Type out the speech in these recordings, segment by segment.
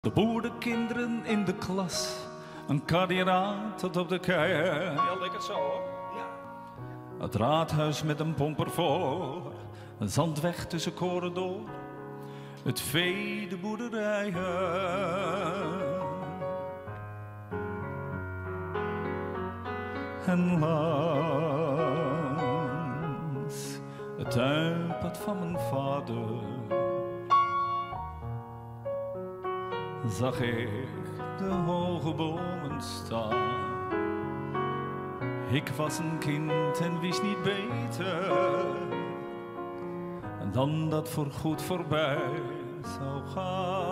De boerenkinderen in de klas, een kardinaal tot op de kei. Ja, lekker zo hoor. Ja. Het raadhuis met een pomper voor, een zandweg tussen koren door. Het vee, de boerderijen. En langs het tuinpad van mijn vader zag ik de hoge bomen staan. Ik was een kind en wist niet beter dan dat voor goed voorbij zou gaan.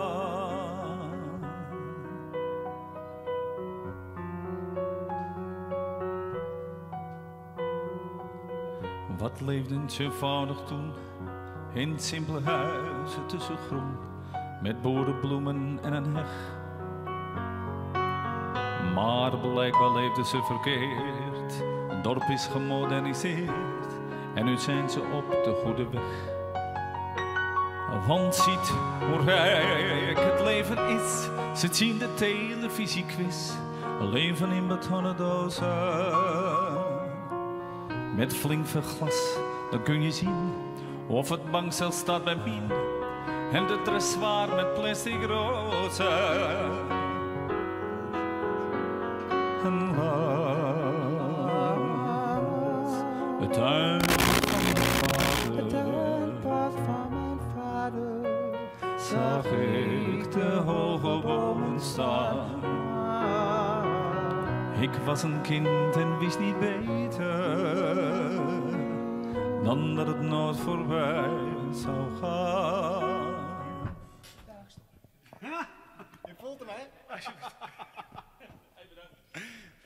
Wat leefden ze eenvoudig toen in simpele huizen tussen groen, met boerenbloemen en een heg. Maar blijkbaar leefden ze verkeerd, het dorp is gemoderniseerd en nu zijn ze op de goede weg. Want ziet hoe rijk het leven is, ze zien de televisiequiz, leven in betonnen dozen. Met flink veel glas, dan kun je zien of het bankstel staat bij Mien en de dressoir met plastic rozen. En langs het tuin van mijn Het vader tuinpad van mijn vader zag ik de hoge bomen staan. Ik was een kind en wist niet beter dan dat het nooit voorbij zou gaan. Je voelt hem, hè?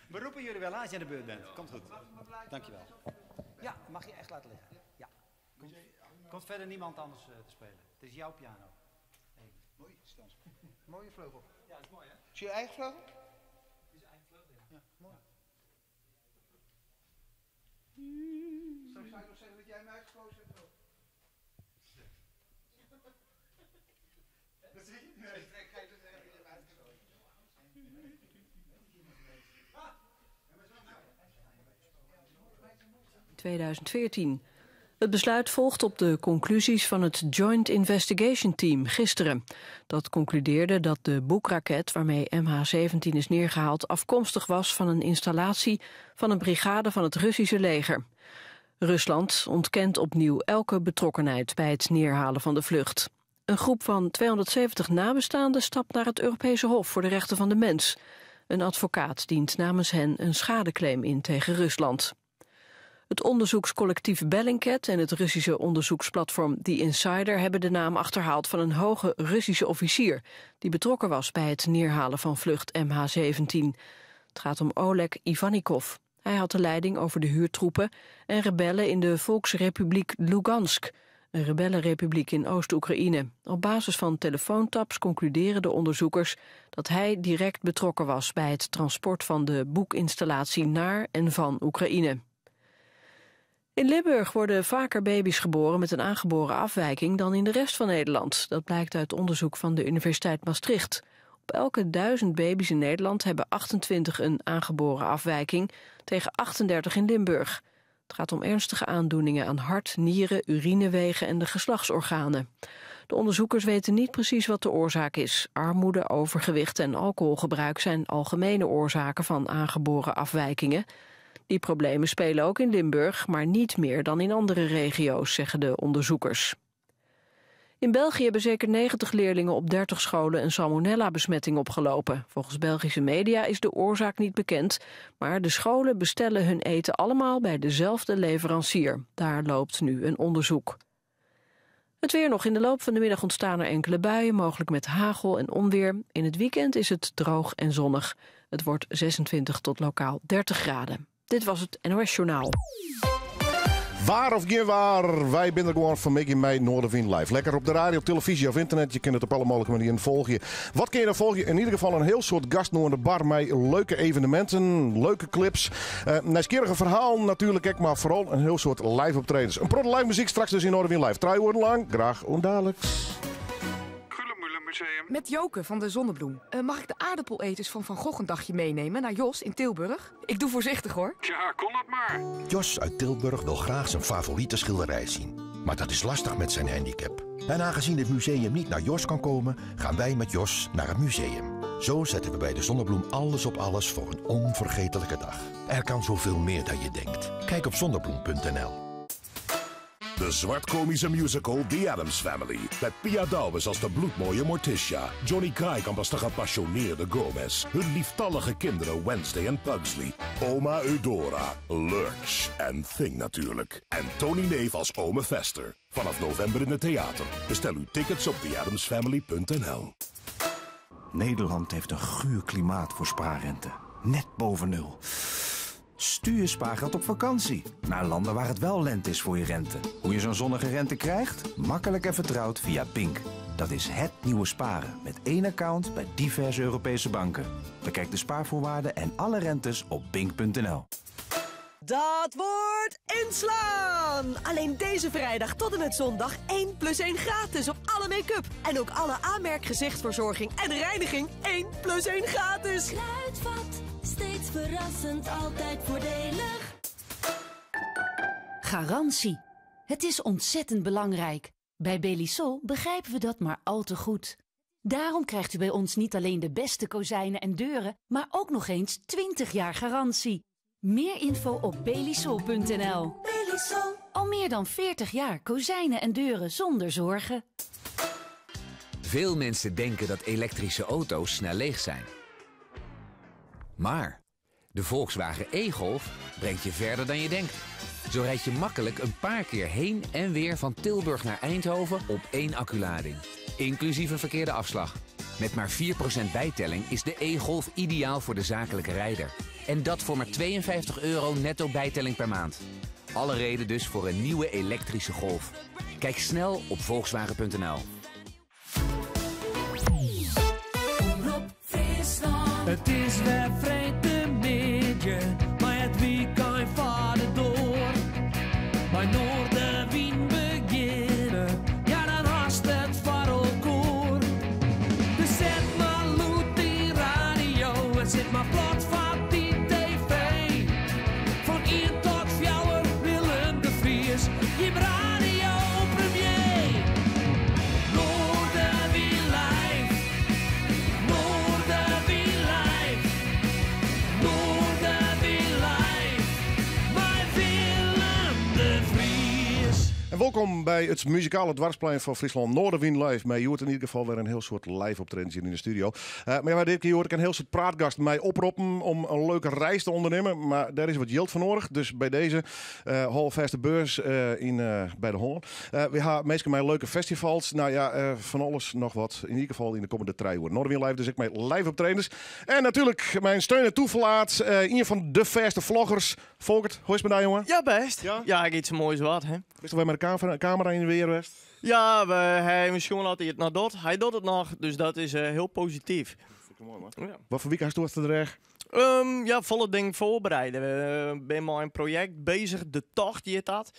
We roepen jullie wel als je aan de beurt bent. Komt goed. Dankjewel. Ja, mag je echt laten liggen. Ja. Komt, komt verder niemand anders te spelen. Het is jouw piano. Mooi, Stans. Mooie vleugel. Ja, dat is mooi, hè? Is je eigen vleugel? Het is eigen vleugel, ja. Ja, mooi. Zou ik nog zeggen dat jij hem uitgekozen hebt? Of? Dat zie je? Nee, nee, ga je dus zeggen dat jij hem uitgekozen hebt. 2014. Het besluit volgt op de conclusies van het Joint Investigation Team gisteren. Dat concludeerde dat de Buk-raket waarmee MH17 is neergehaald afkomstig was van een installatie van een brigade van het Russische leger. Rusland ontkent opnieuw elke betrokkenheid bij het neerhalen van de vlucht. Een groep van 270 nabestaanden stapt naar het Europese Hof voor de Rechten van de Mens. Een advocaat dient namens hen een schadeclaim in tegen Rusland. Het onderzoekscollectief Bellingcat en het Russische onderzoeksplatform The Insider hebben de naam achterhaald van een hoge Russische officier die betrokken was bij het neerhalen van vlucht MH17. Het gaat om Oleg Ivannikov. Hij had de leiding over de huurtroepen en rebellen in de Volksrepubliek Lugansk, een rebellenrepubliek in Oost-Oekraïne. Op basis van telefoontaps concluderen de onderzoekers dat hij direct betrokken was bij het transport van de Buk-installatie naar en van Oekraïne. In Limburg worden vaker baby's geboren met een aangeboren afwijking dan in de rest van Nederland. Dat blijkt uit onderzoek van de Universiteit Maastricht. Op elke 1000 baby's in Nederland hebben 28 een aangeboren afwijking, tegen 38 in Limburg. Het gaat om ernstige aandoeningen aan hart, nieren, urinewegen en de geslachtsorganen. De onderzoekers weten niet precies wat de oorzaak is. Armoede, overgewicht en alcoholgebruik zijn algemene oorzaken van aangeboren afwijkingen. Die problemen spelen ook in Limburg, maar niet meer dan in andere regio's, zeggen de onderzoekers. In België hebben zeker 90 leerlingen op 30 scholen een salmonella-besmetting opgelopen. Volgens Belgische media is de oorzaak niet bekend, maar de scholen bestellen hun eten allemaal bij dezelfde leverancier. Daar loopt nu een onderzoek. Het weer nog. In de loop van de middag ontstaan er enkele buien, mogelijk met hagel en onweer. In het weekend is het droog en zonnig. Het wordt 26 tot lokaal 30 graden. Dit was het NOS Journaal. Waar of geen waar, wij zijn er gewoon van Mickey mei Noardewyn Live. Lekker op de radio, televisie of internet. Je kunt het op alle mogelijke manieren volgen. Wat kun je dan volgen? In ieder geval een heel soort gast aan de bar met leuke evenementen, leuke clips. Nieuwsgierige verhaal natuurlijk, ook, maar vooral een heel soort live optredens. Een protte live muziek straks dus in Noardewyn Live. 3 uur lang, graag ondadelijks. Museum. Met Joke van de Zonnebloem. Eh, mag ik de aardappeleters van Van Gogh een dagje meenemen naar Jos in Tilburg? Ik doe voorzichtig hoor. Ja, kon dat maar. Jos uit Tilburg wil graag zijn favoriete schilderij zien. Maar dat is lastig met zijn handicap. En aangezien het museum niet naar Jos kan komen, gaan wij met Jos naar het museum. Zo zetten we bij de Zonnebloem alles op alles voor een onvergetelijke dag. Er kan zoveel meer dan je denkt. Kijk op zonnebloem.nl. De zwartkomische musical The Addams Family. Met Pia Douwes als de bloedmooie Morticia. Johnny Kraaikamp als de gepassioneerde Gomez. Hun lieftallige kinderen Wednesday en Pugsley. Oma Eudora, Lurch en Thing natuurlijk. En Tony Neef als Ome Vester. Vanaf november in het theater. Bestel uw tickets op theaddamsfamily.nl. Nederland heeft een guur klimaat voor spaarrente. Net boven nul. Stuur je spaargeld op vakantie. Naar landen waar het wel lente is voor je rente. Hoe je zo'n zonnige rente krijgt? Makkelijk en vertrouwd via Pink. Dat is het nieuwe sparen. Met één account bij diverse Europese banken. Bekijk de spaarvoorwaarden en alle rentes op pink.nl. Dat wordt inslaan! Alleen deze vrijdag tot en met zondag 1 plus 1 gratis op alle make-up. En ook alle aanmerk gezichtsverzorging en reiniging 1 plus 1 gratis. Kruidvat, steeds verrassend, altijd voordelig. Garantie. Het is ontzettend belangrijk. Bij Belisol begrijpen we dat maar al te goed. Daarom krijgt u bij ons niet alleen de beste kozijnen en deuren, maar ook nog eens 20 jaar garantie. Meer info op belisol.nl. Belisol. Al meer dan 40 jaar kozijnen en deuren zonder zorgen. Veel mensen denken dat elektrische auto's snel leeg zijn. Maar de Volkswagen e-Golf brengt je verder dan je denkt. Zo rijd je makkelijk een paar keer heen en weer van Tilburg naar Eindhoven op één acculading. Inclusief een verkeerde afslag. Met maar 4% bijtelling is de e-Golf ideaal voor de zakelijke rijder. En dat voor maar 52 euro netto bijtelling per maand. Alle reden dus voor een nieuwe elektrische Golf. Kijk snel op volkswagen.nl. Omrop Friesland. Het is weer freedtemiddei, mar it wykein foar de doar. Mei Noardewyn begjinne, ja dan hast it foar elkoar. Dus set mar lûd dyn radio en sit mar plat foar dyn TV. Fan ien tot fjouwer Willem de Vries, jim radiopremier. Noardewyn live, Noardewyn live, Noardewyn live, mei Willem de Vries. En welkom bij het muzikale dwarsplein van Fryslân Noardewyn Live. Mei hjoed in ieder gefal wer in hiel soad live optredens hjir yn de studio. Eh, mar ja, dit kear hoor ik in hiel soad praatgasten my oproppen om in leuke reis te ûndernimmen. Mar dêr is wat jild foar nedich. Dus by dizze uh, hâld fêst de beurs eh, yn, by de hân. Wy ha minsken mei leuke festivals. No ja, fan alles noch wat. Yn ieder gefal yn de kommende 3 oeren. Noardewyn Live dus ek mei live optredens. En natuerlik myn steun en toeferlaat. Ien fan de fêste vloggers. Folkert, hoe is it mei dy, jonge? Ja, bêst. Ja? Ja, giet sa moai as wat, hè. Bist wer mei de kamera yn de weer west? Ja, we hawwe sjoen oft hy it noch docht. Hy docht it noch, dus dat is hiel posityf. Moai, man. Ja. Wat foar wike hasto achter de rêch? Ja, folle dingen foarbereide. We binne mei in projekt beuzich, De Tocht hjit dat.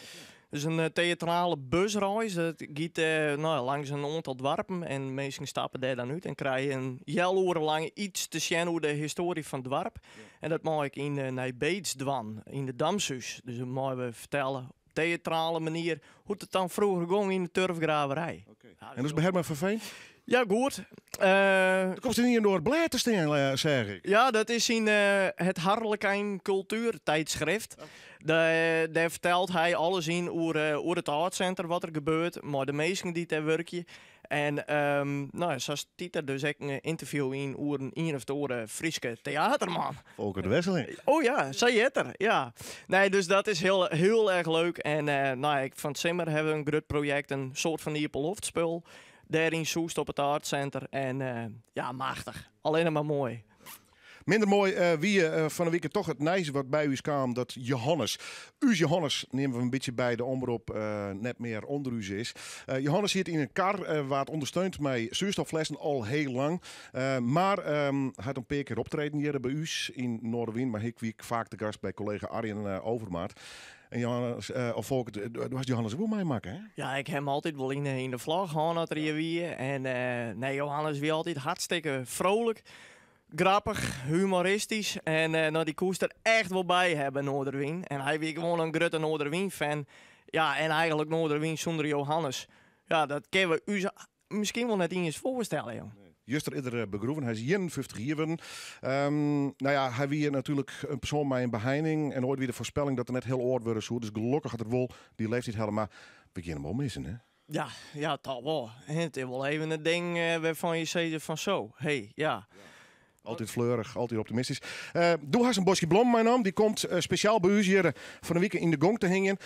Dus in teatrale busreis. Dat giet no, langs in oantal doarpen en minsken stappe dêr dan út en krije in healoere lang iets te sjen oer de histoarje fan it doarp. En dat mei ik yn Nij Beets dwaan, yn de Damshûs. Dus dan meie we fertelle op teatrale manier hoe't it dan froeger gong yn de turfgraverij. En hoe is it mei Herman van Veen? Ja, goed. Der komst yn ien oar blêd te stean, seach ik. Ja, dat is yn het Harlekijn Cultuurtijdschrift. Dêr fertelt hy alles yn oer it Artcenter, wat der gebeurt, mei de minsken dy't dêr wurkje. En no ja, sa stiet der dus ek in ynterview yn oer in ien of oare Fryske teaterman. Folkert Wesseling. Oh ja, sa hjit er, ja. Nee, dus dat is hiel, hiel erch leuk. En no ja, ek fan 't simmer hawwe we in grut projekt, in soart fan iepenloftspul. Dêr yn Soest op it Artcenter. En ja, machtich. Allinne mar moai. Minder moai eh, wie eh, fan 'e wike toch it nijs wat by ús kaam dat Johannes, ús Johannes, neame we in bytsje by de omrop, eh, net mear ûnder ús is. Johannes siet yn in kar, waard ûndersteund mei soerstofflessen al hiel lang. Mar ehm, hy hat in pear kear optreden hjir by ús yn Noardewyn, mar hy wie faak te gast by kollega Arjen Overmaat. En Johannes, of Folkert, do hast Johannes wol meimakke, hè? Ja, ik ha him altyd wol yn de vlog hân as er hjir wie. En nee, Johannes wie altyd hartstikke vrolijk, grappich, humoristysk. En no, dy koest der echt wol by hawwe, Noarderwyn. En hy wie gewoan in grutte Noarderwyn-fan. Ja, en eigentlik Noarderwyn sûnder Johannes. Ja, dat kinne we ús miskien wol net iens foarstelle, jong. Juster is er begroeven, hy is 51 jier wurden. No ja, hy wie natuerlik in persoan mei in beheining en oait wie de foarspelling dat er net hiel âld wurde soe. Dus gelokkich hat er wol dy leeftyd helle, mar we gean him wol missen, hè? Ja, ja, toch wol. It is wol even in ding wêrfan je sizze fan so, hey, ja. Altyd fleurich, altyd optimistysk. Do hast in boskje blommen meinaam. Dy komt spesjaal by ús hjir fan 'e wike yn de gong te hingjen.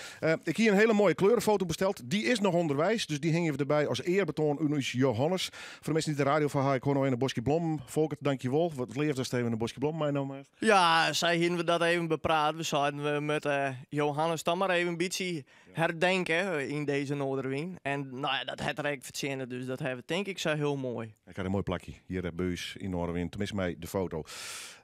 Ik hie in hiele moaie kleurefoto besteld. Dy is noch ûnderweis, dus dy hingje we derby as earbetoan oan ús Johannes. Foar de minsken dy't de radio foar ha, ik hie no even in boskje blommen. Folkert, dankjewol. Wat leaf datst even in boskje blommen meinaam hast. Ja, sa hiene we dat even bepraat. We seiden we moatte Johannes dan mar even in bytsje herdenke yn dizze Noarderwyn. En no ja, dat hat er ek fertsjinne, dus dat hawwe we tink ik sa hiel moai. Hy krijt in moai plakje hjir by ús yn Noarderwyn, teminsten mei de foto.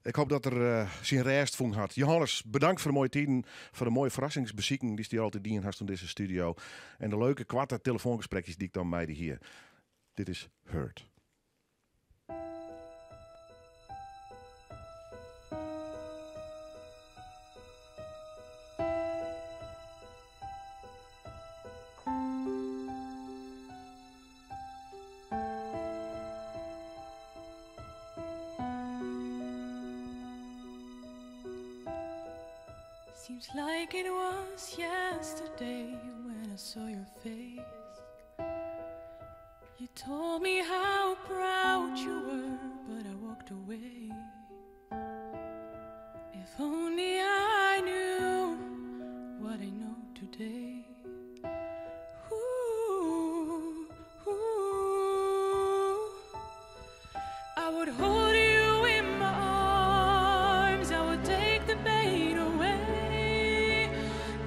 Ik hoop dat er syn rêst fûn hat. Johannes, bedankt foar de moaie tiden, foar de moaie ferrassingsbesiken dy'tst hjir altyd dien hast oan dizze studio en de leuke koarte telefoangesprekjes dy't ik dan mei dy hie. Dit is Hurt. Seems like it was yesterday when I saw your face. You told me how proud you were, but I walked away. If only I knew what I know today. Ooh, ooh. I would hold you in my arms, I would take the pain away.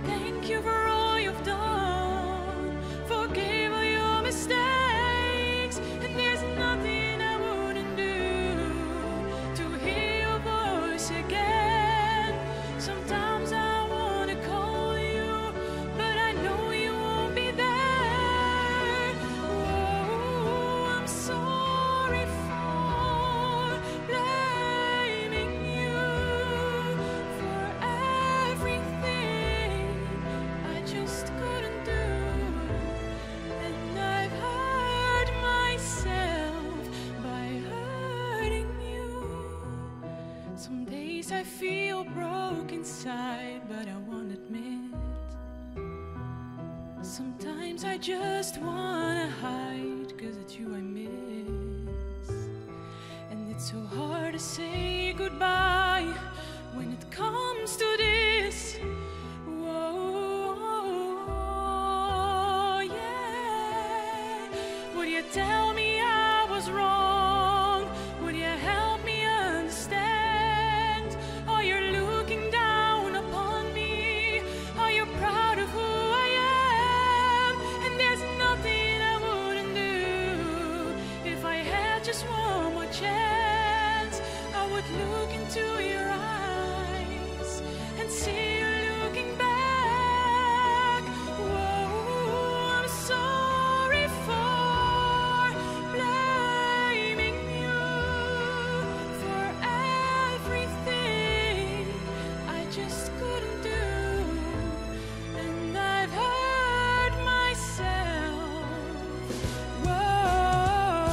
Thank you for all you've done, forgive all your mistakes. And there's nothing I wouldn't do to hear your voice again. Sometimes I wanna call you, but I know you won't be there. Oh, I'm sorry for blaming you for everything I just couldn't do. And I've hurt myself by hurting you. Some days I feel broke inside, but I won't admit. Sometimes I just wanna hide, cause it's you I miss. And it's so hard to say goodbye when it comes to this. Whoa, yeah. Would you tell me I was wrong? Would you help me understand? Are you looking down upon me? Are you proud of who I am? And there's nothing I wouldn't do if I had just one more chance. I would look into your eyes and see you looking back. Whoa, I'm sorry for blaming you for everything I just couldn't do. And I've hurt myself. Whoa,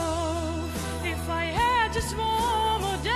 if I had just one more day.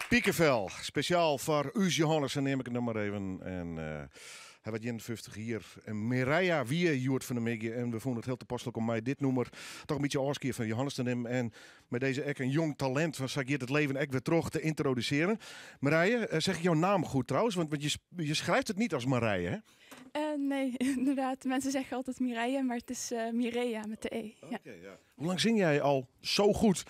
Pikevel, spesjaal foar ús Johannes, sa neam ik it no mar even. En hy wurdt 51 jier. En Mireia wie hjoed fan 'e middei en we fûnen it hiel tapaslik om mei dit nûmer toch in bytsje ôfskie fan Johannes te nimmen. En mei dizze ek in jong talint, fan sa giet it leven ek wer troch, te yntrodusearjen. Marije, zeg ik jouw naam goed trouwens? Want je schrijft het niet als Marije, hè? Nee, inderdaad. Mensen zeggen altijd Mireille, maar het is Mireia met de E. Ja. Oké, ja. Hoe lang zing jij al zo goed?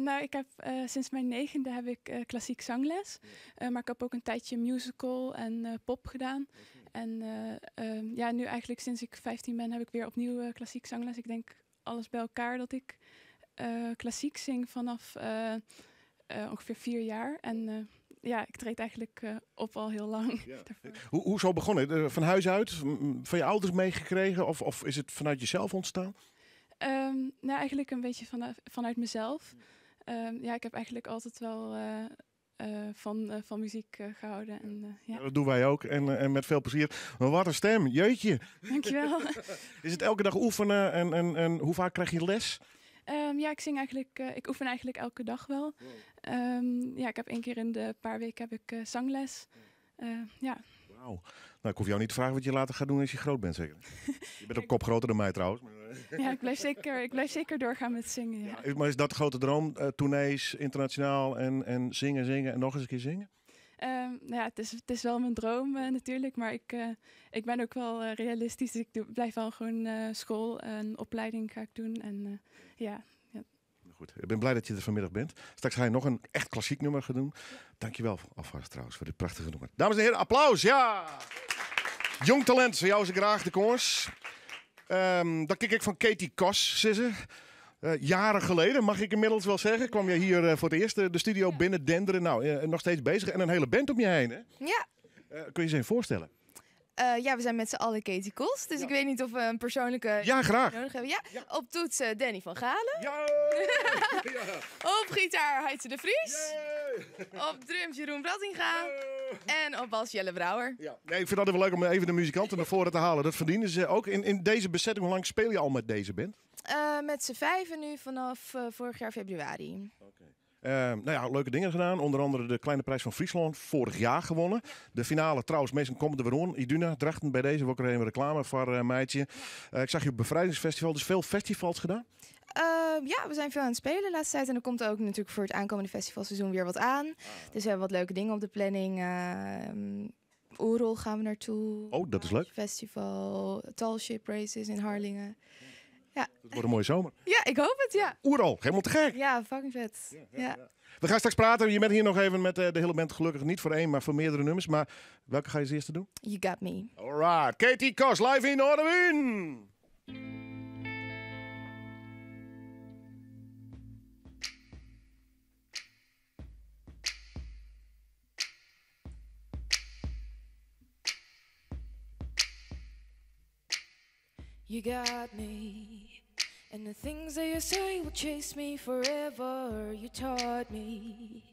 Nou, ik heb sinds mijn 9e heb ik klassiek zangles. Maar ik heb ook een tijdje musical en pop gedaan. En nu eigenlijk sinds ik 15 ben heb ik weer opnieuw klassiek zangles. Ik denk alles bij elkaar dat ik klassiek zing vanaf ongeveer 4 jaar. En ik treed eigenlijk op al heel lang. Daarvoor. Hoe zo begonnen? Van huis uit? Van je ouders meegekregen? Of is het vanuit jezelf ontstaan? Eigenlijk een beetje vanuit mezelf. Ik heb eigenlijk altijd wel van muziek gehouden. En ja. Ja, dat doen wij ook en met veel plezier. Maar wat een stem, jeetje. Dankjewel. Is het elke dag oefenen en hoe vaak krijg je les? Ja, ik zing eigenlijk, ik oefen eigenlijk elke dag wel. Ik heb 1 keer in de paar weken heb ik zangles. Wauw. Ik hoef jou niet te vragen wat je later gaat doen als je groot bent, zeker? Je bent ook kop groter dan mij trouwens. Maar. Ja, ik blijf zeker doorgaan met zingen. Ja. Ja, maar is dat de grote droom? Tournees, internationaal en zingen, zingen en nog eens een keer zingen? Het is wel mijn droom natuurlijk, maar ik ben ook wel realistisch. Dus ik blijf wel gewoon school en opleiding ga ik doen. En ja, ja. Goed, ik ben blij dat je er vanmiddag bent. Straks ga je nog een echt klassiek nummer gaan doen. Dankjewel alvast trouwens voor dit prachtige nummer. Dames en heren, applaus, ja! Jong talent, voor jou is graag de koers. Dan kijk ik van Katie Kos, zei ze. Jaren geleden, mag ik inmiddels wel zeggen, kwam je hier voor het eerst de studio binnen denderen. Nou, nog steeds bezig en een hele band om je heen, hè? Ja. Kun je je eens voorstellen? Ja, we zijn met z'n allen Katie Kost. Dus ik weet niet of we een persoonlijke Ja, graag. nodig hebben. Ja, op toets Danny van Galen. Op gitaar Heitse de Vries. Op drums Jeroen Brattinga. En op bas Jelle Brouwer. Ja. Nee, ik vind het altijd wel leuk om even de muzikanten naar voren te halen. Dat verdienen ze ook. In deze bezetting, hoe lang speel je al met deze band? Met z'n 5 nu vanaf vorig jaar februari. Leuke dingen gedaan. Onder andere de Kleine Prijs van Friesland vorig jaar gewonnen. De finale trouwens, meestal komt er weer om. Iduna, Drachten bij deze, wil ik er even reclame voor meidje. Ik zag je op het Bevrijdingsfestival, dus veel festivals gedaan? Ja, we zijn veel aan het spelen de laatste tijd. En er komt ook natuurlijk voor het aankomende festivalseizoen weer wat aan. Dus we hebben wat leuke dingen op de planning. Oerol gaan we naartoe. Oh, dat is leuk. Festival, Tall Ship Races in Harlingen. Ja. Het wordt een mooie zomer. Ja, ik hoop het, ja. Oerol, helemaal te gek. Ja, fucking vet. Ja. We gaan straks praten. Je bent hier nog even met de hele band, gelukkig niet voor één, maar voor meerdere nummers. Maar welke ga je als eerste doen? You Got Me. Alright, Katie Kos, live in Noardewyn. You got me, and the things that you say will chase me forever. You taught me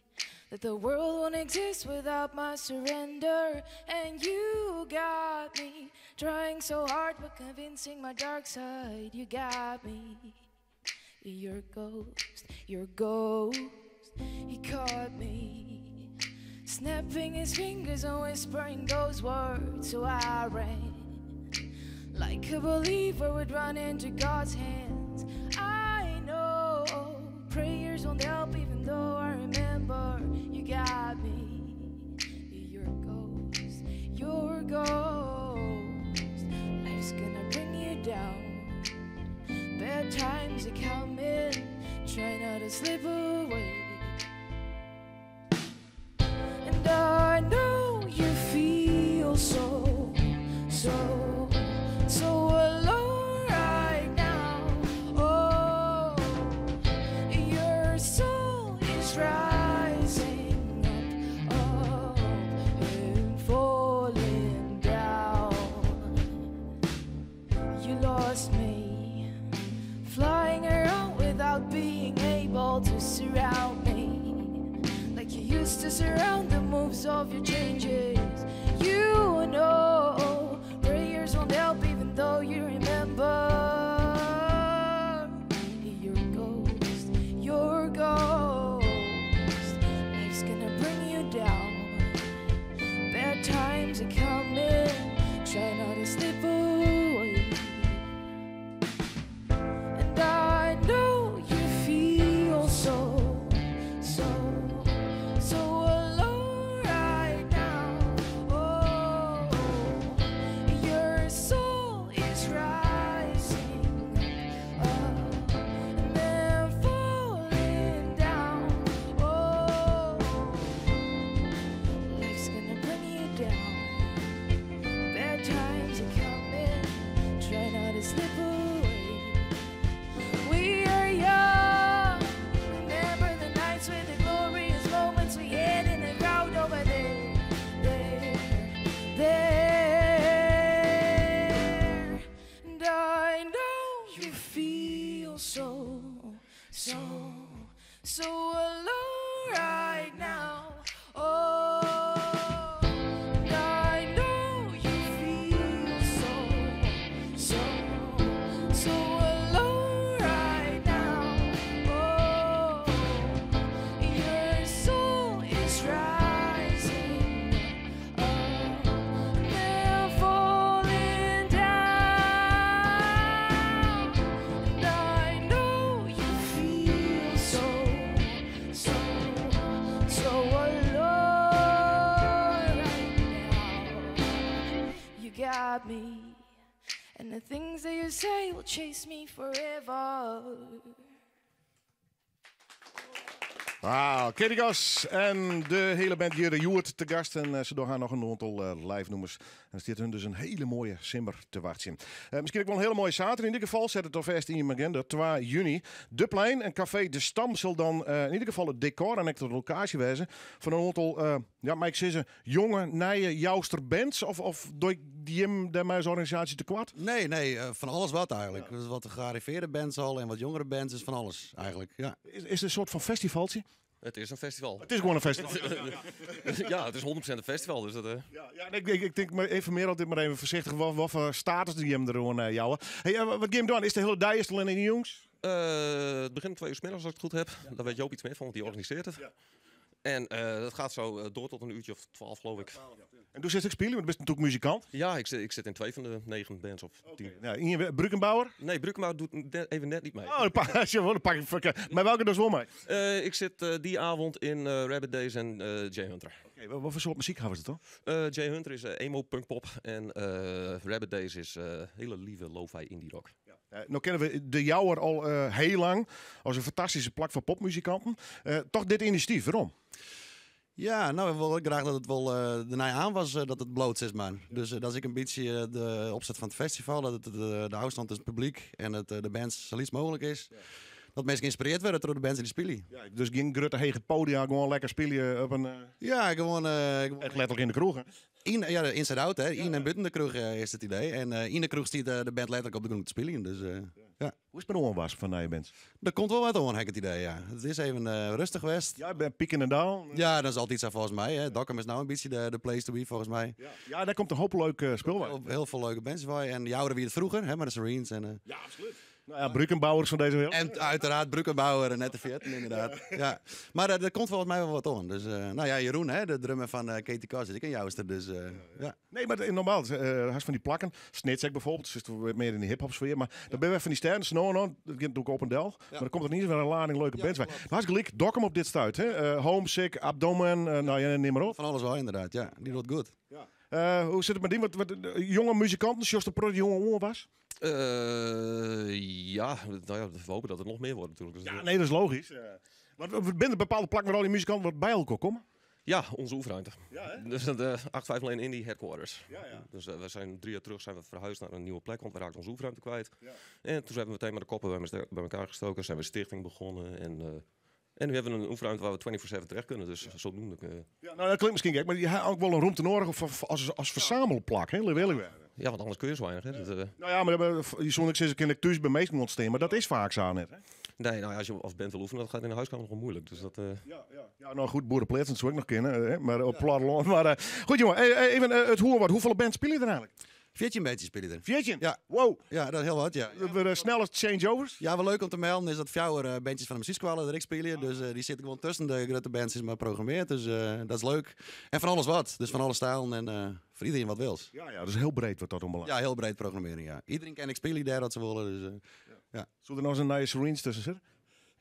that the world won't exist without my surrender. And you got me, trying so hard but convincing my dark side. You got me, your ghost, your ghost. He caught me, snapping his fingers and whispering those words. So I ran, like a believer would run into God's hands. I know prayers won't help, even though I remember you got me. Your ghost, your ghost. Life's going to bring you down. Bad times are coming, try not to slip away. And I know you feel so, so, so alone right now. Oh, your soul is rising up, up and falling down. You lost me, flying around without being able to surround me, like you used to surround the moves of your changes. You know prayers won't help, even though you remember. Your ghost, your ghost. alone right now. Oh, and I know you feel so, so, so alone right now. Oh, your soul is rising up and falling down. And I know you feel so, so, so alone right now. You got me, and the things that you say will chase me forever. Wauw, Katie Gas en de hele band hier, Joert te gast. En ze doorgaan nog een aantal live nummers. En zit hun dus een hele mooie simmer te wachten. Misschien ook wel een hele mooie zaterdag. In ieder geval zet het alvast in je agenda. 2 juni. De Plein en Café De Stam zal dan in ieder geval het decor en echt de locatie wezen van een aantal, ja, maar ik zeg ze, jonge, nije Jouster bands. Of doe ik die hem daarmee als organisatie tekort? Nee, nee, van alles wat eigenlijk. Dus wat de gearriveerde bands al en wat jongere bands is van alles eigenlijk. Ja. Is het een soort van festivaltje? Het is een festival. Het is gewoon een festival. Ja, het is 100% een festival. Dus dat. Ja, ja, en ik denk maar informeer altijd maar even voorzichtig wat voor status die hem er gewoon jouwen. Hey, wat game dan? Is de hele dag is het alleen in de jongs? Het begint om 2 uur 's middags als ik het goed heb. Daar weet Joop iets meer van, want die organiseert het. En dat gaat zo door tot een uurtje of 12, geloof ik. En doe zit ik spelen? Want je bent natuurlijk muzikant. Ja, ik zit in 2 van de 9 bands of 10. Ja, Inge Brukenbauer? Nee, Brukenbauer doet even net niet mee. Oh, dan dan pak ik verkeerd. Maar welke dus wel mee? Ik zit die avond in Rabbit Days en Jay Hunter. Oké, wat voor soort muziek hebben ze toch? Jay Hunter is emo, punk, pop en Rabbit Days is hele lieve lo-fi indie rock. Ja. Nou kennen we de Jouwer al heel lang als een fantastische plak voor popmuzikanten. Toch dit initiatief, waarom? Ja, we willen graag dat het wel de nij aan was, dat het bloot is, man. Dus dat is ik een beetje de opzet van het festival. Dat het de afstand tussen het publiek en de bands zo liefst mogelijk is. Dat mensen geïnspireerd werden door de bands in de spelen. Ja, dus geen grote hege podia, gewoon lekker spelen op een Ja, gewoon Echt letterlijk in de kroeg, hè? In, ja, de inside out, hè. In en buiten de kroeg is het idee. En in de kroeg stiet de band letterlijk op de grond te spelen. Dus ja. Hoe is het met was van je band? Er komt wel wat aan, heb ik het idee, ja. Het is even rustig geweest. Ja, ik ben pieken en down. Ja, dat is altijd zo volgens mij. Hè. Dokkum is nou een beetje de place to be, volgens mij. Ja, ja, daar komt een hoop leuk spul bij. Heel, heel veel leuke bands bij. En Jouren wie het vroeger, hè, maar de Serenes en Ja, absoluut. Nou ja, Brukenbauers van deze wereld. En uiteraard Brukenbauer en Nette Vietten, inderdaad. Ja. Maar er komt volgens mij wel wat aan. Dus Jeroen, hè, de drummer van Katie Koss, ik en Jouster. Dus ja. Nee, maar normaal, hij is van die plakken. Snitsek bijvoorbeeld, zit er meer in de hip-hop sfeer. Maar dan ben je van die sterren, Snow and On, dat begint natuurlijk op en del. Maar dan komt er niet eens weer een lading leuke bands bij. Maar hartstikke gelijk, Dokkum op dit stuit. Hè? Homesick, Abdomen, nou ja, neem maar op. Van alles wel, inderdaad. Ja, die doet goed. Ja. Hoe zit het met die? Wat jonge muzikanten, zoals de pro jonge jongen was? Ja, we hopen dat het nog meer wordt natuurlijk. Dus Ja, nee, dat is logisch. Maar binnen een bepaalde plak waar al die muzikanten wat bij elkaar komen? Ja, onze oefenruimte. Ja, hè? Dus de 851 Indie headquarters. Ja, ja. Dus we zijn 3 jaar terug zijn we verhuisd naar een nieuwe plek, want we raakten onze oefenruimte kwijt. Ja. En toen zijn we meteen maar de koppen bij elkaar gestoken, zijn we een stichting begonnen en nu hebben we een oefenruimte waar we 24/7 terecht kunnen, dus zodoende. Ja, nou, dat klinkt misschien gek, maar je hebt ook wel een ruimte nodig als verzamelplak, hè? Wil ik wel. Ja, want anders kun je zo weinig, hè? Dat. Nou ja, maar je zond ik sinds ik thuis bij meesten ontstaan, maar dat is vaak zo net, hè? Nee, als je als band wil oefenen, dat gaat in de huiskamer nog moeilijk. Dus dat. Ja, ja. Ja, nou goed, boerenpleet, dat zou ik nog kennen, hè? Maar op platteland. Maar goed, jongen, even het horen wat. Hoeveel bands spelen er eigenlijk? 14 bandjes spelen er. 14? Ja. Wow. Ja, dat is heel wat, ja. We snelle changeovers? Ja, wat leuk om te melden is dat 4 bandjes van de muzieksqualen er ik spelen. Dus die zitten gewoon tussen de grote bands is maar programmeerd. Dus dat is leuk. En van alles wat. Dus van alle stijlen en voor iedereen wat wils. Ja, ja, dat is heel breed wat dat ombelangt. Ja, heel breed programmering, ja. Iedereen kan ik spelen daar wat ze willen. Dus ja. Zullen er nog eens een nieuwe Serenes tussen zitten?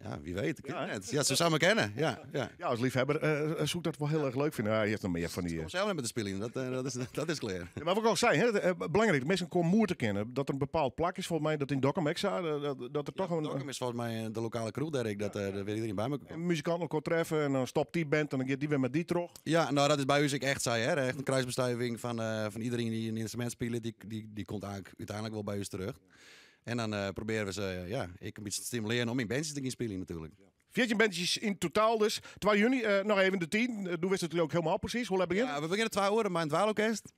Ja, wie weet. Ik Ja, weet hè? het net. Ja, ze samen kennen. Ja, ja. Ja, als liefhebber zou ik dat wel heel erg leuk vinden. Ja, je hebt nog meer van die, Kom zelf met de spelen, dat is klaar. Ja, maar wat ik al zei, hè, het belangrijk, de mensen komen moer te kennen. Dat er een bepaald plak is, volgens mij, dat in Dokkum, ik zei, dat er toch Ja, een, Dokkum is volgens mij de lokale kroeg daar, ik, dat daar weer iedereen bij elkaar komt. Een muzikant elkaar treffen en dan stopt die band en dan gaat die weer met die terug. Ja, nou dat is bij ons ook echt zo, hè. Echt een kruisbestuiving van iedereen die een instrument speelt, die komt eigenlijk uiteindelijk wel bij ons terug. En dan proberen we ze ik een beetje te stimuleren om in bandjes te gaan spelen natuurlijk. 14 bandjes in totaal dus. 2 juni, nog even de 10. Doe wist het natuurlijk ook helemaal precies. Hoe laat beginnen? Ja, we beginnen 2 uur met een dwaalorkest.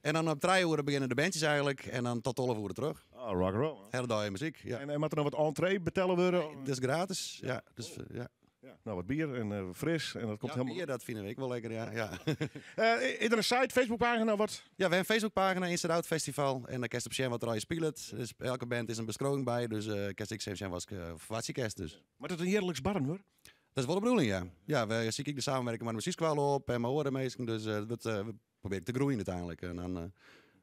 En dan op 3 uur beginnen de bandjes eigenlijk. En dan tot 12 uur terug. Oh, rock and roll. Hele dag muziek, ja. En moet er nog wat entree betellen worden? Nee, dat is gratis, ja. Dus, ja. Nou, wat bier en fris en dat komt Ja, helemaal bier, dat vinden we ook wel lekker, ja. Ja. Is er een site, Facebookpagina of wat? Ja, we hebben een Facebookpagina, Inside Out Festival. En daar kerst op zien wat er al je speelt. Dus elke band is een beschrijving bij. Dus kerst ik zeven was ik verwachting dus. Maar dat is een heerlijks barren, hoor. Dat is wel de bedoeling, ja. Ja, we zie ik de samenwerking met de muziekkwal op en mijn oren meestal. Dus dat we proberen te groeien uiteindelijk. En dan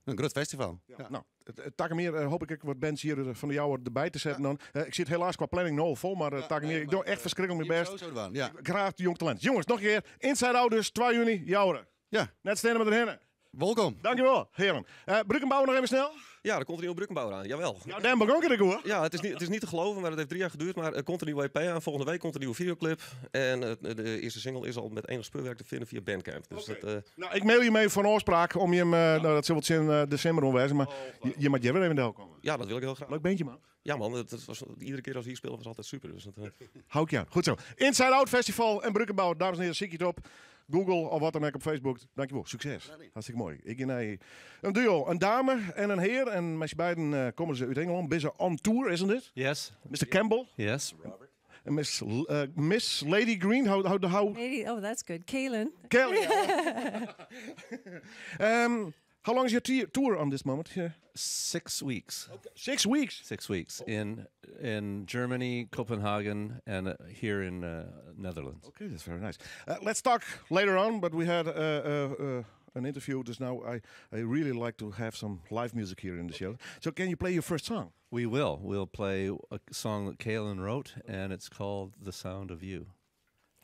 een groot festival. Ja. Nou, het Takkemeer hoop ik wat bands hier van de jouwe erbij te zetten dan. Ik zit helaas qua planning nul vol, maar Takkemeer, ik doe echt verschrikkelijk mijn je best. moet sowieso doen, ja. Ik graag de jong talent. Jongens, nog een keer. Inside Out dus, 2 juni, Joure. Ja. Net stenen met de hennen. Welkom. Dankjewel, heren. Brückenbouwer nog even snel. Ja, er komt een nieuwe Brückenbouwer aan, jawel. Ja, dan begon ik het hoor. Ja, het is niet te geloven, maar het heeft 3 jaar geduurd. Maar er komt een nieuwe EP aan. Volgende week komt een nieuwe videoclip. En de eerste single is al met enig speurwerk te vinden via Bandcamp. Dus dat Nou, ik mail je mee van oorspraak om je hem, nou, dat zal wel in december onwijzen, maar je mag je weer even in de komen. Ja, dat wil ik heel graag. Leuk beentje, man. Ja, man, het was, iedere keer als we hier spelen was altijd super. Dus dat Hou ik je aan. Goed zo. Inside Out Festival en Brückenbouwer. Dames en heren, zie je het op. Google of wat dan ook op Facebook. Dankjewel. Succes. Hartstikke mooi. Ik in een duo, een dame en een heer. En met z'n beiden komen ze uit Engeland. Bizarre on tour, isn't it? Yes. Mr. Campbell. Yes. Robert. En Miss Lady Green. How? Lady, oh, that's good. Kaylin. Kaylin. How long is your tour on this moment? Yeah. 6 weeks. Okay. 6 weeks? 6 weeks in Germany, Copenhagen, and here in Netherlands. Okay, that's very nice. Let's talk later on, but we had an interview just now. I really like to have some live music here in the show. So can you play your first song? We will. We'll play a song that Kaylin wrote, and it's called The Sound of You.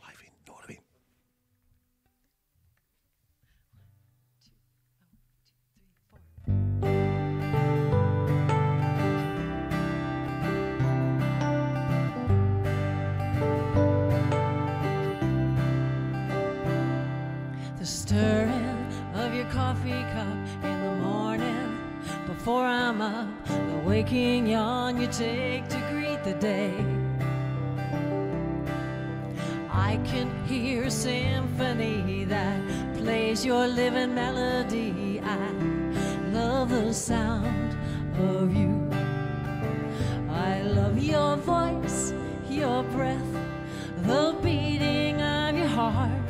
Live in Noardewyn. The stirring of your coffee cup in the morning before I'm up, the waking yawn you take to greet the day. I can hear a symphony that plays your living melody. I love the sound of you. I love your voice, your breath, the beating of your heart,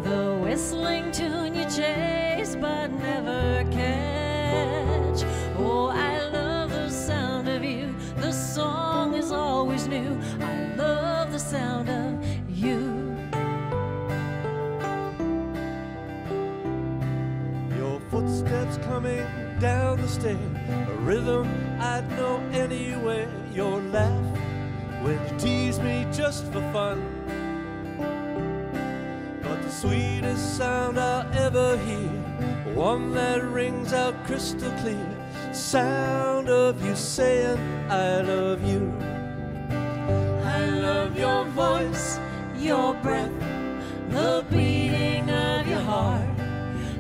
the whistling tune you chase but never catch. Oh, I love the sound of you. The song is always new. I love the sound of you. Your footsteps coming down the stair, a rhythm I'd know anywhere. Your laugh when you tease me just for fun. But the sweetest sound I'll ever hear, one that rings out crystal clear, sound of you saying I love you. I love your voice, your breath, the beating of your heart,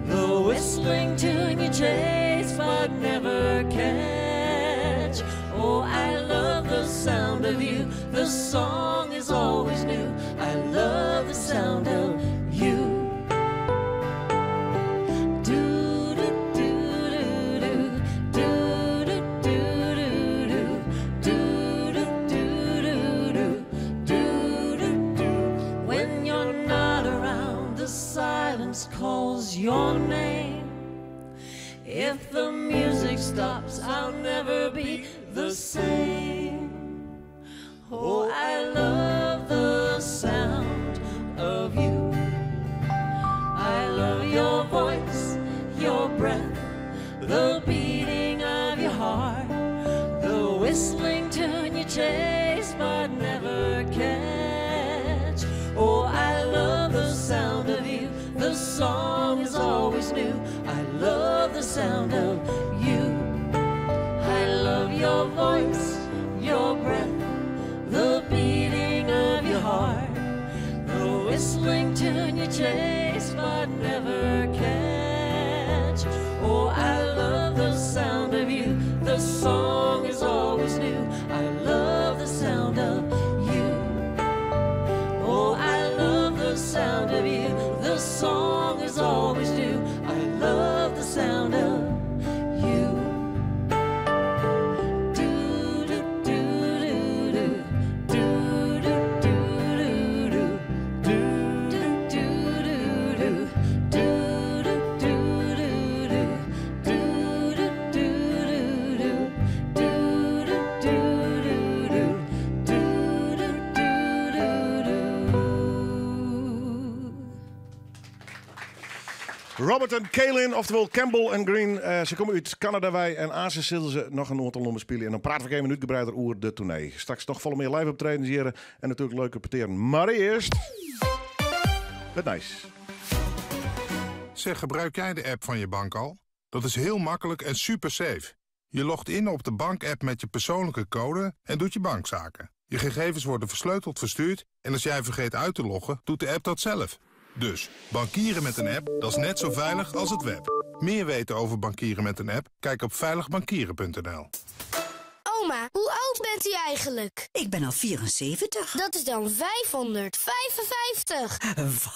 the whistling tune you chase but never catch. Oh, I love the sound of you. The song is always new. I love the sound of you. Do, do, do, do, do, do, do, do, do, do, do, do, do, do, do, do. When you're not around, the silence calls your name. If the music stops, I'll never be the same. Oh, I love the sound of you. I love your voice, your breath, the beating of your heart, the whistling tune you chase but never catch. Oh, I love the sound of you. The song is always new. I love the sound of you. I love your voice, your breath, the beating of your heart, the whistling tune you chase but never catch. Oh, I love the sound of you. The song is always new. I love the sound of you. Oh, I love the sound of you. The song is always new. I love the sound of you. Do, do, do, do, do. Do, do, do, do, do. Robert en Kaylin, oftewol Campbell en Green. Eh, se komme út Kanada wei en aanst sille se noch in oantal nûmers spylje. En dan prate we even útgebreider oer de toernee. Straks noch folle mear live optredens hjir en natuerlik leuke petearen. Mar earst it nijs. Zeg, gebruik jij de app van je bank al? Dat is heel makkelijk en super safe. Je logt in op de bank-app met je persoonlijke code en doet je bankzaken. Je gegevens worden versleuteld verstuurd en als jij vergeet uit te loggen, doet de app dat zelf. Dus, bankieren met een app, dat is net zo veilig als het web. Meer weten over bankieren met een app? Kijk op veiligbankieren.nl. Oma, hoe oud bent u eigenlijk? Ik ben al 74. Dat is dan 555.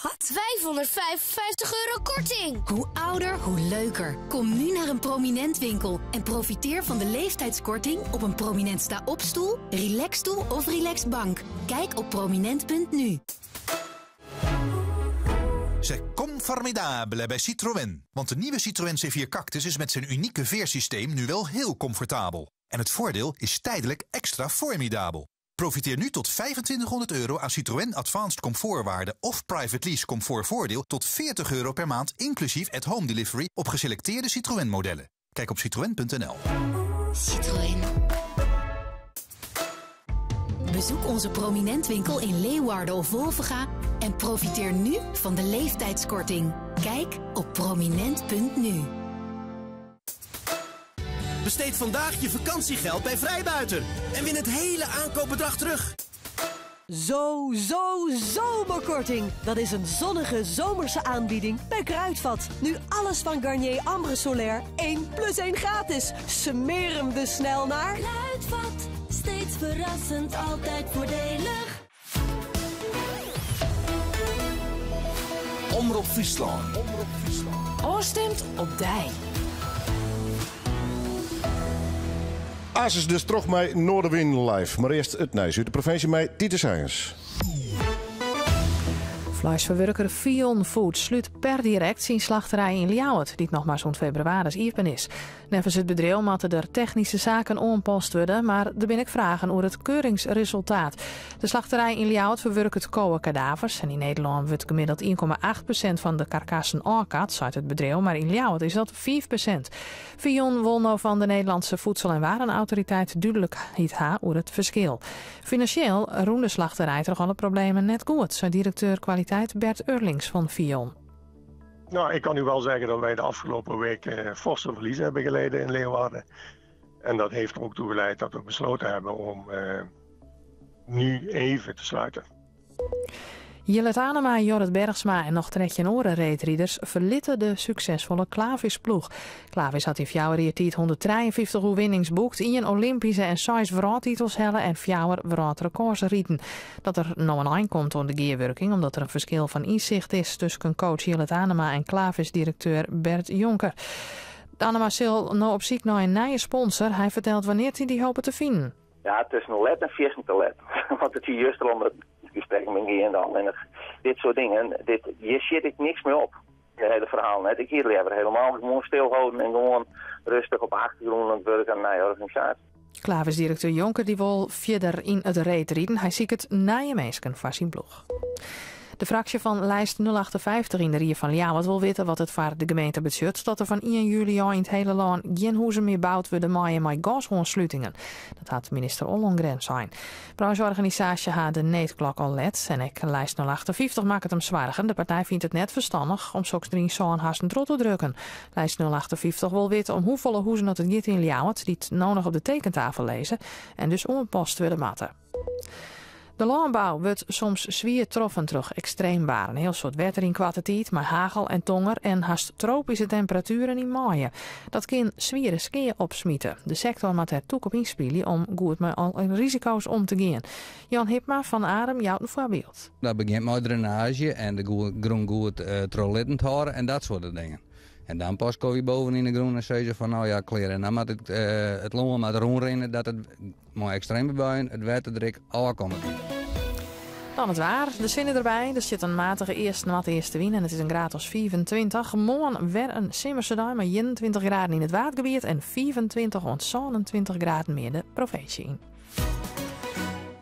Wat? 555 euro korting. Hoe ouder, hoe leuker. Kom nu naar een Prominent winkel en profiteer van de leeftijdskorting op een Prominent sta-opstoel, relaxstoel of relaxbank. Kijk op prominent.nu. C'est comfortable bij Citroën. Want de nieuwe Citroën C4 Cactus is met zijn unieke veersysteem nu wel heel comfortabel. En het voordeel is tijdelijk extra formidabel. Profiteer nu tot 2500 euro aan Citroën Advanced Comfortwaarde of Private Lease Comfortvoordeel tot 40 euro per maand inclusief at-home delivery op geselecteerde Citroën modellen. Kijk op citroën.nl. Citroën. Bezoek onze Prominent winkel in Leeuwarden of Wolvega en profiteer nu van de leeftijdskorting. Kijk op prominent.nu. Besteed vandaag je vakantiegeld bij Vrijbuiter en win het hele aankoopbedrag terug. Zo, zo, zomerkorting. Dat is een zonnige zomerse aanbieding bij Kruidvat. Nu alles van Garnier Ambre Solaire 1 plus 1 gratis. Smeer hem dus snel naar. Kruidvat, steeds verrassend, altijd voordelig. Omrop Fryslân. Ofstimd op dy. Asus dus troch mei Noardewyn live. Mar earst it nijs út de provinsje mei Titus Heijens. Fleisferwurker Vion Food slút per direkt syn slachterij yn Ljouwert, dy't noch mar sûnt febrewaris iepen is. Neffens it bedriuw moatte der technyske saken oanpast wurde, mar der binne ek fragen oer it keuringsresultaat. De slachterij yn Ljouwert ferwurket kowekadavers en yn Nederlân wurdt gemiddeld 1,8% fan de karkassen ôfkard, seit it bedriuw, mar yn Ljouwert is dat 5%. Vion wol no fan de Nederlandse Voedsel- en Warenautoriteit dúdlikheid ha oer it ferskil. Finansjeel rûn de slachterij troch alle problemen net goed, sei direkteur kwaliteit Bert Eurlings fan Vion. Nou, ik kan u wel zeggen dat wij de afgelopen week eh, forse verliezen hebben geleden in Leeuwarden. En dat heeft er ook toe geleid dat we besloten hebben om eh, nu even te sluiten. Jillert Anema, Jorrit Bergsma en noch 13 oare reedriders ferlitte de suksesfolle Clafisploech. Clafis hat yn fjouwer jier tiid 153 oerwinnings boekt, ien Olympyske en seis wrâldtitels helle en fjouwer wrâldrekôrs riden. Dat der no in ein komt oan de gearwurking omdat der in ferskil fan ynsicht is tusken coach Jillert Anema en Clafis-direkteur Bert Jonker. Anema sil no op syk nei in nije sponsor. Hy fertelt wannear't hy dy hopet te finen. Ja, it is let en fierstente let. Want it wie juster om it gesprek mei geande allinnich dit soart dingen, dit, hjir sjit ik niks mear op. It hiele ferhaal net. Ik hie it leaver hielendal gewoan stilholden en gewoan rêstich op 'e achtergrûn oan it wurk oan in nije organisaasje. Clafis-direkteur Jonker dy wol fierder yn it reedriden. Hy siket nije minsken foar syn ploech. De fraksje fan Lijst 058 yn de Rie fan Ljouwert wol witte wat it foar de gemeente betsjut dat der fan ien july ôf yn it hiele lân gjin huzen mear boud wurde meie mei gasoanslutingen. Dat hat minister Ollongren sein. Bransjeorganisaasjes ha de needklok al let en ek Lijst 058 makket him soargen. De partij fynt it net ferstannich om soks der yn sân hasten troch te drukken. Lijst 058 wol witte om hoefolle huzen oft it giet yn Ljouwert dy't no noch op de tekentafel lizze en dus oanpast wurde moatte. De lânbou wurdt soms swier troffen troch ekstreem waar. In hiel soad wetter yn koarte tiid mei hagel en tonger en hast tropyske temperatueren yn maaie. Dat kin swiere skea opsmite. De sektor moat dêr tûk op ynspylje om goed mei al risiko's om te gean. Jan Hibma fan Arum jout in foarbyld. Dat begjint mei drainaazje en de grûn goed eh, trochlittend hâlde en dat soarte dingen. En dan pas kom je boven yn de grûn en sizze fan no ja, klear. En dan moat it, eh, it lân moat rûnrinne dat it Mei ekstreme buien it wetter der ek ôfkomme kin. Dan it waar. De sinne derby. Der stiet in matige east-noardeastewyn en it is in graad as 25. Moarn wer in simmerse dei mei 21 graden yn it Waadgebiet en 25 oant 27 graden mear de provinsje yn.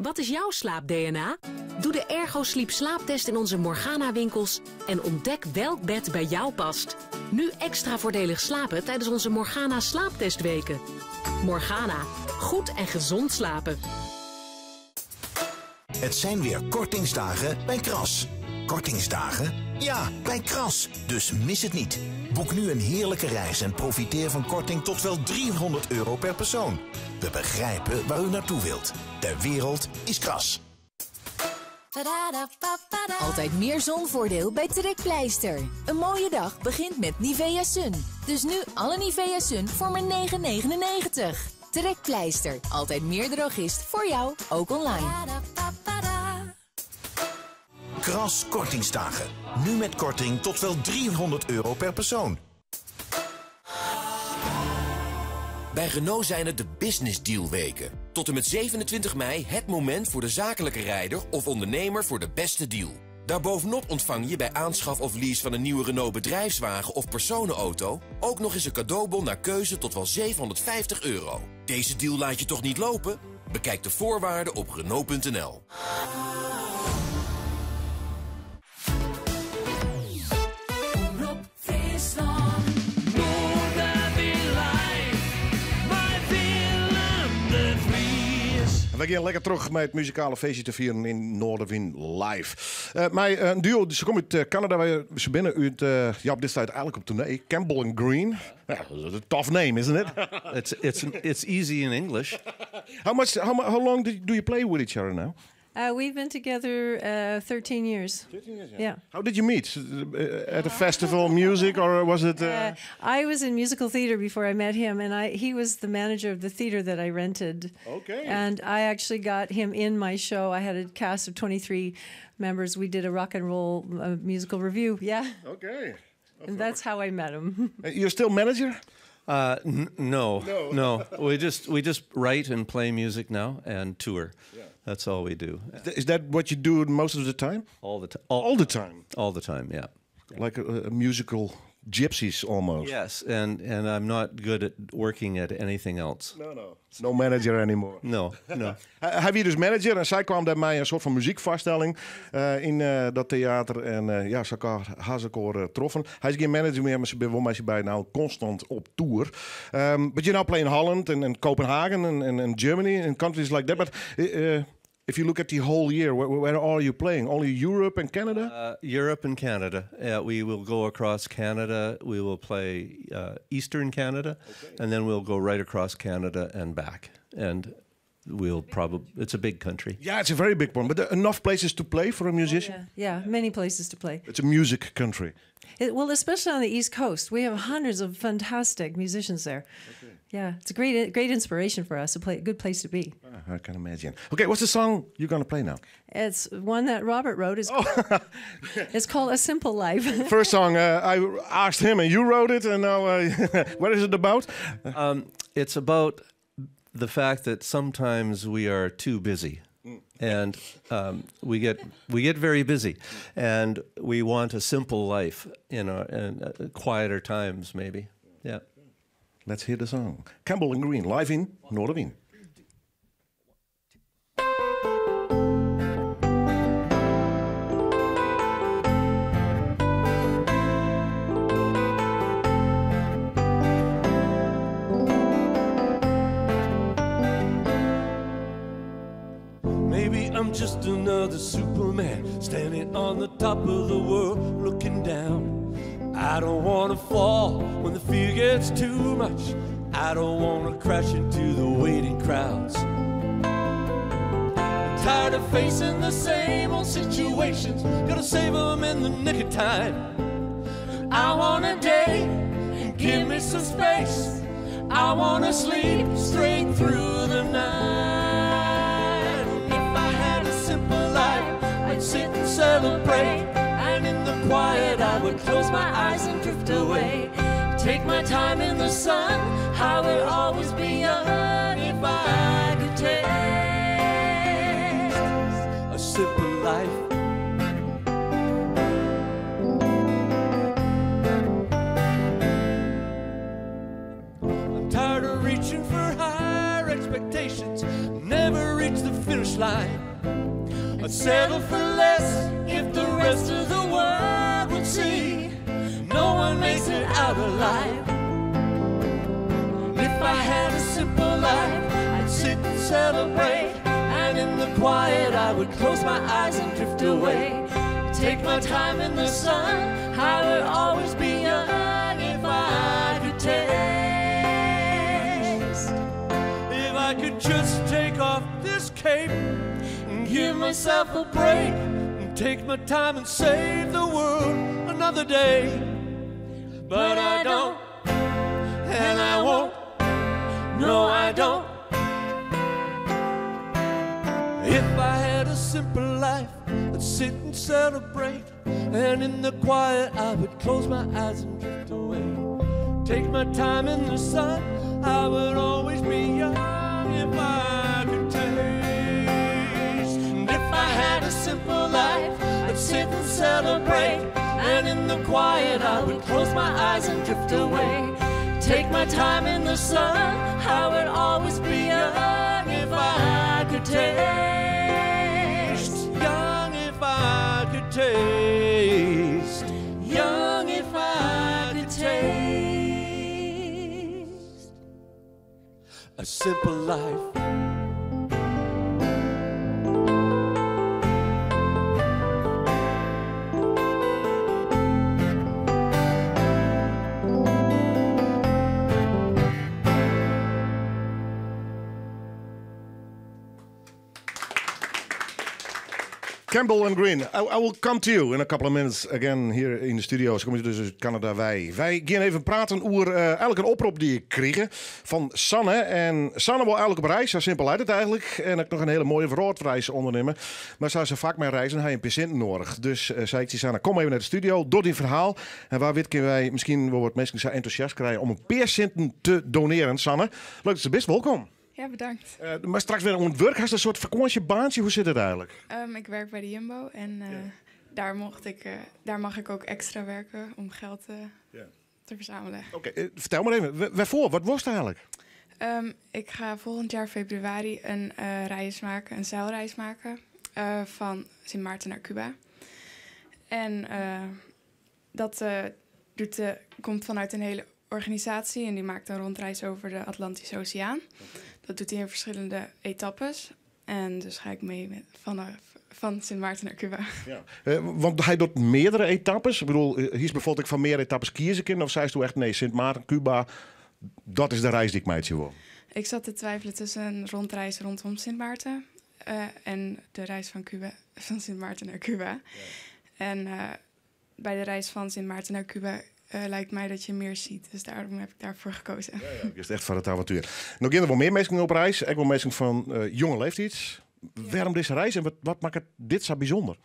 Wat is jouw slaap-DNA? Doe de Ergo Sleep slaaptest in onze Morgana-winkels en ontdek welk bed bij jou past. Nu extra voordelig slapen tijdens onze Morgana slaaptestweken. Morgana, goed en gezond slapen. Het zijn weer kortingsdagen bij Kras. Kortingsdagen? Ja, bij Kras. Dus mis het niet. Boek nu een heerlijke reis en profiteer van korting tot wel €300 per persoon. We begrijpen waar u naartoe wilt. De wereld is Kras. Altijd meer zonvoordeel bij Trekpleister. Een mooie dag begint met Nivea Sun. Dus nu alle Nivea Sun voor maar 9,99. Trekpleister. Altijd meer drogist voor jou, ook online. Kras kortingsdagen. Nu met korting tot wel €300 per persoon. Bij Renault zijn het de Business Deal weken. Tot en met 27 mei het moment voor de zakelijke rijder of ondernemer voor de beste deal. Daarbovenop ontvang je bij aanschaf of lease van een nieuwe Renault bedrijfswagen of personenauto ook nog eens een cadeaubon naar keuze tot wel €750. Deze deal laat je toch niet lopen? Bekijk de voorwaarden op Renault.nl. Omrop Fryslân. Noardewyn live. Mei Willem de Vries. En we gaan lekker terug met het muzikale feestje te vieren in Noardewyn Live. Maar een duo, ze komt uit Canada, waar ze binnen uit, ja, op dit tijd eigenlijk op tournee. Campbell and Green. Ja, dat is een tough name, isn't it? It's easy in English. How long do you play with each other now? We've been together 13 years. 13 years, yeah. Yeah. How did you meet? At a festival, music, or was it? I was in musical theater before I met him, and he was the manager of the theater that I rented. And I actually got him in my show. I had a cast of 23 members. We did a rock and roll musical review. Yeah. And that's how I met him. You're still manager? No. No. No. We just write and play music now and tour. That's all we do. Is that what you do most of the time? All the All the time. All the time, yeah. Like a musical gypsies almost. Yes, and I'm not good at working at anything else. No, no. No manager anymore. No, no. Hij wie dus manager en zij kwam daar mij een soort van muziekvaststelling in dat theater. En ja, ze elkaar hazekoor troffen. Hij is geen manager meer, maar ze zijn wel bij nou constant op tour. But you now play in Holland and Copenhagen and Germany and countries like that. But if you look at the whole year, where are you playing? Only Europe and Canada? Europe and Canada. We will go across Canada. We will play Eastern Canada, and then we'll go right across Canada and back. And we'll probably, it's a big country. Yeah, it's a very big one. But there are enough places to play for a musician? Yeah, yeah, many places to play. It's a music country. Especially on the East Coast. We have hundreds of fantastic musicians there. Yeah, it's a great, great inspiration for us, a good place to be. I can imagine. Okay, what's the song you're going to play now? It's one that Robert wrote. It's Oh. called A Simple Life. First song, I asked him and you wrote it, and now, what is it about? It's about the fact that sometimes we are too busy. And we get very busy, and we want a simple life in quieter times, maybe. Yeah. Let's hear the song. Campbell and Green, live in Noardewyn. Maybe I'm just another Superman standing on the top of the world looking down. I don't want to fall when the fear gets too much. I don't want to crash into the waiting crowds. I'm tired of facing the same old situations. Got to save them in the nick of time. I want a day, give me some space. I want to sleep straight through the night. If I had a simple life, I'd sit and celebrate. And in the quiet, I would close my eyes and drift away. Take my time in the sun, I would always be young if I could taste a simple life. I'm tired of reaching for higher expectations, never reach the finish climb. I'd settle for less if the rest of the world would see. No one makes it out alive. And if I had a simple life, I'd sit and celebrate. And in the quiet, I would close my eyes and drift away. Take my time in the sun. I would always be young if I could taste. If I could just take off this cape and give myself a break and take my time and save the world another day. But I don't, and I won't. No, I don't. If I had a simple life, I'd sit and celebrate. And in the quiet, I would close my eyes and drift away. Take my time in the sun, I would always be young if I could taste. And if I had a simple life, I'd sit and celebrate. And in the quiet, I would close my eyes and drift away. Take my time in the sun, I would always be young if I could taste. Young if I could taste. Young if I could taste. A simple life. Campbell and Green, I will come to you in a couple of minutes again here in de studio. Ze komen dus uit Canada wij. Wij gaan even praten over eigenlijk een oproep die ik kreeg van Sanne. En Sanne wil eigenlijk op reis, zo simpel uit het eigenlijk. En ik nog een hele mooie verraadreis ondernemen. Maar zou ze vaak mee reizen, hij een patiënt nodig. Dus zei ik tegen Sanne, kom even naar de studio, door die verhaal. En waar weet kunnen wij misschien wel wat mensen zo enthousiast krijgen om een paar centen te doneren. Sanne, leuk dat je best welkom. Ja, bedankt. Maar straks weer een werk, een soort vakantiebaantje. Hoe zit het eigenlijk? Ik werk bij de Jumbo en daar mag ik ook extra werken om geld te verzamelen. Oké, vertel maar even. Waarvoor? Wat was het eigenlijk? Ik ga volgend jaar februari een reis maken, een zeilreis maken van Sint Maarten naar Cuba. En dat komt vanuit een hele organisatie en die maakt een rondreis over de Atlantische Oceaan. Okay. Dat doet hij in verschillende etappes. En dus ga ik mee van Sint Maarten naar Cuba. Ja. Want hij doet meerdere etappes. Ik bedoel, hier is bijvoorbeeld ik van meer etappes kiezen kan. Of zei ze toen echt, nee, Sint Maarten, Cuba, dat is de reis die ik mij wil. Ik zat te twijfelen tussen een rondreis rondom Sint Maarten en de reis van, Cuba, van Sint Maarten naar Cuba. Ja. En bij de reis van Sint Maarten naar Cuba lijkt mij dat je meer ziet. Dus daarom heb ik daarvoor gekozen. Ja, ja, is echt van het avontuur. Nog er wel meer mensen op reis. Ik wil mensen van jonge leeftijd. Ja. Waarom deze reis en wat maakt het dit zo bijzonder?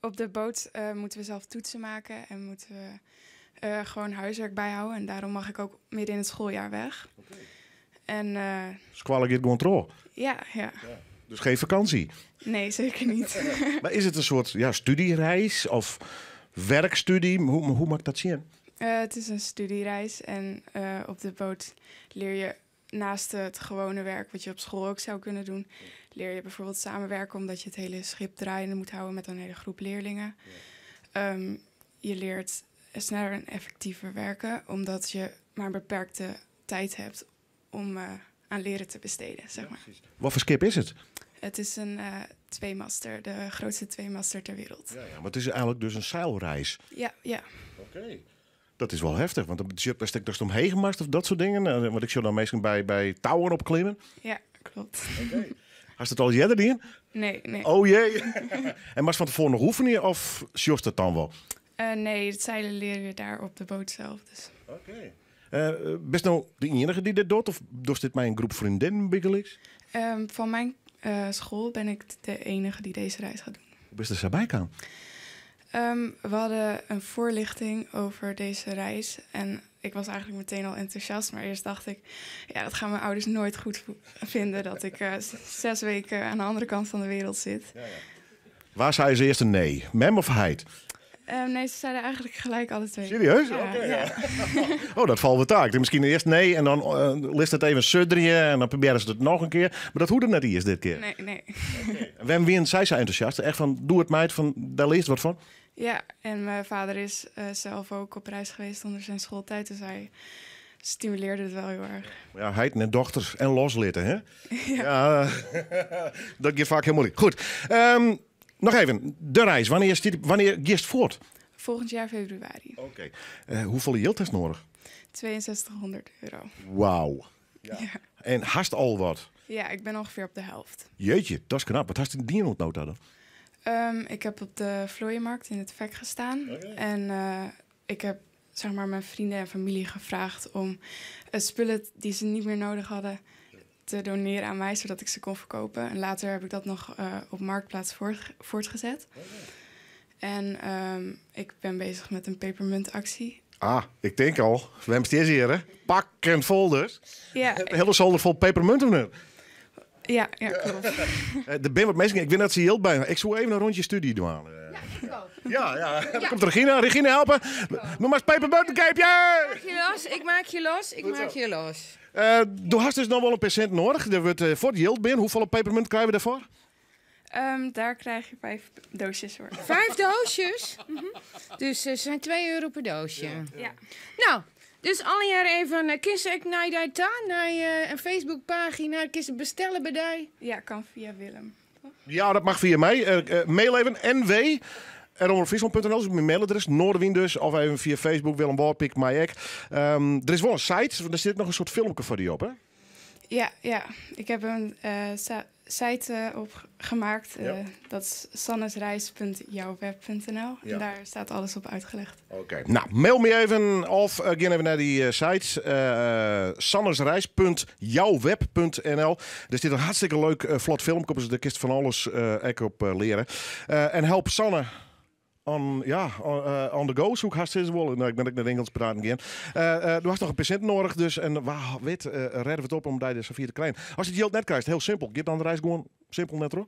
Op de boot moeten we zelf toetsen maken en moeten we gewoon huiswerk bijhouden. En daarom mag ik ook midden in het schooljaar weg. Okay. En Squallen gaat gewoon trouw. Ja, ja. Ja. Dus geen vakantie? Nee, zeker niet. Maar is het een soort studiereis of werkstudie? Hoe mag ik dat zien? Het is een studiereis en op de boot leer je naast het gewone werk wat je op school ook zou kunnen doen, leer je bijvoorbeeld samenwerken omdat je het hele schip draaiende moet houden met een hele groep leerlingen. Ja. Je leert sneller en effectiever werken omdat je maar een beperkte tijd hebt om aan leren te besteden, zeg maar. Ja, wat voor schip is het? Het is een tweemaster, de grootste tweemaster ter wereld. Ja, ja, maar het is eigenlijk dus een zeilreis. Ja, ja. Oké. Okay. Dat is wel heftig, want dan stek dus omheen gemast of dat soort dingen. Want ik zou dan meestal bij touwen opklimmen. Ja, klopt. Oké. Had het al eerder in? Nee, nee. Oh jee. En was van tevoren nog oefenen of sjost het dan wel? Nee, het zeilen leren we daar op de boot zelf. Dus. Oké. Best nou de enige die dit doet? Of doet dit mij een groep vriendinnen bygelyks? Van mijn school ben ik de enige die deze reis gaat doen. Hoe is er bij kan? We hadden een voorlichting over deze reis. En ik was eigenlijk meteen al enthousiast. Maar eerst dacht ik, ja, dat gaan mijn ouders nooit goed vinden... dat ik 6 weken aan de andere kant van de wereld zit. Ja, ja. Waar zei ze eerst een nee? Mem of heid? Nee, ze zeiden eigenlijk gelijk alle twee. Serieus? Ja, Oké, ja. ja. Oh, dat valt wel taak. Misschien eerst nee en dan list het even sudderen en dan proberen ze het nog een keer. Maar dat hoeft net niet eens dit keer. Nee, nee. Wem wien zij zo enthousiast? Echt van, doe het meid, van, daar leest wat van. Ja, en mijn vader is zelf ook op reis geweest onder zijn schooltijd. Dus hij stimuleerde het wel heel erg. Ja, heit en dochters en loslitten, hè? Ja, dat gaat vaak heel moeilijk. Goed, nog even, de reis. Wanneer is die, wanneer gist voort? Volgend jaar februari. Oké. Hoeveel geld is nodig? 6200 euro. Wauw. Ja. En hast al wat? Ja, ik ben ongeveer op de helft. Jeetje, dat is knap. Wat hast in die nota dan? Ik heb op de vlooienmarkt in het vek gestaan. Oh, En ik heb zeg maar, mijn vrienden en familie gevraagd om spullen die ze niet meer nodig hadden te doneren aan mij, zodat ik ze kon verkopen. En later heb ik dat nog op Marktplaats voortgezet. Oh, En ik ben bezig met een pepermuntactie. Ah, ik denk al. We hebben steeds hier, hè? Pakkend vol dus. Ja. De hele zolder vol pepermunten nu. Ja, ja, klopt. Er ben wat mensen. Ik weet dat ze heel bij. Ik zou even een rondje studie doen. Ja, ik ook. Ja, ja. Dan komt Regina. Regina helpen. Maar maar pepermuntencapeje! Ik maak je los, ik maak je los, ik maak je los. Du hast dus nog wel een percent nodig. Er wordt voor het yield binnen. Hoeveel pepermunt krijgen we daarvoor? Daar krijg je 5 doosjes voor. 5 doosjes? Dus ze zijn 2 euro per doosje. Ja. Nou, dus alle jaren even kies ik naar die ta, naar een Facebookpagina, kies bestellen bij die. Ja, kan via Willem. Ja, dat mag via mij. Mail even nw @omroepfriesland.nl is mijn mailadres. Noardewyn dus. Of even via Facebook, Willem Warpik, mij ek. Er is wel een site, want daar zit nog een soort filmpje voor die op, hè? Ja, ja. Ik heb een site opgemaakt. Dat is sannesreis.jouwweb.nl. En daar staat alles op uitgelegd. Oké. Nou, mail me even of ga even naar die site. sannesreis.jouwweb.nl. Er zit een hartstikke leuk vlot filmpje op, dus daar kist van alles ek op leren. En help Sanne on, ja, on the go, zoek haast eens wel. Nou, ik ben ook naar Engels praten gaan. Du hast nog een patiënt nodig, dus en waar, weet, redden we het op om daar de Safir te krijgen. Als je het geld net krijgt, heel simpel. Geef dan de reis gewoon simpel net hoor.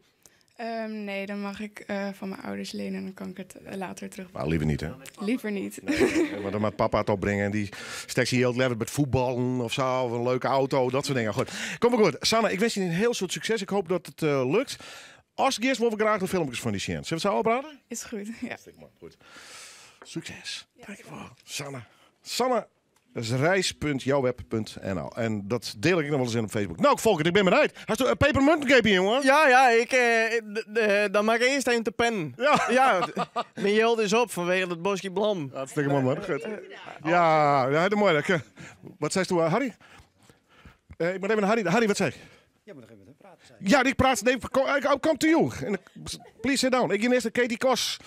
Nee, dan mag ik van mijn ouders lenen en dan kan ik het later terug. Maar liever niet, hè? Liever niet. Nee, nee, want dan moet papa het opbrengen en die steekt zijn geld lekker met voetballen of zo, of een leuke auto, dat soort dingen. Goed, kom maar goed. Sanne, ik wens je een heel soort succes. Ik hoop dat het lukt. Als ik eerst wil we graag de filmpjes van die Sjen. Zullen we het zo oppraten? Is goed, ja. Stik maar, goed. Succes. Ja. Dankjewel. Sanne. Sanne, dat is reis.jouwweb.nl. En dat deel ik nog wel eens in op Facebook. Nou, Volkert, ik ben benieuwd. Hast du een pepermuntcape, jongen? Ja, ja, ik, dan maak ik eerst even de pen. Ja. Ja, mijn geld is op vanwege dat bosje blom. Hartstikke mooi, man. Goed. Ja, ja, dat mooi. Wat zei je, Harry? Ik moet even naar Harry. Harry, wat zei je? Je moet nog even met hem praten. Zei Ja, ik praat. Nee, kom, come to you. En, please sit down. Ik ben eerst Katie Kos.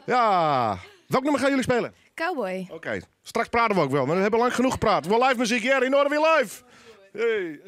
Ja. Welk nummer gaan jullie spelen? Cowboy. Oké, straks praten we ook wel. Maar we hebben lang genoeg gepraat. We live muziek hier in Noardewyn Live. Hey.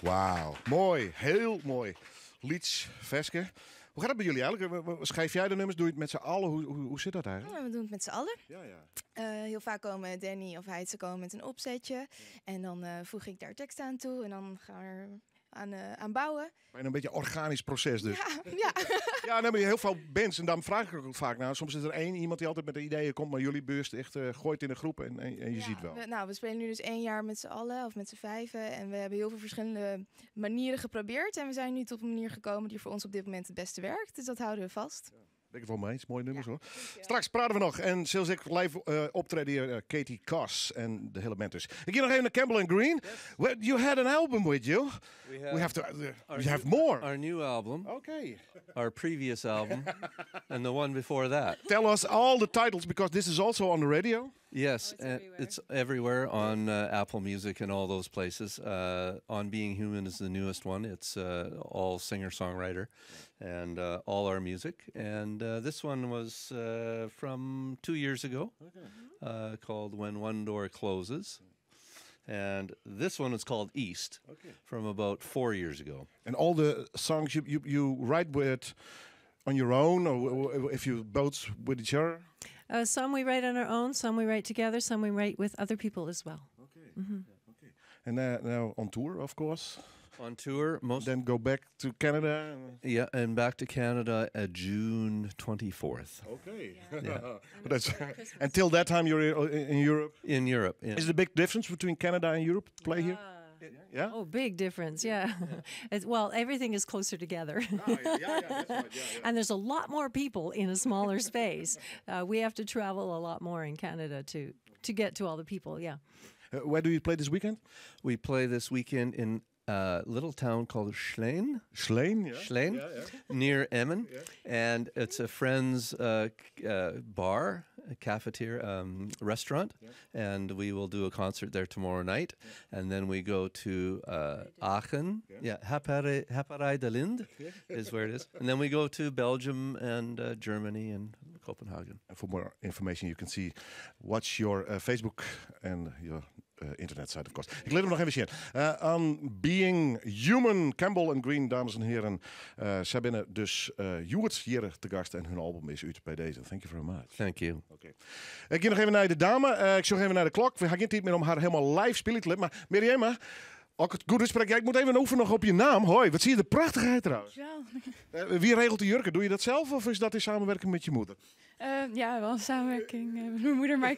Wauw, mooi. Heel mooi. Lyts ferske. Hoe gaat het bij jullie eigenlijk? Schrijf jij de nummers? Doe je het met z'n allen? Hoe zit dat eigenlijk? Ja, we doen het met z'n allen. Ja. Heel vaak komen Danny of Heidse komen met een opzetje. En dan voeg ik daar tekst aan toe. En dan gaan we er aan bouwen. Bijna een beetje een organisch proces dus. Ja. Ja, dan heb je heel veel bands en daarom vraag ik ook vaak naar. Soms is er één iemand die altijd met de ideeën komt, maar jullie beurs echt gooit in de groep en je ziet wel. We spelen nu dus 1 jaar met z'n allen of met z'n vijven. En we hebben heel veel verschillende manieren geprobeerd. En we zijn nu tot een manier gekomen die voor ons op dit moment het beste werkt. Dus dat houden we vast. Ja. Ben ik het wel mee eens. Mooie nummers, hoor. Straks praten we nog. En zullen ik live optreden hier, Katie Koss en de hele band dus. Ik ga nog even naar Campbell and Green. Yes. Well, you had an album with you. We We have have to we have more. Our new album. Okay. Our previous album. And the one before that. Tell us all the titles, because this is also on the radio. Yes, Oh, it's everywhere. it's everywhere on Apple Music and all those places. On Being Human is the newest one. It's all singer-songwriter and all our music. And this one was from 2 years ago, called When One Door Closes. And this one is called East, from about 4 years ago. And all the songs you write with on your own, or if you both with each other? Some we write on our own, some we write together, some we write with other people as well. Okay. And now on tour, of course. On tour, most. Then go back to Canada. Yeah, and back to Canada at June 24th. Okay. Yeah. But until that time, you're in Europe. In Europe. Yeah. Is there a big difference between Canada and Europe to play here? Yeah? Oh, big difference, yeah. Everything is closer together. Oh, yeah, that's right. Yeah. And there's a lot more people in a smaller space. We have to travel a lot more in Canada to get to all the people, yeah. Where do you play this weekend? We play this weekend in a little town called Schlein. Schlein, yeah. Schlein, near Emmen. And it's a friend's bar, a cafeteria, restaurant. And we will do a concert there tomorrow night. And then we go to Aachen. Yeah, Happerij de Linde is where it is. And then we go to Belgium and Germany and Copenhagen. And for more information, you can watch your Facebook and your internet site, of course. Ik laat hem nog even zien. On Being Human, Campbell and Green, dames en heren. Zij binnen dus hjoed hier te gast en hun album is uit bij deze. Thank you very much. Thank you. Oké. Ik ga nog even naar de dame. Ik zoek even naar de klok. We gaan geen tijd meer om haar helemaal live spelen te laten. Maar Mirjam, ook het goed gesprek. Ja, ik moet even oefenen nog op je naam. Hoi, wat zie je er prachtig uit trouwens. Dankjewel. Wie regelt de jurken? Doe je dat zelf of is dat in samenwerking met je moeder? Ja, wel een samenwerking met mijn moeder, maar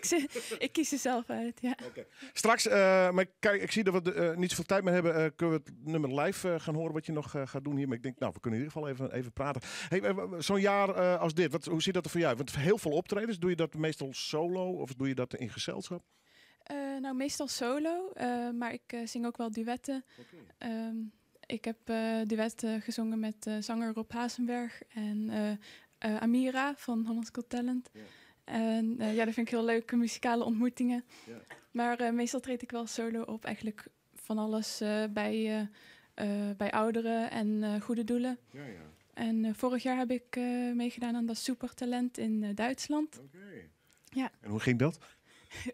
ik kies ze zelf uit. Ja. Oké. Straks, maar kijk, ik zie dat we niet zoveel tijd meer hebben. Kunnen we het nummer live gaan horen wat je nog gaat doen hier? Maar ik denk, we kunnen in ieder geval even praten. Hey, zo'n jaar als dit, hoe ziet dat er voor jou uit? Want heel veel optredens, doe je dat meestal solo of doe je dat in gezelschap? Meestal solo, maar ik zing ook wel duetten. Ik heb duetten gezongen met zanger Rob Hazenberg en Amira van Holland's Got Talent. En dat vind ik heel leuk, muzikale ontmoetingen. Maar meestal treed ik wel solo op, eigenlijk van alles bij ouderen en goede doelen. En vorig jaar heb ik meegedaan aan dat Supertalent in Duitsland. Ja. En hoe ging dat?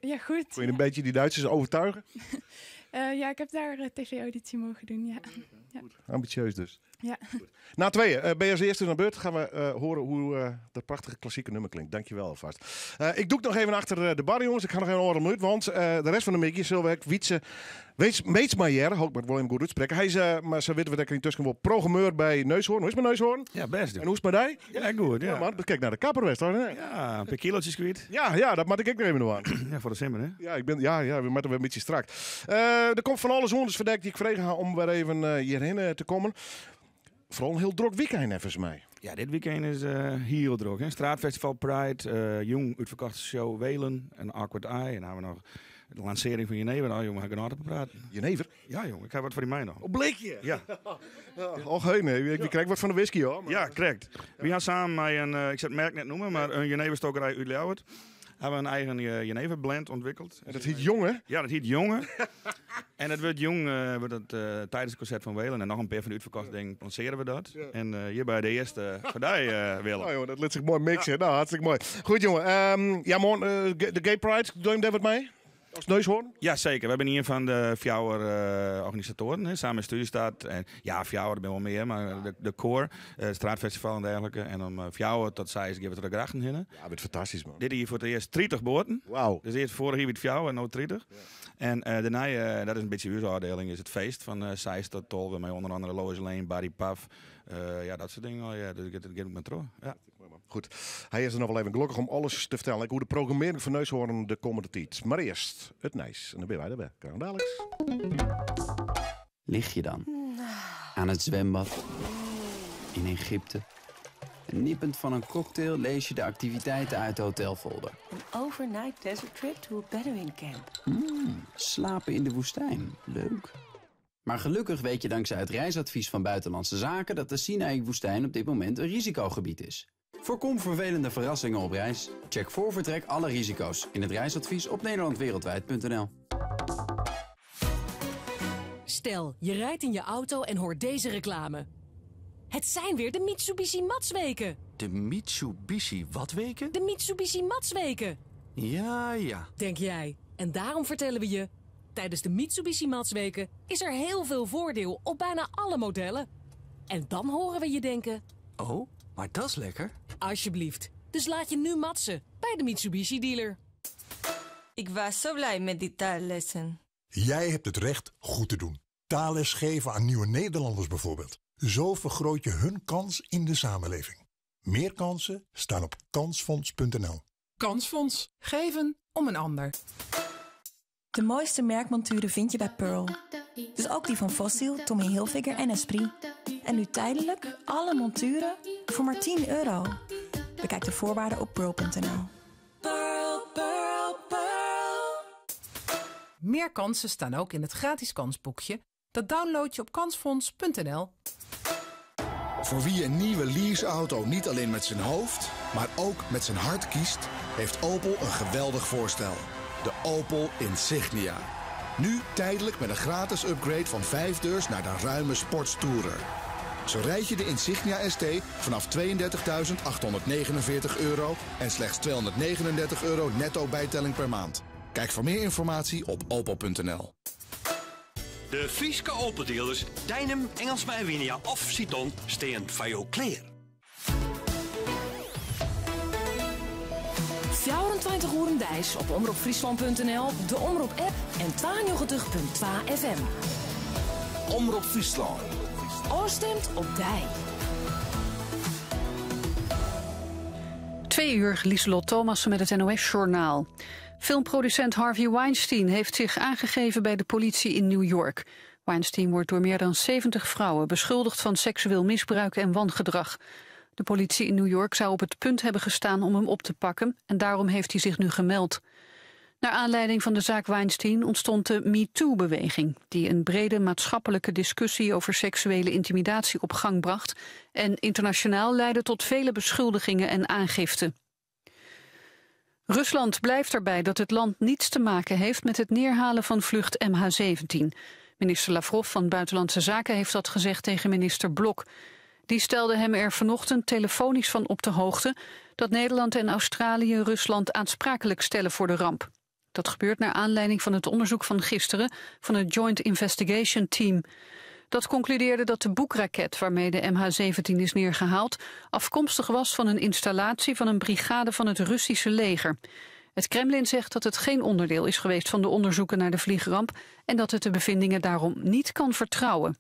Ja, goed. Kon je een beetje die Duitsers overtuigen? Ja, ik heb daar tv-auditie mogen doen, ja. Ja. Goed. Ambitieus dus. Ja. Goed. Na tweeën, ben je als eerste naar beurt. Gaan we horen hoe dat prachtige klassieke nummer klinkt. Dankjewel alvast. Ik doe het nog even achter de bar, jongens. Ik ga nog even een minuut, want de rest van de middag zullen we Wietse Meetsmaier, hoop ik maar wel even goed uitspreken. Hij is, maar ze weten wat ik intussen wel, programmeur bij Neushoorn. Hoe is het met Neushoorn? Ja, best. En hoe is het met jij? Ja, goed. Ja. Ja, man, kijk naar de kapperwest, hoor. Ja, een paar kilootjes kwijt. Ja, ja, dat moet ik ook nog even nog aan. Ja, voor de simmer, hè? Ja, we moeten weer een beetje strak. Er komt van alles onder, dus verdekt die ik vraag ga om weer even hierheen te komen. Vooral een heel druk weekend, volgens mij. Ja, dit weekend is heel druk. Hè? Straatfestival Pride, Jong, uitverkochte show Welen en Awkward Eye. En dan hebben we nog de lancering van Jenever. Nou, jongen, ga ik er nog op praten. Jenever? Ja, jongen, ik heb wat voor die mij nog. Op blikje? Ja. Och, hey, nee, ik krijg wat van de whisky, hoor. Maar... Ja, correct. We gaan samen met een, ik zal het merk net noemen, maar een Jeneverstokerij uit Ljouwert. Hebben we een eigen Jenever blend ontwikkeld. En dat heet Jonge? Ja, dat heet Jonge. En dat wordt jong wordt dat tijdens het concert van Welen en nog een paar van de uitverkochte dingen lanceren we dat. En hierbij de eerste voor die Willem. Nou jongen, dat liet zich mooi mixen. Nou, hartstikke mooi. Goed jongen. Ja, morgen de Gay Pride, doe je hem daar wat mee? As Neushoorn? Ja, seker. Wy binne ien fan de fjouwer organisatoaren, hè, samen met Studiestad. En, ja, fjouwer, der binne wol mear, mar de, de core, it straatfestival en dergelike. En om fjouwer tot seis gean we troch de grachten hinne. Ja, wurdt fantastysk, man. Dit jier foar it earst 30 boaten. Wauw. Dus earst foarich jier wie it fjouwer en no 30. En dêrnei, dat is in bytsje ús ôfdieling, is it feest fan seis tot 12 mei ûnder andere Lois Lane, Barry Paf, ja, dat soart dingen allegear. Dus it giet mar troch. Ja. Goed, hy is der noch wol even gelokkich om alles te fertellen. Ek oer de programmearring fan Neushoorn de kommende tiid. Mar earst it nijs. En dan binne wy der wer. Graach daliks. Lig je dan? Aan het zwembad? In Egypte? En nippend van een cocktail lees je de activiteiten uit de hotelfolder. Een overnight desert trip to a Bedouin camp. Slapen in de woestijn. Leuk. Maar gelukkig weet je dankzij het reisadvies van Buitenlandse Zaken dat de Sinaï-woestijn op dit moment een risicogebied is. Voorkom vervelende verrassingen op reis. Check voor vertrek alle risico's in het reisadvies op nederlandwereldwijd.nl. Stel, je rijdt in je auto en hoort deze reclame. Het zijn weer de Mitsubishi Matsweken. De Mitsubishi wat weken? De Mitsubishi Matsweken. Ja, ja. Denk jij. En daarom vertellen we je... Tijdens de Mitsubishi Matsweken is er heel veel voordeel op bijna alle modellen. En dan horen we je denken... Oh, maar dat is lekker. Alsjeblieft. Dus laat je nu matsen bij de Mitsubishi dealer. Ik was zo blij met die taallessen. Jij hebt het recht goed te doen. Taalles geven aan nieuwe Nederlanders bijvoorbeeld. Zo vergroot je hun kans in de samenleving. Meer kansen staan op kansfonds.nl. Kansfonds. Geven om een ander. De mooiste merkmonturen vind je bij Pearl. Dus ook die van Fossil, Tommy Hilfiger en Esprit. En nu tijdelijk alle monturen voor maar 10 euro. Bekijk de voorwaarden op pearl.nl. Pearl, Pearl, Pearl. Meer kansen staan ook in het gratis kansboekje. Dat download je op kansfonds.nl. Voor wie een nieuwe leaseauto niet alleen met zijn hoofd, maar ook met zijn hart kiest, heeft Opel een geweldig voorstel. De Opel Insignia. Nu tijdelijk met een gratis upgrade van 5 deurs naar de ruime Sportstourer. Zo rijd je de Insignia ST vanaf 32.849 euro en slechts 239 euro netto bijtelling per maand. Kijk voor meer informatie op opel.nl. De Fryske Opeldealers Deinum, Engelsma en Winia of Citon stean foar jo klear. 24 oeren deis op omropfryslan.nl, de Omrop-app en 92.2 FM. Omrop Fryslân. Ofstimd op dy. 2 uur, Lieselot Thomassen met het NOS-journaal. Filmproducent Harvey Weinstein heeft zich aangegeven bij de politie in New York. Weinstein wordt door meer dan 70 vrouwen beschuldigd van seksueel misbruik en wangedrag. De politie in New York zou op het punt hebben gestaan om hem op te pakken en daarom heeft hij zich nu gemeld. Naar aanleiding van de zaak Weinstein ontstond de MeToo-beweging, die een brede maatschappelijke discussie over seksuele intimidatie op gang bracht en internationaal leidde tot vele beschuldigingen en aangiften. Rusland blijft erbij dat het land niets te maken heeft met het neerhalen van vlucht MH17. Minister Lavrov van Buitenlandse Zaken heeft dat gezegd tegen minister Blok. Die stelde hem er vanochtend telefonisch van op de hoogte dat Nederland en Australië Rusland aansprakelijk stellen voor de ramp. Dat gebeurt naar aanleiding van het onderzoek van gisteren van het Joint Investigation Team. Dat concludeerde dat de Boekraket waarmee de MH17 is neergehaald afkomstig was van een installatie van een brigade van het Russische leger. Het Kremlin zegt dat het geen onderdeel is geweest van de onderzoeken naar de vliegramp en dat het de bevindingen daarom niet kan vertrouwen.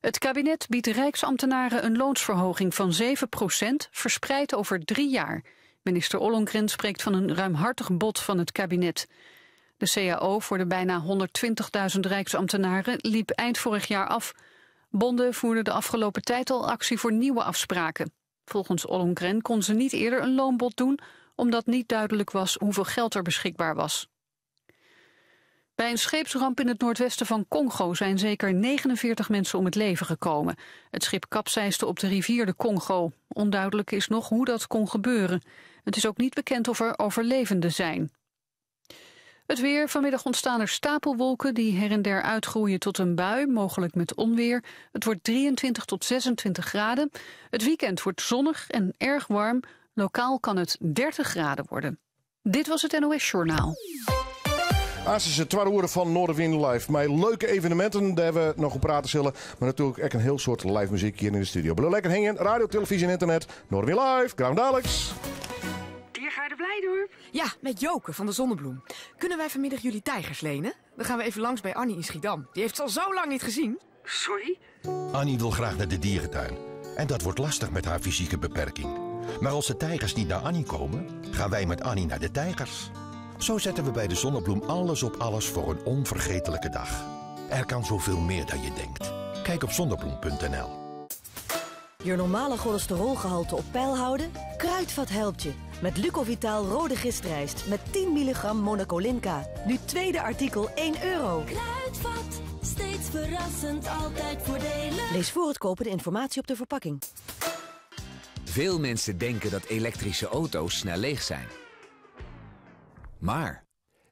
Het kabinet biedt rijksambtenaren een loonsverhoging van 7%, verspreid over 3 jaar. Minister Ollongren spreekt van een ruimhartig bod van het kabinet. De CAO voor de bijna 120.000 rijksambtenaren liep eind vorig jaar af. Bonden voerden de afgelopen tijd al actie voor nieuwe afspraken. Volgens Ollongren kon ze niet eerder een loonbod doen, omdat niet duidelijk was hoeveel geld er beschikbaar was. Bij een scheepsramp in het noordwesten van Congo zijn zeker 49 mensen om het leven gekomen. Het schip kapseisde op de rivier de Congo. Onduidelijk is nog hoe dat kon gebeuren. Het is ook niet bekend of er overlevenden zijn. Het weer. Vanmiddag ontstaan er stapelwolken die her en der uitgroeien tot een bui, mogelijk met onweer. Het wordt 23 tot 26 graden. Het weekend wordt zonnig en erg warm. Lokaal kan het 30 graden worden. Dit was het NOS Journaal. Aanst is it twadde oere fan Noardewyn Live. Mei leuke eveneminten dêr't we noch oer prate sille. Mar natuerlik ek in hiel soad live muzyk hjir yn de studio. Bliuw lekker hingjen. Radio, televyzje en ynternet. Noardewyn Live. Graach daliks. Diergaarde Blijdorp. Ja, met Joke van de Zonnebloem. Kunnen wij vanmiddag jullie tijgers lenen? Dan gaan we even langs bij Annie in Schiedam. Die heeft ze al zo lang niet gezien. Sorry? Annie wil graag naar de dierentuin. En dat wordt lastig met haar fysieke beperking. Maar als de tijgers niet naar Annie komen, gaan wij met Annie naar de tijgers. Zo zetten we bij de Zonnebloem alles op alles voor een onvergetelijke dag. Er kan zoveel meer dan je denkt. Kijk op zonnebloem.nl. Je normale cholesterolgehalte op peil houden? Kruidvat helpt je. Met Lucovitaal rode gistrijst met 10 milligram monacolin K. Nu tweede artikel 1 euro. Kruidvat, steeds verrassend, altijd voordelig. Lees voor het kopen de informatie op de verpakking. Veel mensen denken dat elektrische auto's snel leeg zijn. Maar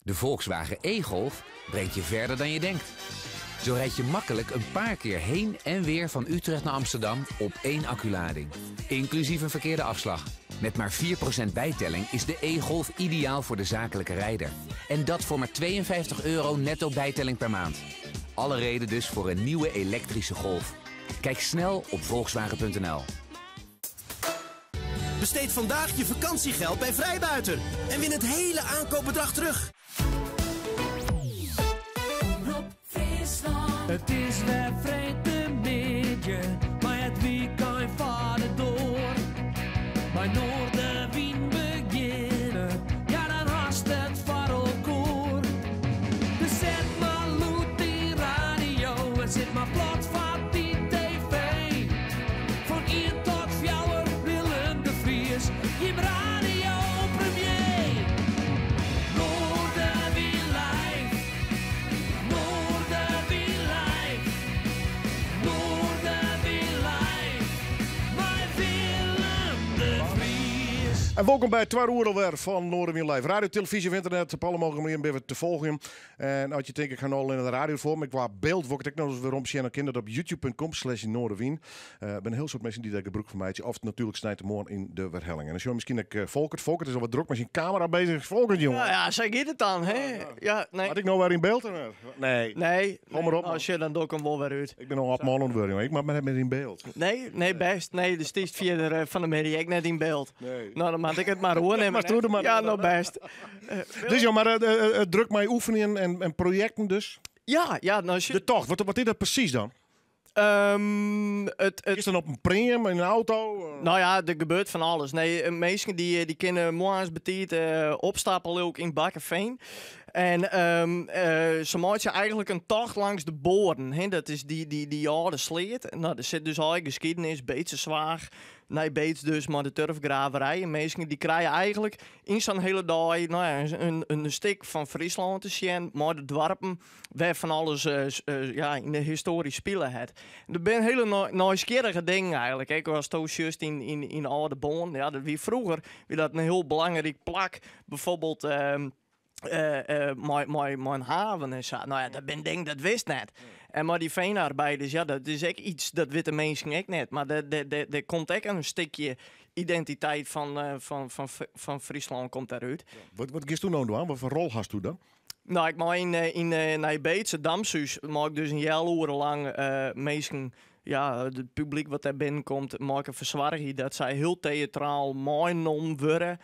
de Volkswagen e-Golf brengt je verder dan je denkt. Zo rijd je makkelijk een paar keer heen en weer van Utrecht naar Amsterdam op één acculading. Inclusief een verkeerde afslag. Met maar 4% bijtelling is de e-Golf ideaal voor de zakelijke rijder. En dat voor maar 52 euro netto bijtelling per maand. Alle reden dus voor een nieuwe elektrische Golf. Kijk snel op volkswagen.nl. Besteed vandaag je vakantiegeld bij Vrijbuiter en win het hele aankoopbedrag terug. It is wer freedtemiddei, mei it wykein foar de doar. By Noardewyn begjinne, ja dan hast it foar elkoar. Dus set mar lûd dyn radio en sit mar plat foar dyn TV. Fan ien tot fjouwer Willem de Vries, jim radiopremier. Noardewyn live, Noardewyn live, Noardewyn live, mei Willem de Vries. En wolkom by it twadde oere alwer fan Noardewyn Live. Radio, televyzje of ynternet, op alle mooglike manieren binne we te folgjen. En as je tinke, ik ha no allinne de radio foar my, kwa byld wol ik it ek noch ris werom sjen, dan kin dat op youtube.com slash Noardewyn. Eh, der binne in hiel soad minsken dy't dêr gebrûk fan meitsje. Of natuerlik sneintemoarn yn de werhelling. En dan sjogge we miskien ek eh, Folkert. Folkert is al wat drok mei syn kamera bezich. Folkert, jongen. Ja, ja, sa giet it dan, hè? Ja, nee. Moat ik no wer yn byld? Nee. Nee. Kom mar op. As je dan doch ik him wol wer út. Ik bin al op man oan it wurden, jongen. Ik moat mar net mear yn byld. Nee, nee, bêst. Nee, do stiest fierder eh, fan 'e middei ek net yn byld. Nee. No, dan moat ik it mar oernimme. Moatst oer de mar- Ja, no bêst. Dus ja, mar drok mei oefenjen en projekten dus? Ja, ja. No, De tocht, wat is dat presys dan? It, Is dan op in pream, yn in auto? No ja, der gebeurt fan alles. Nee, eh, minsken dy, dy kinne moarns betiid eh, opstappe leau ik yn Bakkefean. En ehm, eh, se meitsje eigentlik in tocht langs de boarden. Hè? Dat is dy, dy, dy âlde sleat. No, der sit dus al geskiednis, Beetsterzwaag, Nij Beets dus mei de turfgraverij. En minsken dy krije eigentlik yn sa'n hiele dei no ja, in, in stik fan Fryslân te sjen mei de doarpen wêr fan alles eh, eh, ja, yn de histoarje spile hat. Der binne hiele nijsgjirrige dingen eigentlik. Ek asto sjochst yn, yn, yn Aldeboarn. Ja, dat wie froeger wie dat in hiel belangryk plak. Byfoarbyld ehm, eh, mei, mei, mei in haven en sa. No ja, dat binne dingen dat witst net. En mei dy feanarbeiders, ja, dat is ek yts dat witte minsken ek net. Mar der, der, der, der komt ek in stikje identiteit fan, fan, fan, fan Fryslân komt dêrút. Wat, wat giest do no dwaan? Wat foar rol hast do dan? No, ik mei yn, yn Nij Beets, it Damshûs, mei ik dus in healoere lang minsken, ja, it publyk wat dêr binnenkomt, mei ik fersoargje dat sy hiel teatraal meinommen wurde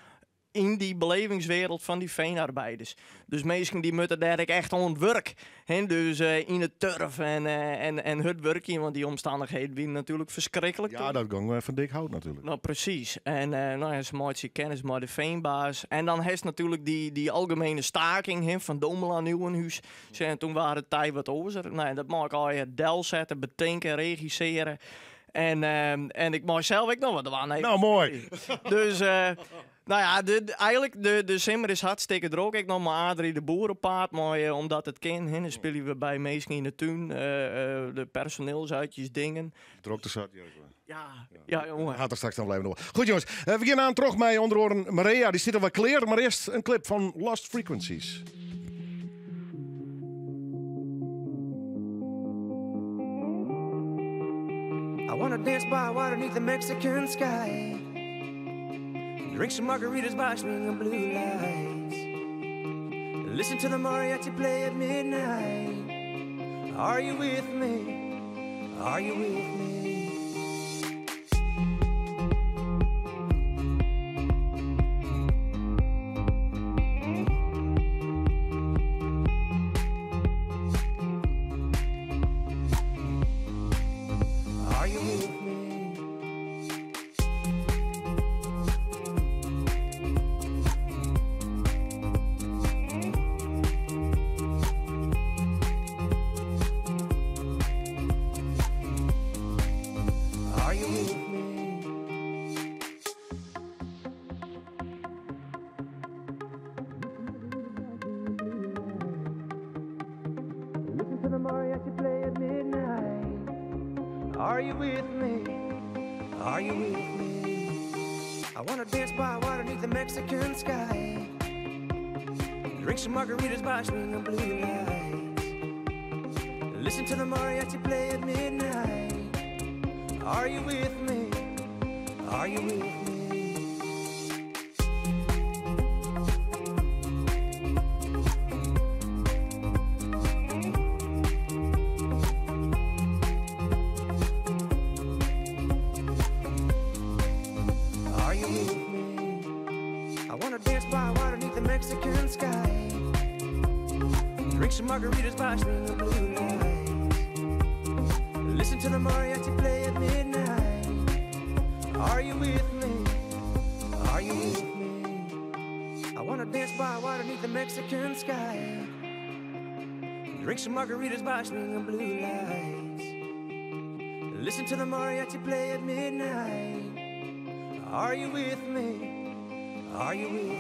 yn dy belevingswereld fan dy feanarbeiders. Dus minsken dy moatte dêr ek echt oan it wurk. Hè? Dus yn de turf en, en, en hurd wurkjen, want dy omstannichheden wiene natuerlik ferskriklik. Ja, dat gong fan dik hout natuerlik. No, presys. En no ja, se meitsje kennis mei de feanbaas. En dan hast natuerlik dy, dy algemene staking hè, fan Domela Nieuwenhuis. En toen waard it tij wat oarser. No, en dat mei ik allegear delsette, betinke, regissearje. En, en ik mei sels ek noch wat dwaan. No, moai. Dus, no ja, de, eigentlik, de, de simmer is hartstikke drok. Ek noch mei Adrie de Boer op paad, mei, omdat it kin. Hè, dan spylje we by minsken yn de tún, de personeelsuitjes, dingen. Drokte sat, Ja, ja, jongen. Hat er straks dan blijven door. Goed jongens, we gean oan troch mei ûnder oaren Maria. Dy stiet al wat klear, mar earst in clip fan Lost Frequencies. I wanna dance by water beneath the Mexican sky. Drink some margaritas by swinging blue lights. Listen to the mariachi play at midnight. Are you with me? Are you with me? Are you with me? Are you with me? Listen to the mariachi play at midnight. Are you with me? Are you with me? I wanna dance by water beneath the Mexican sky. Drink some margaritas by swinging blue lights. Listen to the mariachi play at midnight. Are you with me? Are you with me? Are you with me? I wanna dance by water beneath the Mexican sky. Drink some margaritas by swinging blue lights. Listen to the mariachi play at midnight. Are you with me? Are you with me? I wanna dance by water beneath the Mexican sky. Drink some margaritas by swinging blue lights. Listen to the mariachi play at midnight. Are you with me? Are you with me?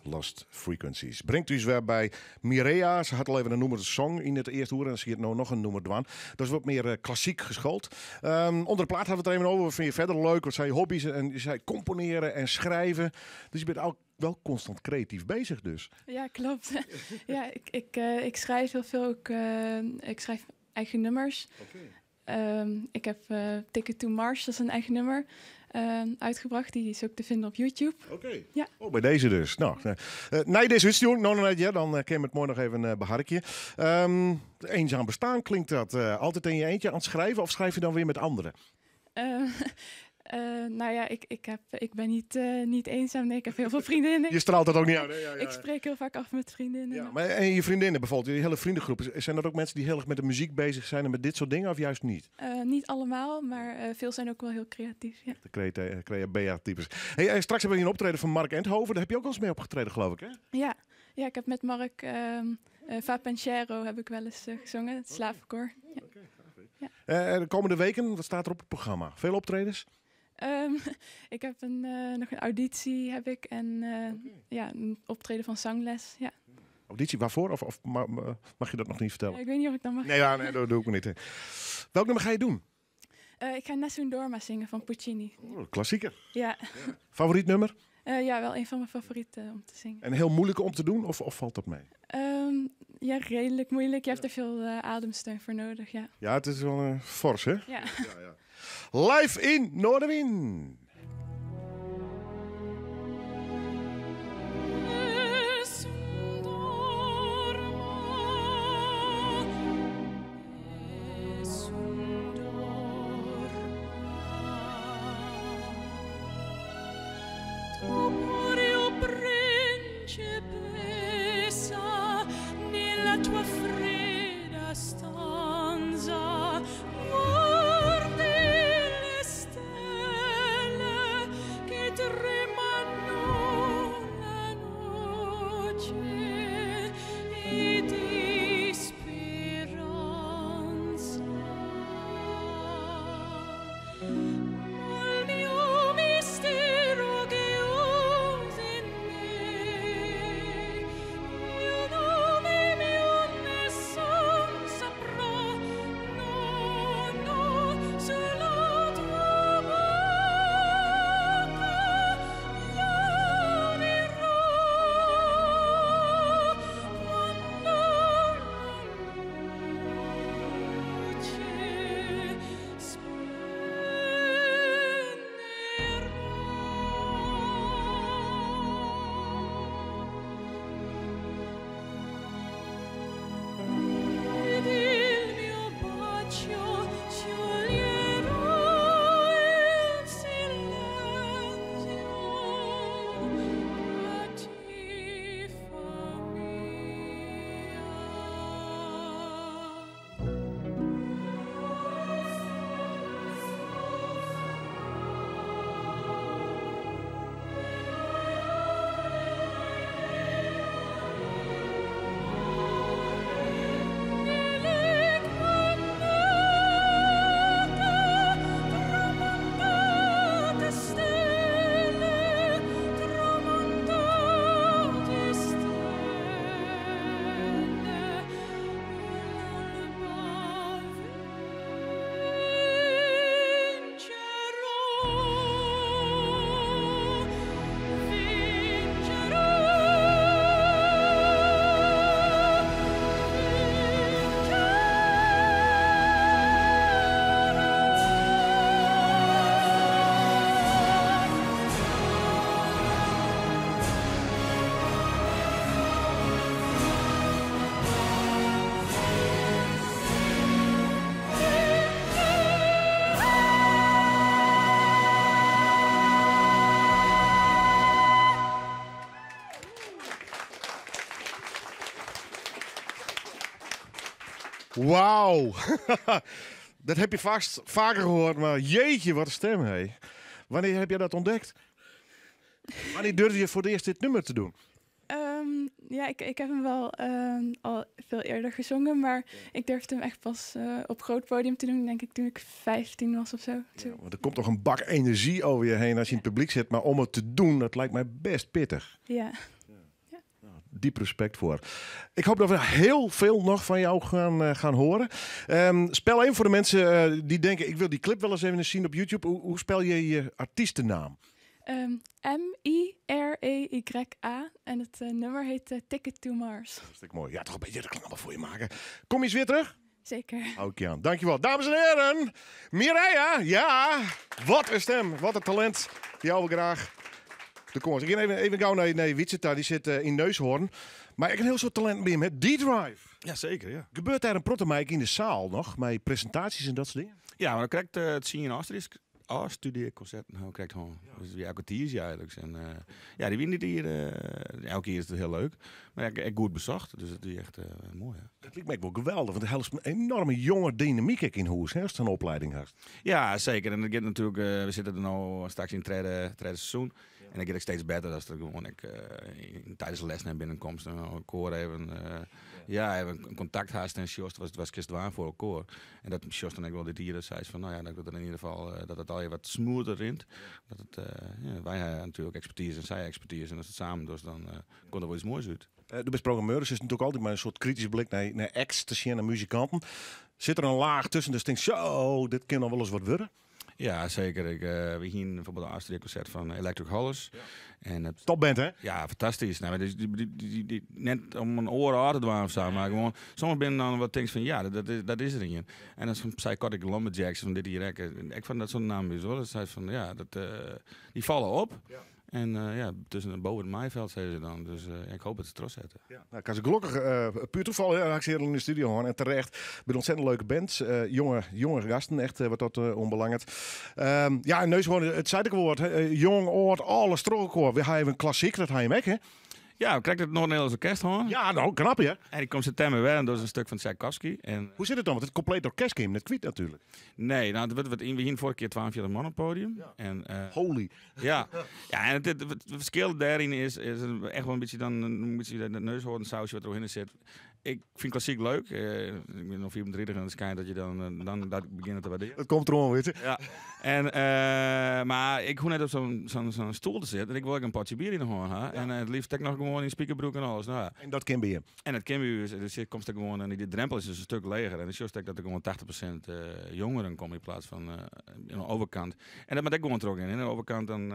Lost Frequencies. Bringt ús wer by Mireya. Se hat al even in nûmer songen yn it earste oere. En dan sil se no noch in nûmer dwaan. Dat is wat mear klassyk geschoold. Under de plaat hawwe we it der even oer. Wat fine je fierder leuk? Wat zijn je hobby's? En je sei komponearje en skriuwe. Dus je bent ook wel constant creatief bezig dus. Ja, klopt. Ja, ik schrijf heel veel. Ook, ik schrijf eigen nummers. Ik heb Ticket to Mars, dat is een eigen nummer, uitgebracht. Die is ook te vinden op YouTube. Ja. Oh, by dizze dus. No, nei dizze útstjoering, no, no, ja, dan kin we it moai noch even beharkje. Eenzaam bestaan klinkt dat. Altyd yn je eentje oan it skriuwen of schrijf je dan weer met anderen? Nou ja, ik ben niet eenzaam. Nee, ik heb heel veel vriendinnen. Je straalt dat ook niet uit, hè? Ja. Ik spreek heel vaak af met vriendinnen. Ja, maar en je vriendinnen bijvoorbeeld, je hele vriendengroep, zijn dat ook mensen die heel erg met de muziek bezig zijn en met dit soort dingen of juist niet? Niet allemaal, maar veel zijn ook wel heel creatief. Ja. De crea-types. Hey, straks hebben we hier een optreden van Mark Enthoven. Daar heb je ook al eens mee opgetreden, geloof ik, hè? Ja, ja, ik heb met Mark Va Pensiero heb ik wel eens gezongen, het slavenkoor. Ja. Ja. De komende weken, wat staat er op het programma? Veel optredens? Ik heb nog een auditie heb ik en een optreden van zangles. Ja. Auditie waarvoor? Of mag je dat nog niet vertellen? Ik weet niet of ik dat mag. Nee, ja, nee, dat doe ik me niet. Hè. Welk nummer ga je doen? Ik ga Nessun Dorma zingen van Puccini. Oh, klassieker. Ja. Ja. Favoriet nummer? Ja, wel een van mijn favorieten om te zingen. En heel moeilijk om te doen of valt dat mee? Ja, redelijk moeilijk. Je hebt er veel ademsteun voor nodig, ja. Ja, het is wel fors, hè? Ja. Ja, ja. Live in Noardewyn. Nessun dorma, nessun dorma. Tu pure, o principessa, nella tua fredda stanza, guardi le stelle che tremano la noce e di speranza. Al mio mistero chiuso in me, il nome mio nel Wauw. Dat heb je vast vaker gehoord, maar jeetje, wat een stem, hé. Wanneer heb jij dat ontdekt? Wanneer durfde je voor het eerst dit nummer te doen? Ja, ik heb hem wel al veel eerder gezongen, maar ik durfde hem echt pas op groot podium te doen, denk ik, toen ik 15 was of zo. Ja, want er komt toch een bak energie over je heen als je in het publiek zit, maar om het te doen, dat lijkt mij best pittig. Ja. Ja. Nou, diep respect voor. Ik hoop dat we heel veel nog van jou gaan horen. Spel even voor de mensen die denken, ik wil die clip wel eens even zien op YouTube. Hoe spel je je artiestennaam? M-I-R-E-Y-A. En het nummer heet Ticket to Mars. Dat is mooi. Ja, toch een beetje reclame voor je maken. Kom je eens weer terug? Zeker. Hou ik je aan. Dankjewel. Dames en heren, Mireya. Ja, wat een stem. Wat een talent. Jou graag. De komst. Ik ga even gauw naar Wietse, die zit in Neushoorn. Maar ik heb een heel soort talent bij hem, hè? D-Drive. Jazeker, ja. Gebeurt daar een protomic in de zaal nog? Met presentaties en dat soort dingen? Ja, maar dan krijgt het zien in Oostenrijk. Oh, studieconcert, nou, krijgt gewoon. Ja. Dus elke tier eigenlijk. En ja, die winnen hier. Elke keer is het heel leuk. Maar ja, ik goed bezocht, dus het is echt mooi. Hè. Dat lijkt mij wel geweldig, want er is een enorme jonge dynamiek in huis, hè, als het een opleiding heeft. Ja, zeker. En dat gaat natuurlijk, we zitten er nou straks in het tweede seizoen. Ja. En dan gaat het steeds beter als er gewoon ik tijdens de les naar binnenkomst en een koor even, ja, even contact haast en Sjost was gisteren voor elkaar. En dat Sjost dan ik wel dit hier dat zei van, nou ja, dat er in ieder geval dat het al je wat smoother rint. Dat het, ja, wij hebben natuurlijk expertise en zij expertise en als het samen dus dan komt er wel iets moois uit. Du bent programmeur, dus is natuurlijk altijd maar een soort kritische blik naar acts te zien en muzikanten. Zit er een laag tussen, dus denk zo, dit kan nog wel eens wat worden? Ja, zeker. We gingen bijvoorbeeld een afstudeerconcert van Electric Hollis. Ja. En het, Topband, hè? Ja, fantastisch. Nou, dus die, net om een oren uit te dwalen of zo, maar gewoon, sommigen binnen dan wat things van, ja, dat is er in. En dan is Psychotic Lumberjacks van dit hier. Ik vond dat zo'n naam is, hoor. Dat zei van, ja, dat, die vallen op. Ja. En ja, tussen het boven het maaiveld zeiden ze dan. Dus ik hoop dat ze trots zetten. Ja. Nou, ik kan ze gelukkig puur toeval ik zit hier in de studio hoor. En terecht. Met ontzettend leuke band. Jonge gasten, echt wat dat onbelangrijk. Ja, en Neushoorn, het zei ik woord. Jong, oord, alles terugkoor. We hebben een klassiek, dat ga je mee, hè? Ja, we krijgen het Noord-Nederlands Orkest hoor. Ja, nou, knap hè. En die komt september weer en dat is een stuk van Tchaikovsky. En hoe zit het dan? Want het compleet orkest kan je net kwijt natuurlijk. Nee, nou, het wordt in begin vorige keer 42 man op het podium. Ja. En, Holy. Ja, ja, en het verschil daarin is echt wel een beetje dan een beetje dat neushoornsausje wat er doorheen zit. Ik vind klassiek leuk. Ik ben nog 34 en het schijnt dat je dan dat begint te waarderen. Het komt erom, weet je. Ja. En, maar ik hoef net op zo'n stoel te zitten en ik wil ook een potje bier in de hoorn. Ja. En het liefst ik nog gewoon in spiekerbroek en alles. Nou, ja. En dat kan bij je. En dat kan bij je. Dus je komt er gewoon en die drempel is dus een stuk leger. En dus je dat er gewoon 80% jongeren komen in plaats van in de overkant. En dat moet ik gewoon terug in. In de overkant dan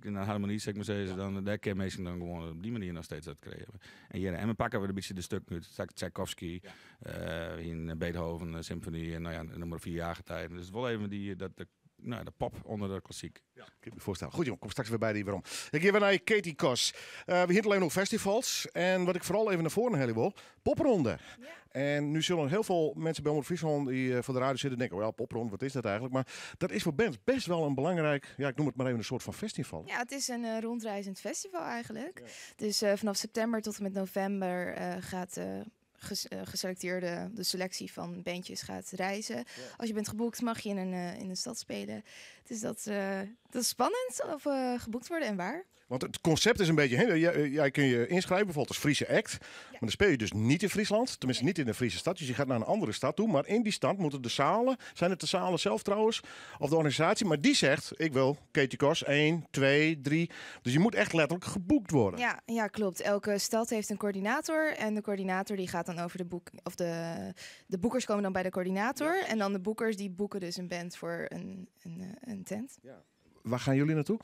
in de harmonie, zeg maar zeggen, dan daar kan mensen dan gewoon op die manier nog steeds dat creëren. En hier en we pakken we een beetje de stuk nu. Tchaikovsky, ja. In Beethoven, symfonie en nou ja, nummer 4 jaargetijden. Dus wel even die, dat, de, nou, de pop onder de klassiek. Ja, ik kan me voorstellen. Goed jong, kom straks weer bij die waarom. Ik geef weer naar Katie Kos. We hinten alleen nog festivals. En wat ik vooral even naar voren heb wil, popronde. Ja. En nu zullen heel veel mensen bij Omroep Friesland die voor de radio zitten denken, oh ja, popronde, wat is dat eigenlijk? Maar dat is voor bands best wel een belangrijk, ja, ik noem het maar even een soort van festival. Ja, het is een rondreizend festival eigenlijk. Ja. Dus vanaf september tot en met november gaat geselecteerde, de selectie van bandjes gaat reizen. Ja. Als je bent geboekt, mag je in een stad spelen. Dus dat is spannend of geboekt worden en waar. Want het concept is een beetje, hè, jij kun je inschrijven bijvoorbeeld als Friese act. Ja. Maar dan speel je dus niet in Friesland, tenminste niet in de Friese stad. Dus je gaat naar een andere stad toe. Maar in die stad moeten de zalen, zijn het de zalen zelf trouwens, of de organisatie. Maar die zegt, ik wil Katie Kos, 1, 2, 3. Dus je moet echt letterlijk geboekt worden. Ja, ja, klopt. Elke stad heeft een coördinator. En de coördinator die gaat dan over de boek, of de boekers komen dan bij de coördinator. Ja. En dan de boekers die boeken dus een band voor een tent. Ja. Waar gaan jullie naartoe?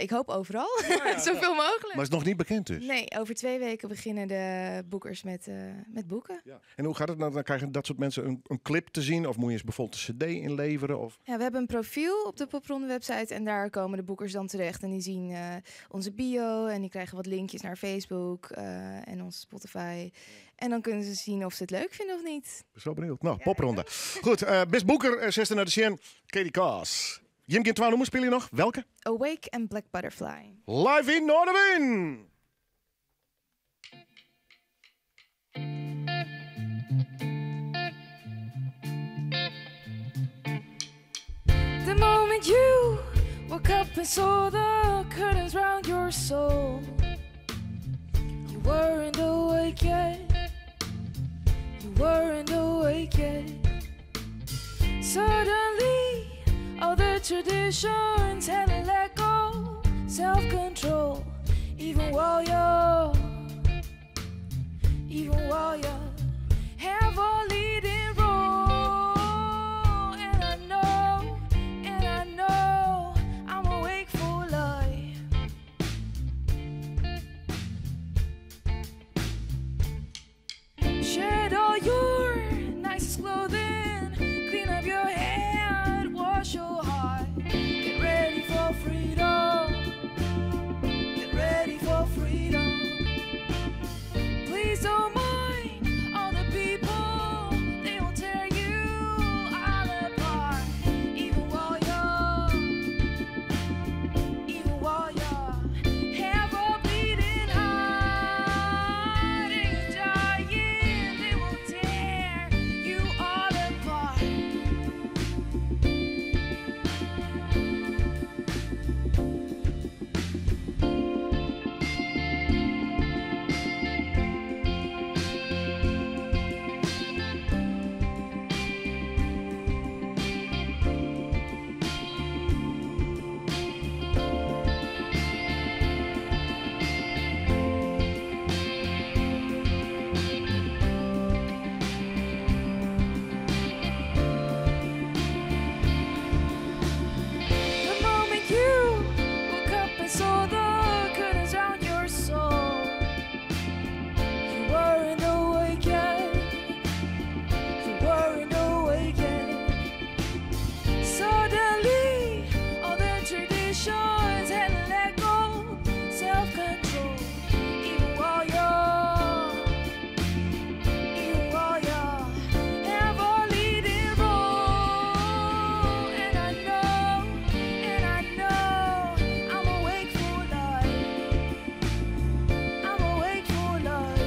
Ik hoop overal. Ja, zoveel mogelijk. Maar is het nog niet bekend dus? Nee, over 2 weken beginnen de boekers met boeken. Ja. En hoe gaat het nou? Dan krijgen dat soort mensen een clip te zien? Of moet je eens bijvoorbeeld een cd inleveren? Of? Ja, we hebben een profiel op de Popronde website. En daar komen de boekers dan terecht. En die zien onze bio. En die krijgen wat linkjes naar Facebook en onze Spotify. En dan kunnen ze zien of ze het leuk vinden of niet. Ik ben zo benieuwd. Nou, ja, Popronde. Goed, best boeker, zesde naar de Sjen, Katie Kos. Jim Gintwaan, noemen speel je nog? Welke? Awake and Black Butterfly. Live in Noardewyn! moment you woke up and saw the curtains round your soul, you weren't awake yet. You weren't awake yet. Suddenly, all the traditions had to let go. Self control, even while you're, even while you have a leading role. And I know, and I know, I'm awake for life. Shed all your nicest clothing, clean up your head, wash your heart. Get ready for freedom. Get ready for freedom. Please don't mind all the people, they will tear you all apart. Even while you're, even while you're, have a bleeding heart and you're dying, they will tear you all apart. The moment you woke up and saw the curtains round your soul, you weren't awake yet. You weren't awake yet. Suddenly, all the traditions had to let go. Self control, even while you're, even while you're, have a leading role. And I know, and I know, I'm awake for life. I'm awake for life.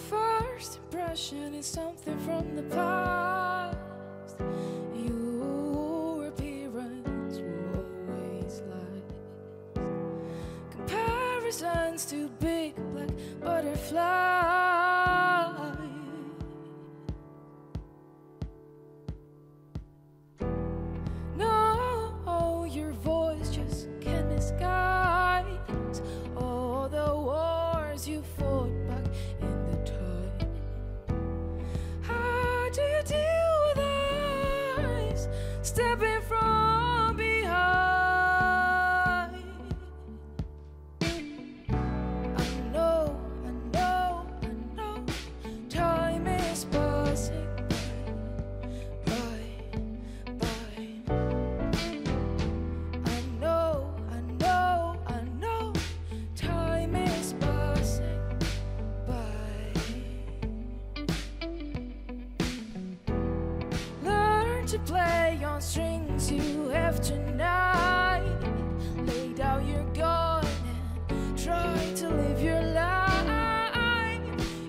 First impression is something from the past. Your appearance will always last. Comparisons to big black butterflies. No, your voice just can't disguise all the wars you fought back in the time. How do you deal with eyes stepping from behind? I know, I know, I know, time is passing by, by, by. I know, I know, I know, time is passing by. Learn to play on strings you have tonight. Lay down your gun and try to live your life.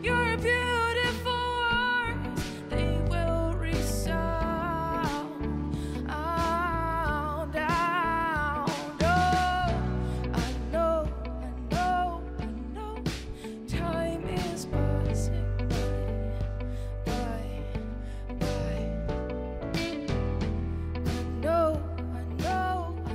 Your beautiful words, they will resound. Out, out, oh. I know, I know, I know, time is passing by, by, by. I know, I know, I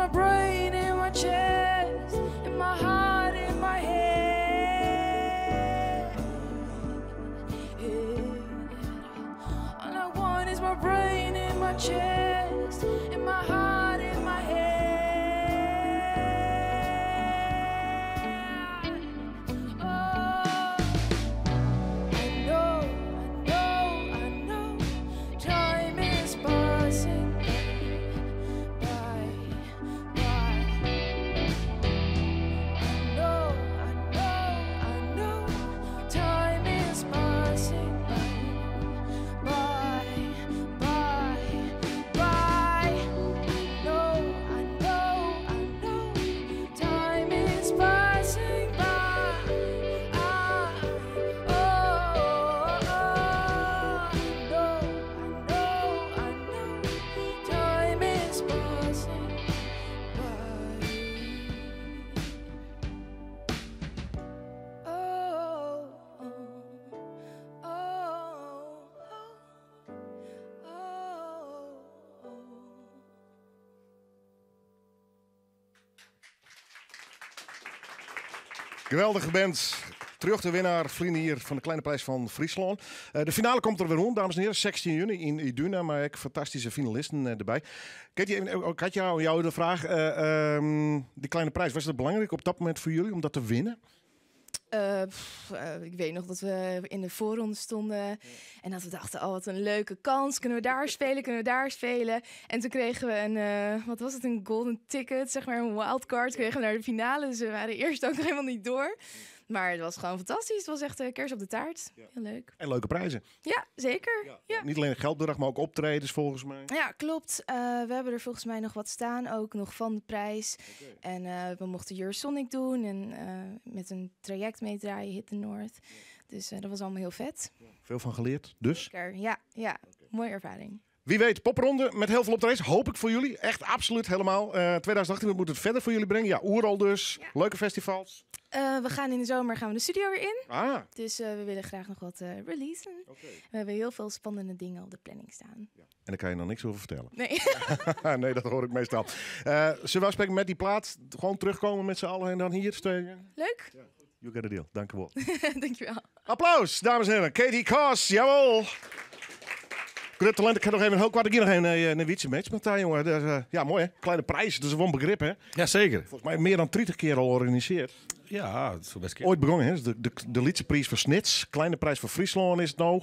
my brain in my chest, in my heart, in my head. All I want is my brain in my chest, in my heart, in my head. Oh, I know, I know, I know, time is passing by, by. I know, I know, I know, time is passing by, by, by, by. I know, I know, I know, time is passing by. I, oh, oh, oh, I know, I know, I know, time is passing by. Oh, oh, oh, oh, oh. Geweldige band. Terug de winnaar, hier van de Kleine Prijs van Friesland. De finale komt er weer rond, dames en heren. 16 juni in Iduna, maar ook fantastische finalisten erbij. Katie, even, oh, Katja, aan jou de vraag. Die Kleine Prijs, was het belangrijk op dat moment voor jullie om dat te winnen? Pff, ik weet nog dat we in de voorronde stonden en dat we dachten, oh wat een leuke kans, kunnen we daar spelen, kunnen we daar spelen. En toen kregen we een, wat was het, een golden ticket, een wildcard, kregen we naar de finale. Dus we waren eerst ook nog helemaal niet door. Maar het was gewoon fantastisch. Het was echt kers op de taart. Heel leuk. En leuke prijzen. Ja, zeker. Niet alleen het geldbedrag, maar ook optredens volgens mij. Ja, klopt. We hebben er volgens mij nog wat staan, ook nog van de prijs. En we mochten Eurosonic doen en met een traject meedraaien, Hit the North. Dus dat was allemaal heel vet. Veel van geleerd, dus? Zeker, ja. Ja. Mooie ervaring. Wie weet, popronde met heel veel optredens. Hoop ik voor jullie. Echt absoluut helemaal. 2018, we moeten het verder voor jullie brengen. Ja, Oerol dus. Leuke festivals. We gaan in de zomer de studio weer in. Dus we willen graag nog wat releasen. We hebben heel veel spannende dingen op de planning staan. Ja. En daar kan je nog niks over vertellen. Nee. Nee, dat hoor ik meestal. Zullen we spreken met die plaat? Gewoon terugkomen met z'n allen en dan hier steken? Leuk. Ja. You got a deal. Dank u wel. Dankjewel. Applaus, dames en heren. Katie Koss, jawel. Groot talent, ik ga nog even een heel kwart keer nog een wietse match met daar, jongen. Dat is ja, mooi hè. Kleine prijs, dat is wel een begrip hè. Jazeker. Volgens mij meer dan 30 keer al georganiseerd. Ja, dat is wel best keer. Ooit begonnen hè. De Lytse prijs voor Snits, kleine prijs voor Friesland is het nou.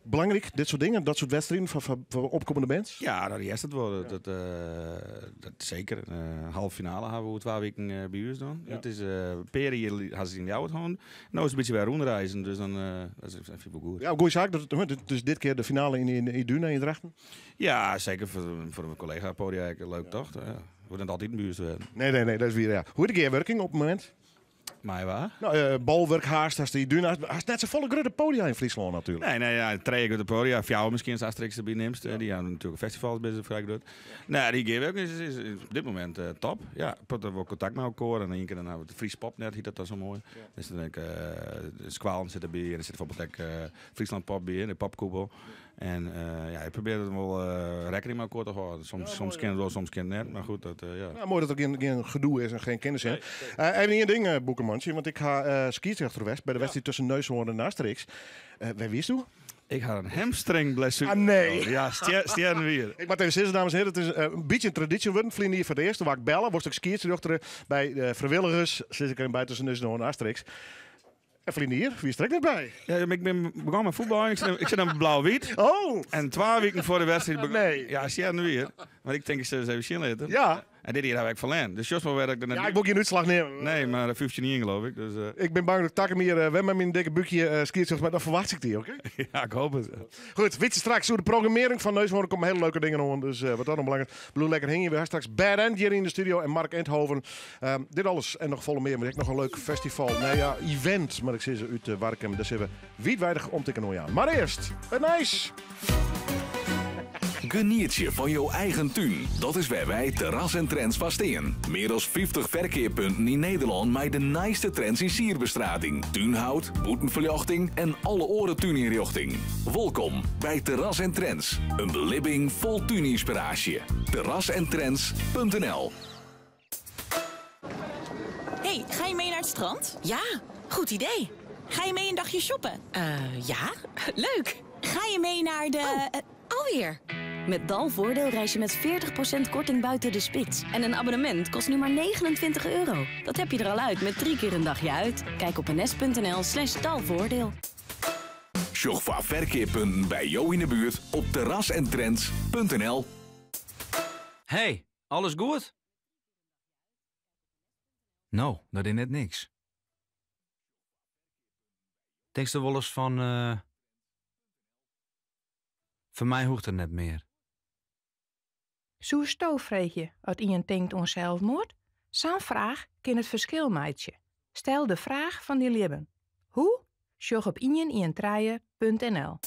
Belangrijk, dit soort dingen, dat soort wedstrijden van opkomende bands? Ja, nou, die is het wel. Dat zeker. Halve finale hebben we 2 weken bij ons dan. Het is Peri hier had ze in jou het gewoon. Nou is het een beetje weer rondreizen, dus dan dat is even wel goed. Ja, goeie zaak. Dus dit keer de finale in Iduna in Drachten? Ja, zeker voor een collega podia leuk toch? Ja. We worden altijd in de buurt. Nee, nee, nee, dat is weer ja. Hoe is de gearwerking op het moment? Maar waar? Nou, bolwerk haast, als die Iduna, haast net zo volle grote podia in Friesland natuurlijk. Nee, nee, ja, trek op de podia. Fjouwer misschien als Asterix erbij neemt. Die hebben natuurlijk festivals bezig vrij groot. Nou, die gearwerking is op dit moment top. Ja, ik heb wel contact met elkaar. En één keer dan hebben we het Fries Popnet, heet dat dan zo mooi. Dus dan denk ik de Squalen zit erbij en er zit bijvoorbeeld ook Friesland Pop bij, de popkoepel. En ja, ik probeer het wel rekening met elkaar te houden. Soms, soms ken het wel, soms ken het net. Maar goed, dat ja. Nou, mooi dat er geen gedoe is en geen kennis in. Nee, zeker. Even één ding, Boekenmantje. Want ik ga scheidsrechter West bij de wedstrijd tussen Neushoorn en Asterix. Waar wist u? Ik had een hamstringblessure. Ah, nee. Oh, ja, sterren weer. Ik moet even zeggen, dames en heren, het is een beetje een traditie geworden. Vliegen hier voor de eerste, waar ik bellen, was ik scheidsrechter bij de vrijwilligers. Zit ik bij tussen Neushoorn en Asterix. En vrienden hier, wie is er ook net bij? Ja, ik ben begonnen met voetbal. Ik zit aan blauw-wit. Oh! En 2 weken voor de wedstrijd Nee. Ja, sterren weer. Maar ik denk, ik zit eens even zien laten. En dit hier heb ik verlend. Dus Jos maar werd ik er net Ja, ik moet geen uitslag nemen. Nee, maar dat 15 niet in, geloof ik. Dus. Ik ben bang dat Takken hier wel met mijn dikke buikje skiert, maar dan verwacht ik die, oké? Ja, ik hoop het. Goed, weet je straks hoe de programmering van Neushoorn komt hele leuke dingen aan. Dus wat dat nog belangrijk is. Bloed lekker hingen. We hebben straks Bad End hier in de studio en Mark Enthoven. Dit alles en nog volle meer. Maar ik nog een leuk festival. Nee, ja, event. Maar ik zie ze uit Warkum. Daar zitten we wijdwijdig om te kunnen aan. Maar eerst, het nice. Genietsje fan jo eigen tún. Dat is wêr wy Terras en Trends foar stean. Mear as 50 ferkeappunten yn Nederlân mei de nijste trends yn sierbestrating, túnhout, bûtenferljochting en alle oare túnynrjochting. Wolkom by Terras en Trends, in belibbing fol túnynspiraasje. Terrasentrends.nl Hey, ga je mee naar het strand? Ja, goed idee. Ga je mee een dagje shoppen? Ja, leuk. Ga je mee naar de... Oh, alweer. Met Dalvoordeel reis je met 40% korting buiten de spits. En een abonnement kost nu maar 29 euro. Dat heb je er al uit met drie keer een dagje uit. Kijk op ns.nl slash dalvoordeel. Sjoch foar ferkeappunten by jo yn 'e buert op terrasentrends.nl. Hey, alles goed? No, dat is net niks. Tinkst der wolris fan, eh, foar my hoecht it net mear. Soesto freegje as ien tinkt oan selsmoard? Sa'n fraach kin it ferskil meitsje. Stel de fraach fan dyn libben. Hoe? Sjoch op 113.nl.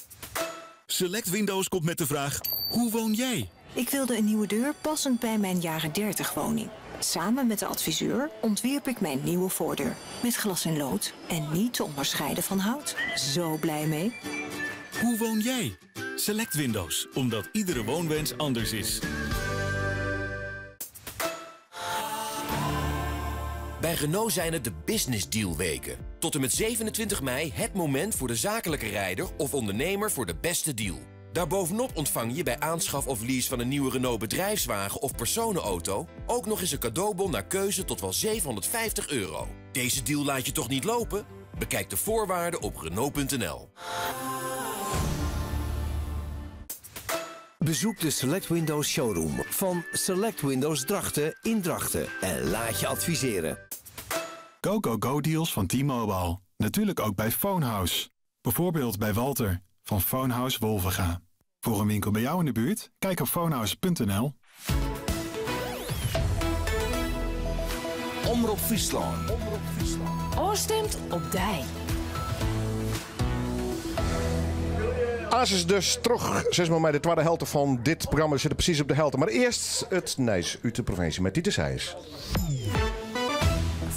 Select Windows komt met de vraag: hoe woon jij? Ik wilde een nieuwe deur passend bij mijn jaren 30 woning. Samen met de adviseur ontwierp ik mijn nieuwe voordeur. Met glas en lood en niet te onderscheiden van hout. Zo blij mee. Hoe woon jij? Select Windows, omdat iedere woonwens anders is. Bij Renault zijn het de Business Deal weken. Tot en met 27 mei het moment voor de zakelijke rijder of ondernemer voor de beste deal. Daarbovenop ontvang je bij aanschaf of lease van een nieuwe Renault bedrijfswagen of personenauto ook nog eens een cadeaubon naar keuze tot wel 750 euro. Deze deal laat je toch niet lopen? Bekijk de voorwaarden op Renault.nl. Bezoek de Select Windows Showroom van Select Windows Drachten in Drachten en laat je adviseren. Go, go, go deals van T-Mobile. Natuurlijk ook bij Phonehouse. Bijvoorbeeld bij Walter van Phonehouse Wolvega. Voor een winkel bij jou in de buurt? Kijk op phonehouse.nl. Omrop Fryslân. Ofstimd op dy. Asis dus terug, zeg maar, bij de tweede helft van dit programma. We zitten precies op de helft. Maar eerst it nijs út de provinsje met Titus Heijs.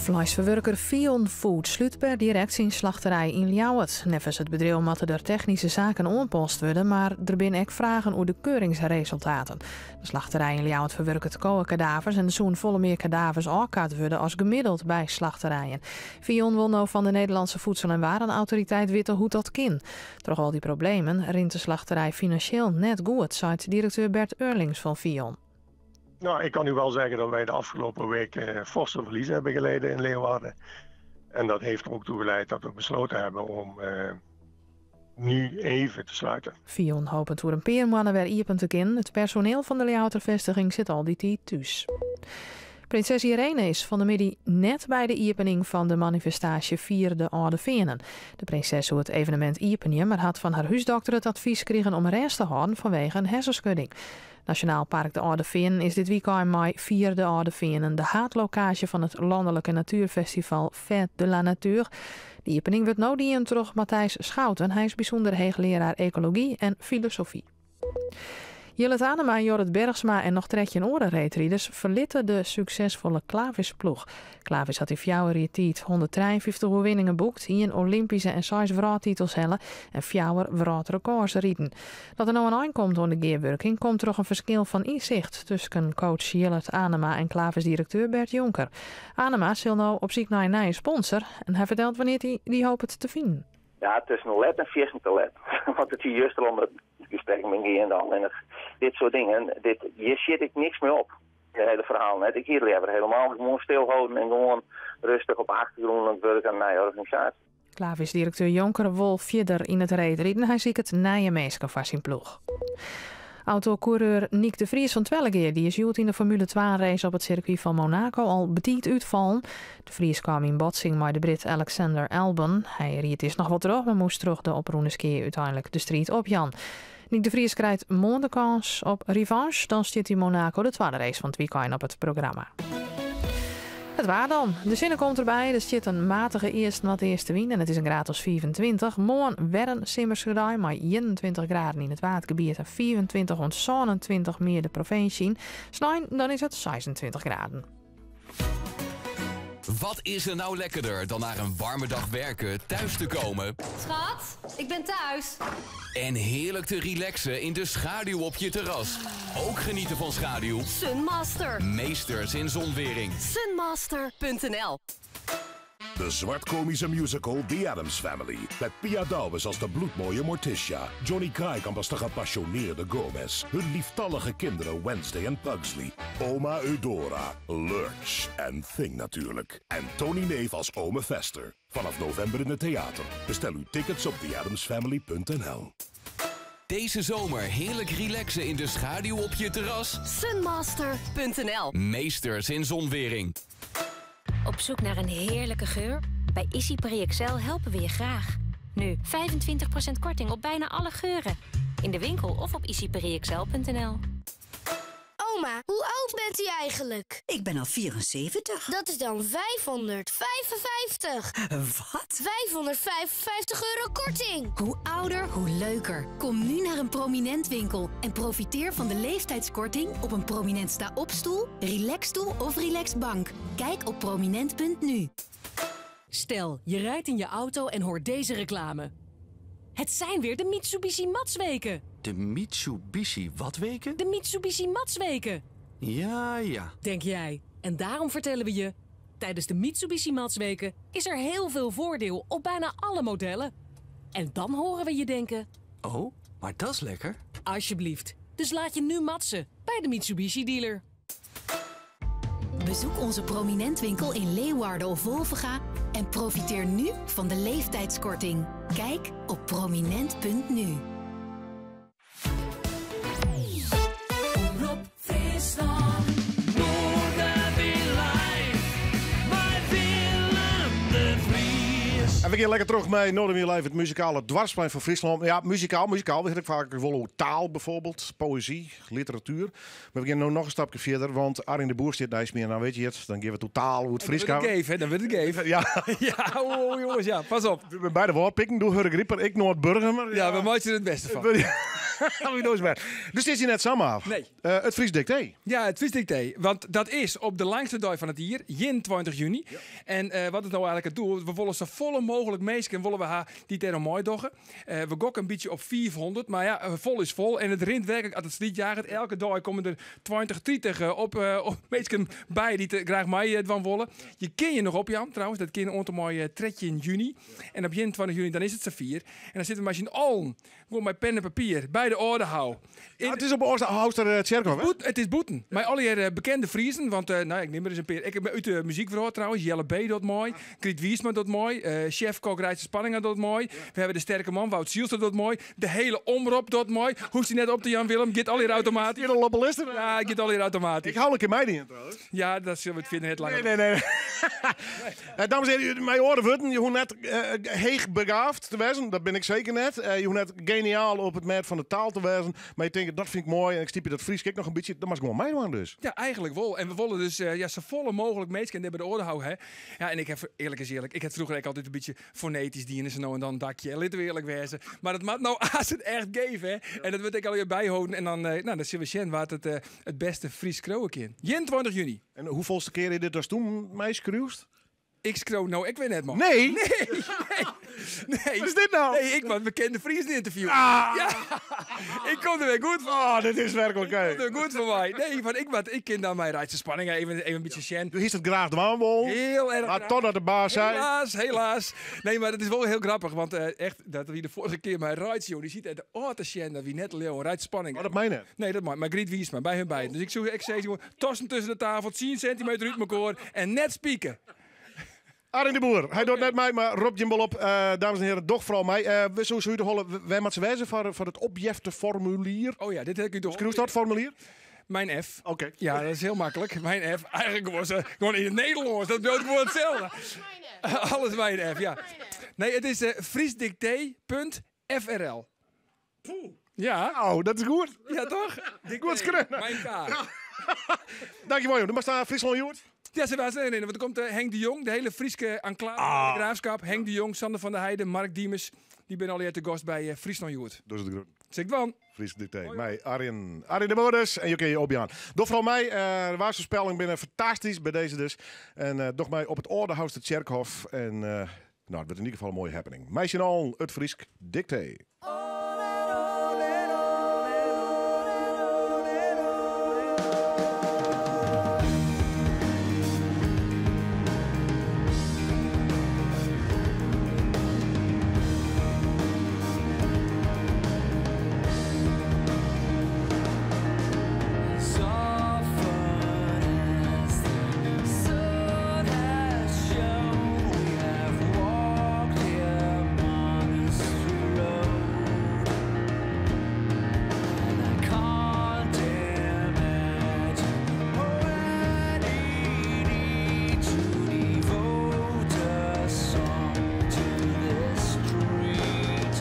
Fleisferwurker Vion Food slút per direkt syn slachterij yn Ljouwert. Neffens it bedriuw moatte der technyske saken oanpast wurde, mar der binne ek fragen oer de keuringsresultaten. De slachterij yn Ljouwert ferwurket kowekadavers en der soene folle mear kadavers ôfkard wurde as gemiddeld by slachterijen. Vion wol no fan de Nederlandse Voedsel- en Warenautoriteit witte hoe't dat kin. Troch al dy problemen rint de slachterij finansjeel net goed, seit direkteur Bert Eurlings fan Vion. Nou, ik kan u wel zeggen dat wij de afgelopen week forse verliezen hebben geleden in Leeuwarden. En dat heeft er ook toe geleid dat we besloten hebben om nu even te sluiten. Vion hopet oer in pear moanne wer iepen te kinnen. It personeel fan de Ljouwerter festiging sit al dy tiid thús. Prinses Irene is fan 'e middei net by de iepening fan de manifestaasje Fier de Alde Feanen. De prinses soe it evenemint iepenje, mar hat fan har húsdokter it advys krigen om rêst te hâlden fanwege in hersenskudding. Nasjonaal Park de Alde Feanen is dit wykein mei Fier de Alde Feanen de haadlokaasje fan it lannelike natuerfestival Fête de la Nature. De iepening wurdt no dien troch Matthijs Schouten. Hy is bysûnder heechlearaar ekology en filosofy. Jillert Anema, Jorrit Bergsma en noch 13 oare reedriders ferlitte de suksesfolle Clavis-ploech. Clavis hat yn 4 jier tiid 153 oerwinningen boekt, ien Olympyske en seis wrâldtitels helle en fjouwer wrâldrekôrs riden. Dat der no in ein komt oan de gearwurking komt troch in ferskil fan ynsicht tusken coach Jillert Anema en Clavis-direkteur Bert Jonker. Anema sil no op syk nei in nije sponsor en hy fertelt wannear't hy dy hopet te finen. Ja, tusken let en fierstente let. Want it wie juster om it gesprek mei geande allinnich dit soart dingen, dit, hjir sjit ik niks mei op. It hiele ferhaal net. Ik hie it leaver helemaal gewoan stilholden en gewoan rêstich op de achtergrûn oan it wurk oan in nije organisaasje. Clavis-direkteur Jonker wol fierder yn it reedriden. Hy siket nije minsken foar syn ploech. Autokoereur Nyck de Vries fan Twellegea dy is hjoed yn de Formule 2 race op it sirkwy fan Monaco al betiid útfallen. De Vries kaam yn botsing mei de Brit Alexander Albon. Hy ried earst noch wol troch, mar moast troch de oprûne skea úteinlik de striid opjaan. Nyck de Vries krijt moarn de kâns op revanche. Dan stiet yn Monaco de twadde race fan it wykein op it programma. It waar dan. De sinne komt derby, der stiet in matige east-noardeastewyn en it is in graad as 25. Moarn wer in simmerske dei mei 21 graden yn it Waadgebiet en 25 oant 27 mear de provinsje yn. Snein dan is it 26 graden. Wat is er nou lekkerder dan na een warme dag werken thuis te komen? Schat, ik ben thuis. En heerlijk te relaxen in de schaduw op je terras. Ook genieten van schaduw. Sunmaster. Meesters in zonwering. Sunmaster.nl De zwartkomische musical The Addams Family. Met Pia Douwes als de bloedmooie Morticia. Johnny Kraaikamp als de gepassioneerde Gomez. Hun lieftallige kinderen Wednesday en Pugsley. Oma Eudora, Lurch en Thing natuurlijk. En Tony Neef als Ome Vester. Vanaf november in het theater. Bestel uw tickets op theaddamsfamily.nl. Deze zomer heerlijk relaxen in de schaduw op je terras. Sunmaster.nl Meesters in zonwering. Op zoek naar een heerlijke geur? Bij Easy Paris XL helpen we je graag. Nu 25% korting op bijna alle geuren. In de winkel of op easyparisxl.nl. Oma, hoe oud bent u eigenlijk? Ik ben al 74. Dat is dan 555. Wat? 555 euro korting. Hoe ouder, hoe leuker. Kom nu naar een prominent winkel en profiteer van de leeftijdskorting op een prominent sta-opstoel, relaxstoel of relaxbank. Kijk op prominent.nu. Stel, je rijdt in je auto en hoort deze reclame. Het zijn weer de Mitsubishi Matsweken. De Mitsubishi wat weken? De Mitsubishi Matsweken, Ja, ja. denk jij. En daarom vertellen we je... Tijdens de Mitsubishi Matsweken is er heel veel voordeel op bijna alle modellen. En dan horen we je denken... Oh, maar dat is lekker. Alsjeblieft. Dus laat je nu matsen bij de Mitsubishi dealer. Bezoek onze prominent winkel in Leeuwarden of Wolvenga en profiteer nu van de leeftijdskorting. Kijk op prominent.nu. Omrop Fryslân. Noardewyn live. Mei Willem de Vries. En we gaan lekker terug bij Noardewyn Live, het muzikale dwarsplein van Fryslân. Ja, muzikaal, muzikaal. We hebben vaak wel over taal bijvoorbeeld, poëzie, literatuur. Maar we gaan nu nog een stapje verder, want Arjen de Boer zit naast me. En dan weet je het, dan geven we totaal hoe het Fries Dan kan. wordt het geef, hè? Dan wordt het geef. Ja. Ja, oh, jongens, ja, pas op. Bij de woordpikken, doe Hurk Rieper, ik Noord-Burger. Ja, we maken er het beste van. Wie doet maar. Dus het is hier net samen af. Nee. Het Fries Dicté. Ja, het Fries Dicté. Want dat is op de langste dag van het jaar, jin 20 juni. En wat is nou eigenlijk het doel? We willen zo volle mogelijk meesken willen we haar die ter mooi doggen. We gokken een beetje op 400, maar ja, vol is vol. En het rint werkelijk uit het slietjaar. Elke dag komen er 20, 30 op meesken bij die te, graag mij van willen. Je ken je nog op, Jan, trouwens. Dat ken je mooi tretje in juni. En op jin 20 juni, dan is het Safir. En dan zitten we maar in allen, gewoon met pen en papier, bij de orde hou. Ja, het is op Oosterhouster Tjerkhof, hè? Het is boeten. Maar al die bekende Friesen, want nou, ik neem er eens een paar. Ik heb uit de muziek verhoord trouwens. Jelle B. dat mooi. Griet Wiersma dat mooi. Chef Kok Rijtse Spanningen dat mooi. We hebben de sterke man Wout Zielstra dat mooi. De hele omroep dat mooi. Hoest hij net op de Jan Willem. Gaat al hier automatisch. Ja, gaat al hier automatisch. Ik hou een keer mij die in trouwens. Ja, dat zullen we het vinden het langer. Nee, nee, nee. Dames en heren, mijn oren worden. Je hoeft net heeg begaafd te wezen. Dat ben ik zeker net. Je hoeft net geniaal op het merk van de taal te wezen. Maar je denkt, dat vind ik mooi. En ik stiep je dat Fries kijk nog een beetje. Dat mag gewoon mij doen dus. Ja, eigenlijk wel. En we willen dus ja, zo volle mogelijk meesken bij de orde houden. Hè. Ja, en ik heb, eerlijk is eerlijk, ik heb vroeger ook altijd een beetje fonetisch die en zo nou en dan dakje. En laten we eerlijk wezen. Maar dat maakt nou als het echt geven, hè. En dat wil ik alweer bijhouden. En dan, nou, dan zullen we zien waar het beste Fries kroon in. 20 juni. En hoeveelste keer is dit dus toen mij schreeuwst? Ik schreeuw nou, ik weet net, man. Nee? Nee, nee. Nee. Wat is dit nou? Nee, ik was bekende Fries in interview. Ah. Ja, ik kom er weer goed van. Oh, dit is werkelijk. Ik kom er goed van mij. Nee, want ik ken dan mijn Rijtse spanningen even een beetje Sjen. Du is het graag de waanwol. Heel erg Maar graag. totdat de baas zei. Helaas, helaas. Nee, maar dat is wel heel grappig, want echt, dat wie de vorige keer mijn Rijts, joh, die ziet uit de oh, te Sjen, dat wie net Leo, Rijtse spanning. Oh, dat mij net. Nee, dat mag. Maar Griet Wiersma, bij hun beiden. Dus ik zoek, ik zei gewoon, tossen tussen de tafel, 10 centimeter uit elkaar en net spieken. Arjen de Boer, hij doet net mij, maar Rob Jimbel op. Dames en heren, doch vooral mij. We zo zo de holle, wij moeten wijzen voor het opjefteformulier. Oh ja, dit heb ik u toch. Schreeuwt dat formulier? Mijn F. Oké. Ja, dat is heel makkelijk. Mijn F. Eigenlijk was gewoon in het Nederlands. Dat wordt gewoon hetzelfde. Alles mijn F, ja. Nee, het is friesdicté.frl. Ja. Oh, dat is goed. Ja, toch? Goed schreeuwen. Mijn K. Dankjewel, joh. Dan maar staan Friesland Joert. Ja, se was nee, want er komt Henk de Jong, de hele Fryske enclave Ah. de Graafschap. Henk de Jong, Sander van der Heijden, Mark Diemers. Die ben al te gast bij Friesland Joert. Dus het groet. Zeg dan. Fries dicté. Mij, Arjen. Arjen de Bodes. En je kun je opjaan. Doch vooral mij, de waarschuwspelling binnen fantastisch bij deze dus. En doch mij op het Ordehuis de Tjerkhof. En nou, het wordt in ieder geval een mooie happening. Meisje en al, het Fries dicté. As often as the sun has shone, we have walked here monastery road, and I can't imagine any need to devote a song to this street.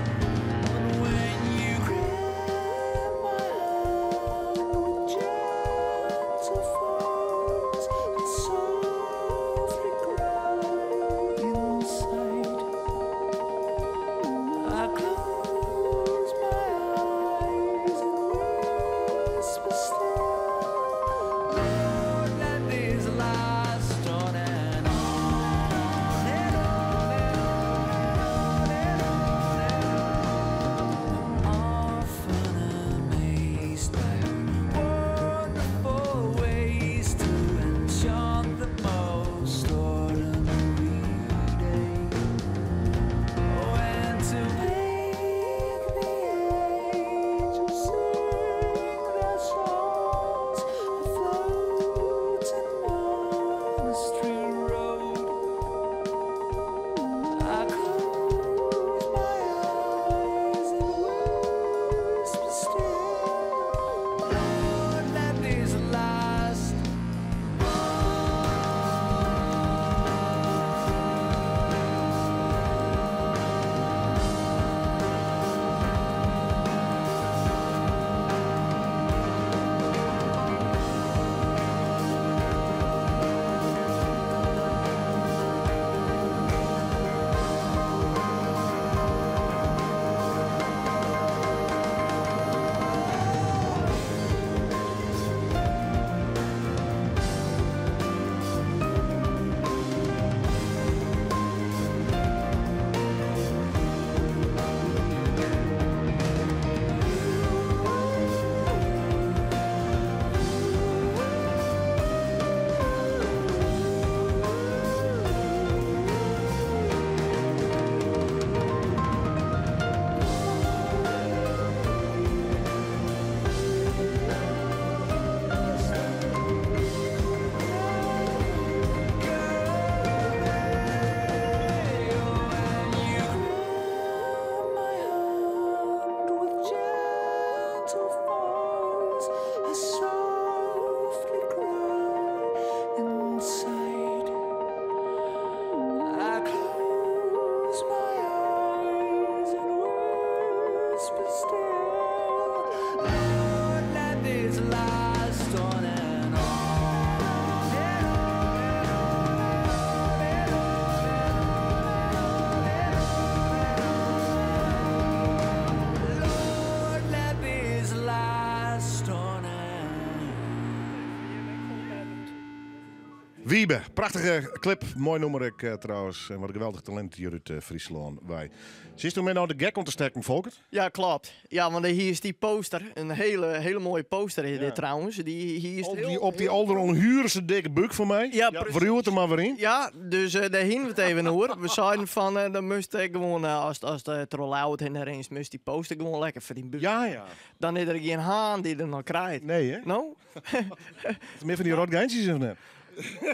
But when you grab my hand with gentle force, I softly cry inside. I close my eyes and whisper still, Lord, let this last on and on and on and on and on. Often amazed by her wonderful ways to enchant the most ordinary day. Oh, and to make the angels sing their songs afloat in monastery road. I close my eyes and whisper still, Lord, let this last. With gentle voice, I softly cry inside. I close my eyes and whisper still, Lord, let this last on and on and on and on and on. Lord, let this last on and Wiebe, prachtige clip. Mooi noemer ik trouwens. En wat een geweldig talent hier uit Friesland. Wij. Zit u mij nou de gek om te sterken, Volkert? Ja, klopt. Ja, want hier is die poster. Een hele, hele mooie poster is dit trouwens. Die, hier is Op heel, die, op die alderonhuurse dikke buik van mij. Ja, precies. Verruw het er maar weer in. Ja, dus daar hingen we het even hoor. We zeiden van, dan moest ik gewoon, als de troll en er eens, moest die poster gewoon lekker voor die buik. Ja, ja. Dan is er geen haan die er nog krijgt. Nee, hè? Nou? Meer van die rotgeintjes of net?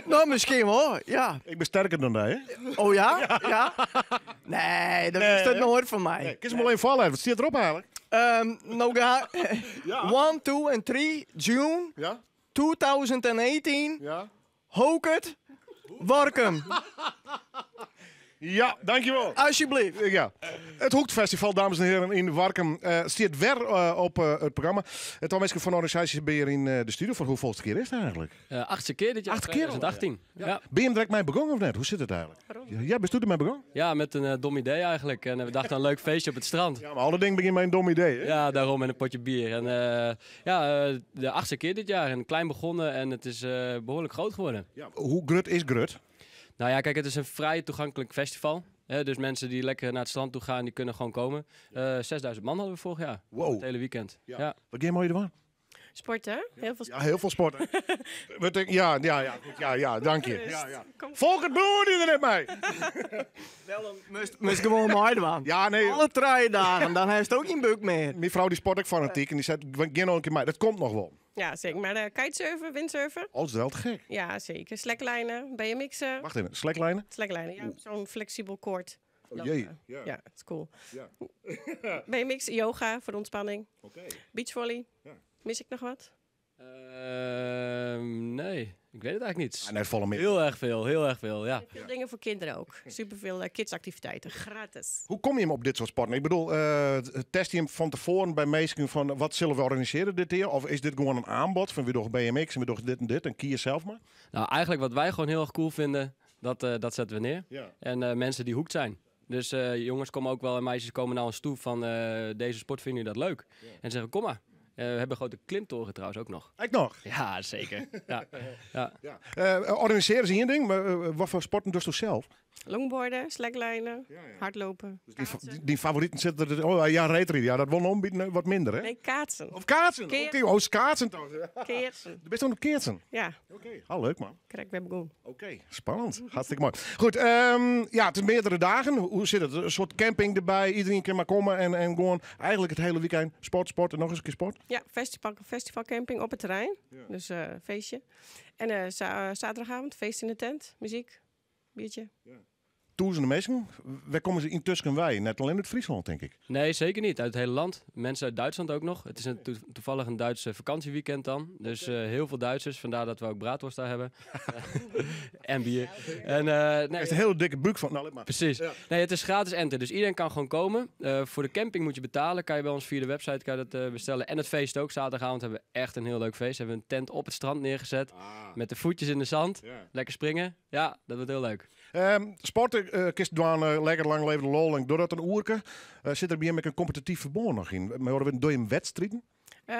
Nou, misschien wel, ja. Ik ben sterker dan jij, hè? Oh ja? Ja? Nee, dat Nee, is dat hè? nooit van mij. Nee, kies hem alleen vallen. Wat staat erop eigenlijk? Nou ga 1, 2 en 3 June 2018. Ja. Hokert, Warkum. Ja, dankjewel. Alsjeblieft. Ja. Het Hoekt Festival, dames en heren, in Warkum stiet wer op it programma. It tal minsken fan de organisaasje binne hjir yn de studio. Foar hoefolste kear is it eigentlik? Achtste kear dit jaar. Achtste kear al, 2018. Ja. Ja. Binne jim direkt mei begûn of net? Hoe sit it eigentlik? Ja, bisto der mei begûn? Ja, met een dom idee eigenlijk. En we dachten een leuk feestje op het strand. Ja, maar alle dingen beginnen met een dom idee, hè? Ja, daarom en een potje bier. En ja, de achtste keer dit jaar. En klein begonnen en het is behoorlijk groot geworden. Ja, hoe grut is grut? Nou ja, kijk, het is een vrij toegankelijk festival. Hè, dus mensen die lekker naar het strand toe gaan, die kunnen gewoon komen. 6000 man hadden we vorig jaar. Wow. Het hele weekend. Ja. Ja. Wat ga je ervan? Sporten, heel veel Ja, heel veel sporten. Wat ik, ja, ja, ja, goed, ja, ja, dank je. Rust. Ja, ja. Kom. Volg het boer die er net mij. Moest gewoon meidwaan. Ja, nee. Alle 3 dagen, dan heeft het ook geen buk meer. Mijn vrouw die sport ook fanatiek en die zei, ga nog een keer mee. Dat komt nog wel. Ja, zeker. Maar de kitesurfen, windsurfen. Alles wel te gek. Ja, zeker. Slacklijnen, BMX'en. Wacht even, slacklijnen? Slacklijnen, ja. Zo'n flexibel koord. Oh jee. Ja. Ja. dat is cool. Ja. BMX, yoga voor de ontspanning. Oké. Beachvolley. Mis ik nog wat? Nee, ik weet het eigenlijk niet. Ah, nee, volle meer. Heel erg veel, heel erg veel, ja. Veel dingen voor kinderen ook. Superveel kidsactiviteiten. Gratis. Hoe kom je hem op dit soort sporten? Ik bedoel, test je hem van tevoren bij meesten van wat zullen we organiseren dit keer? Of is dit gewoon een aanbod van we doen BMX en we doen dit en dit en kies zelf maar? Nou, eigenlijk wat wij gewoon heel erg cool vinden, dat zetten we neer. Ja. En mensen die hoekt zijn. Dus jongens komen ook wel en meisjes komen naar ons toe van deze sport vinden jullie dat leuk? En zeggen kom maar. We hebben een grote klimtoren trouwens ook nog. Ik nog? Ja, zeker. Ja. Ja. Organiseren ze hier een ding, maar wat voor sporten doe je zelf? Longboarden, slacklijnen, hardlopen. Dus die favorieten zitten er. Oh ja, reetrieden. Ja, dat won ombieden wat minder, hè? Nee, kaatsen. Of kaatsen. Oké, oh, kaatsen toch? Keersen. De best ook keersen. Ja. Oké, ah, leuk man. Krijg ik weer Oké, spannend. Hartstikke mooi. Goed, ja, het is meerdere dagen. Hoe zit het? Een soort camping erbij. Iedereen kan maar komen en gewoon eigenlijk het hele weekend sport, sport en nog eens een keer sport. Ja, festivalcamping op het terrein. Dus feestje. En zaterdagavond, feest in de tent, muziek, biertje. Ja. Duizenden mensen. Waar komen ze intussen wij? Net alleen uit Friesland, denk ik. Nee, zeker niet. Uit het hele land. Mensen uit Duitsland ook nog. Het is toevallig een Duits vakantieweekend dan. Dus heel veel Duitsers. Vandaar dat we ook braadworst daar hebben. En bier. En, nee, Echt een hele dikke buik van. Nou, let maar. Precies. Ja. Nee, het is gratis enter. Dus iedereen kan gewoon komen. Voor de camping moet je betalen. Kan je bij ons via de website kan je dat bestellen. En het feest ook. Zaterdagavond hebben we echt een heel leuk feest. Hebben we een tent op het strand neergezet. Met de voetjes in de zand. Lekker springen. Ja, dat wordt heel leuk. Sporten, kist dwaan, lekker lang leven de lol. En doordat een oerke, zit er bij hem met een competitief verbond nog in. Maar horen we door je wedstrijden?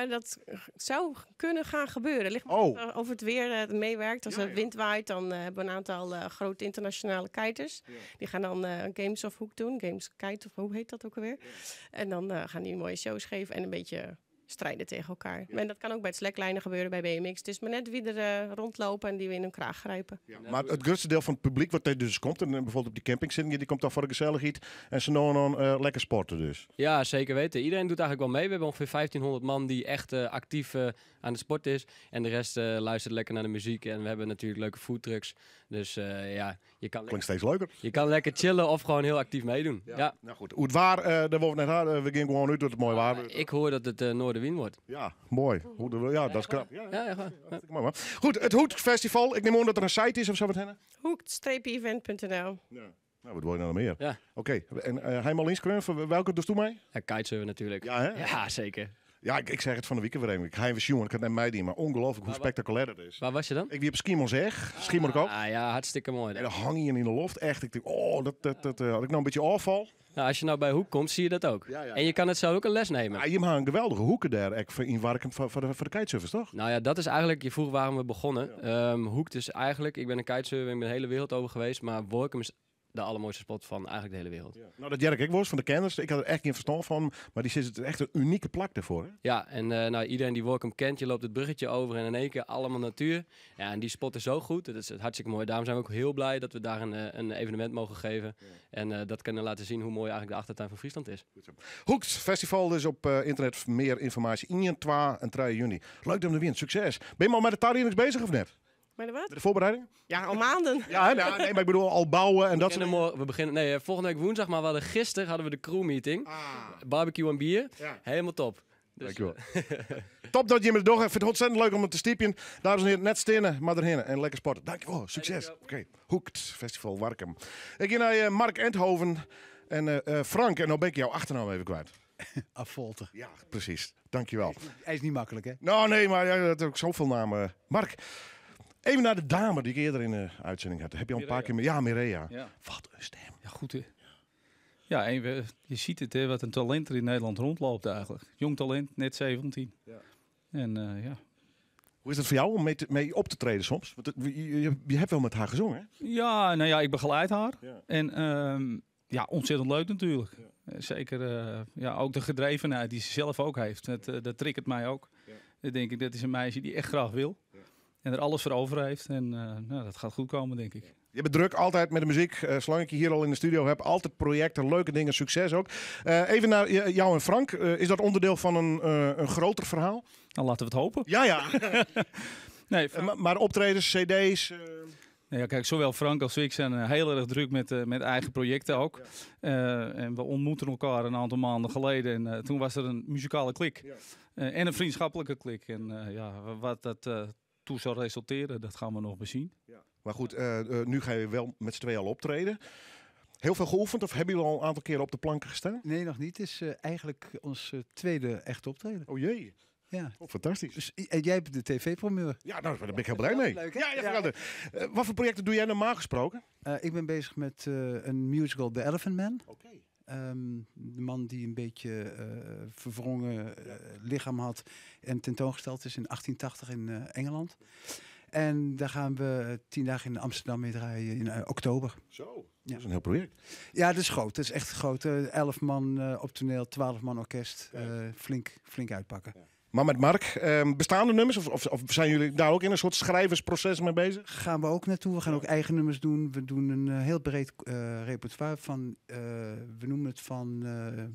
Dat zou kunnen gaan gebeuren. Ligt maar of het weer meewerkt. Als de wind waait, dan hebben we een aantal grote internationale kiters. Die gaan dan Games of Hoek doen. Games Kite, of hoe heet dat ook alweer? En dan gaan die mooie shows geven en een beetje strijden tegen elkaar. En dat kan ook bij het slacklijnen gebeuren, bij BMX. Het is maar net wie er rondlopen en die we in hun kraag grijpen. Maar het grootste deel van het publiek wat er dus komt, en bijvoorbeeld op die camping zitten, die komt dan voor de gezelligheid en ze nou dan lekker sporten dus. Ja, zeker weten. Iedereen doet eigenlijk wel mee. We hebben ongeveer 1500 man die echt actief aan het sporten is. En de rest luistert lekker naar de muziek. En we hebben natuurlijk leuke foodtrucks. Dus ja, je kan Klinkt steeds leuker. Je kan lekker chillen of gewoon heel actief meedoen. Ja. Nou goed, hoe het waar, daar wordt net aan. We gaan gewoon uit dat het mooi waar wordt. Ik hoor dat het Noorderwind wordt. Ja, mooi. Ja, dat is knap. Ja, ja, echt waar. Ja. Mooi, man. Goed, het Hoekt Festival. Ik neem aan dat er een site is of zo wat henne. Hoekt-event.nl. Ja. Nou, wat wil je nou nog meer? Ja. Oké, en hij al inschrijven? Voor welke doe je mee? Ja, kitesurfen natuurlijk. Ja, hè? Ja, zeker. Ja, ik zeg het van de week weer even. Ik ga even zien, ik had net mij die, maar ongelooflijk hoe spectaculair dat is. Waar was je dan? Ik wie op Schiermonnikoog. Schiermonnikoog. Ah ja, hartstikke mooi. En dan hang je in de loft. Echt, ik denk, oh, dat had ik nou een beetje afval. Nou, als je nou bij Hoek komt, zie je dat ook. Ja, ja. En je kan het zelf ook een les nemen. Ja, je hebt een geweldige hoeken daar, ik, in Warkum voor de kitesurfers, toch? Nou ja, dat is eigenlijk, je vroeg waarom we begonnen. Hoek is eigenlijk, ik ben een kitesurfer, ik ben de hele wereld over geweest, maar Workum is de allermooiste spot van eigenlijk de hele wereld. Ja. Nou, dat Jerk ik was van de kenners. Ik had er echt geen verstand van, maar die zit echt een unieke plak daarvoor. Hè? Ja, en nou, iedereen die Workum kent, je loopt het bruggetje over en in één keer allemaal natuur. Ja, en die spot is zo goed, dat is hartstikke mooi. Daarom zijn we ook heel blij dat we daar een evenement mogen geven. Ja. En dat kunnen laten zien hoe mooi eigenlijk de achtertuin van Friesland is. Goed zo. Hoekt Festival dus op internet, meer informatie. 1, 2 en 3 juni. Leuk dat we wint, succes. Ben je al met de tariënings bezig of net? Maar de wat? Met de voorbereiding? Ja, al maanden. Ja, hè? Nou, nee, maar ik bedoel al bouwen en dat soort dingen. We beginnen, nee, volgende week woensdag, maar we hadden gisteren hadden we de crewmeeting. Ah. Barbecue en bier. Ja. Helemaal top. Dus, Dankjewel. Top dat jimme it dogge. Ik fyn it ontzettend leuk om it te stypjen. Dames en heren, net steane, mar derhinne. En lekker sporte. Dankjewel. Sukses. Oké. Hooked, Festival Warkum. Ik gean nei Mark Enthoven en Frank. En no bin ik jouw achternaam even kwyt. Affolter. Ja, presys. Dankjewel. Hy is net maklik, hè? Nou, nee, mar ja, dat is ek safolle nammen. Mark, even nei de dame dy't ik earder yn de útsending hie. Hasto al in pear kear... Ja, Mireia. Ja. Wat in stim. Ja, goed hè. Ja, en je ziet het, hè, wat een talent er in Nederland rondloopt eigenlijk. Jong talent, net 17. Ja. En ja. Hoe is dat foar jou om mei op te treden soms? Want je hebt wel met haar gezongen, hè? Ja, nou ja, ik begeleid haar. Ja. En ja, ontzettend leuk natuurlijk. Ja. Zeker, ja, ook de gedrevenheid die ze zelf ook heeft. Dat triggert mij ook. Ja. Dan denk ik, dat is een meisje die echt graag wil. Ja. En er alles voor over heeft. En nou, dat gaat goed komen, denk ik. Ja. Je bent druk altijd met de muziek. Zolang ik je hier al in de studio heb. Altijd projecten, leuke dingen, succes ook. Even naar jou en Frank. Is dat onderdeel van een groter verhaal? Nou, laten we het hopen. Ja, ja. Nee, Maar optredens, cd's? Nou ja, kijk, zowel Frank als ik zijn heel erg druk met eigen projecten ook. Ja. En we ontmoetten elkaar een aantal maanden geleden. En toen was er een muzikale klik. Ja. En een vriendschappelijke klik. En ja, wat dat toe zal resulteren, dat gaan we nog bezien. Ja. Maar goed, nu ga je wel met z'n tweeën al optreden. Heel veel geoefend of hebben jullie al een aantal keren op de planken gestaan? Nee, nog niet. Het is eigenlijk ons tweede echt optreden. Oh jee. Ja. Oh, fantastisch. Dus, en jij hebt de tv-primeur. Ja, nou, daar ben ik heel blij mee. Leuk, hè? Ja, ja, Ja. vertel. Wat voor projecten doe jij normaal gesproken? Ik ben bezig met een musical, The Elephant Man. Oké. De man die een beetje verwrongen lichaam had en tentoongesteld is in 1880 in Engeland. En daar gaan we 10 dagen in Amsterdam mee draaien in oktober. Zo, Ja. dat is een heel project. Ja, dat is groot. Dat is echt groot. 11 man op toneel, 12 man orkest. Flink uitpakken. Ja. Maar met Mark, bestaande nummers? Of zijn jullie daar ook in een soort schrijversproces mee bezig? Gaan we ook naartoe. We gaan ook eigen nummers doen. We doen een heel breed repertoire van, we noemen het van...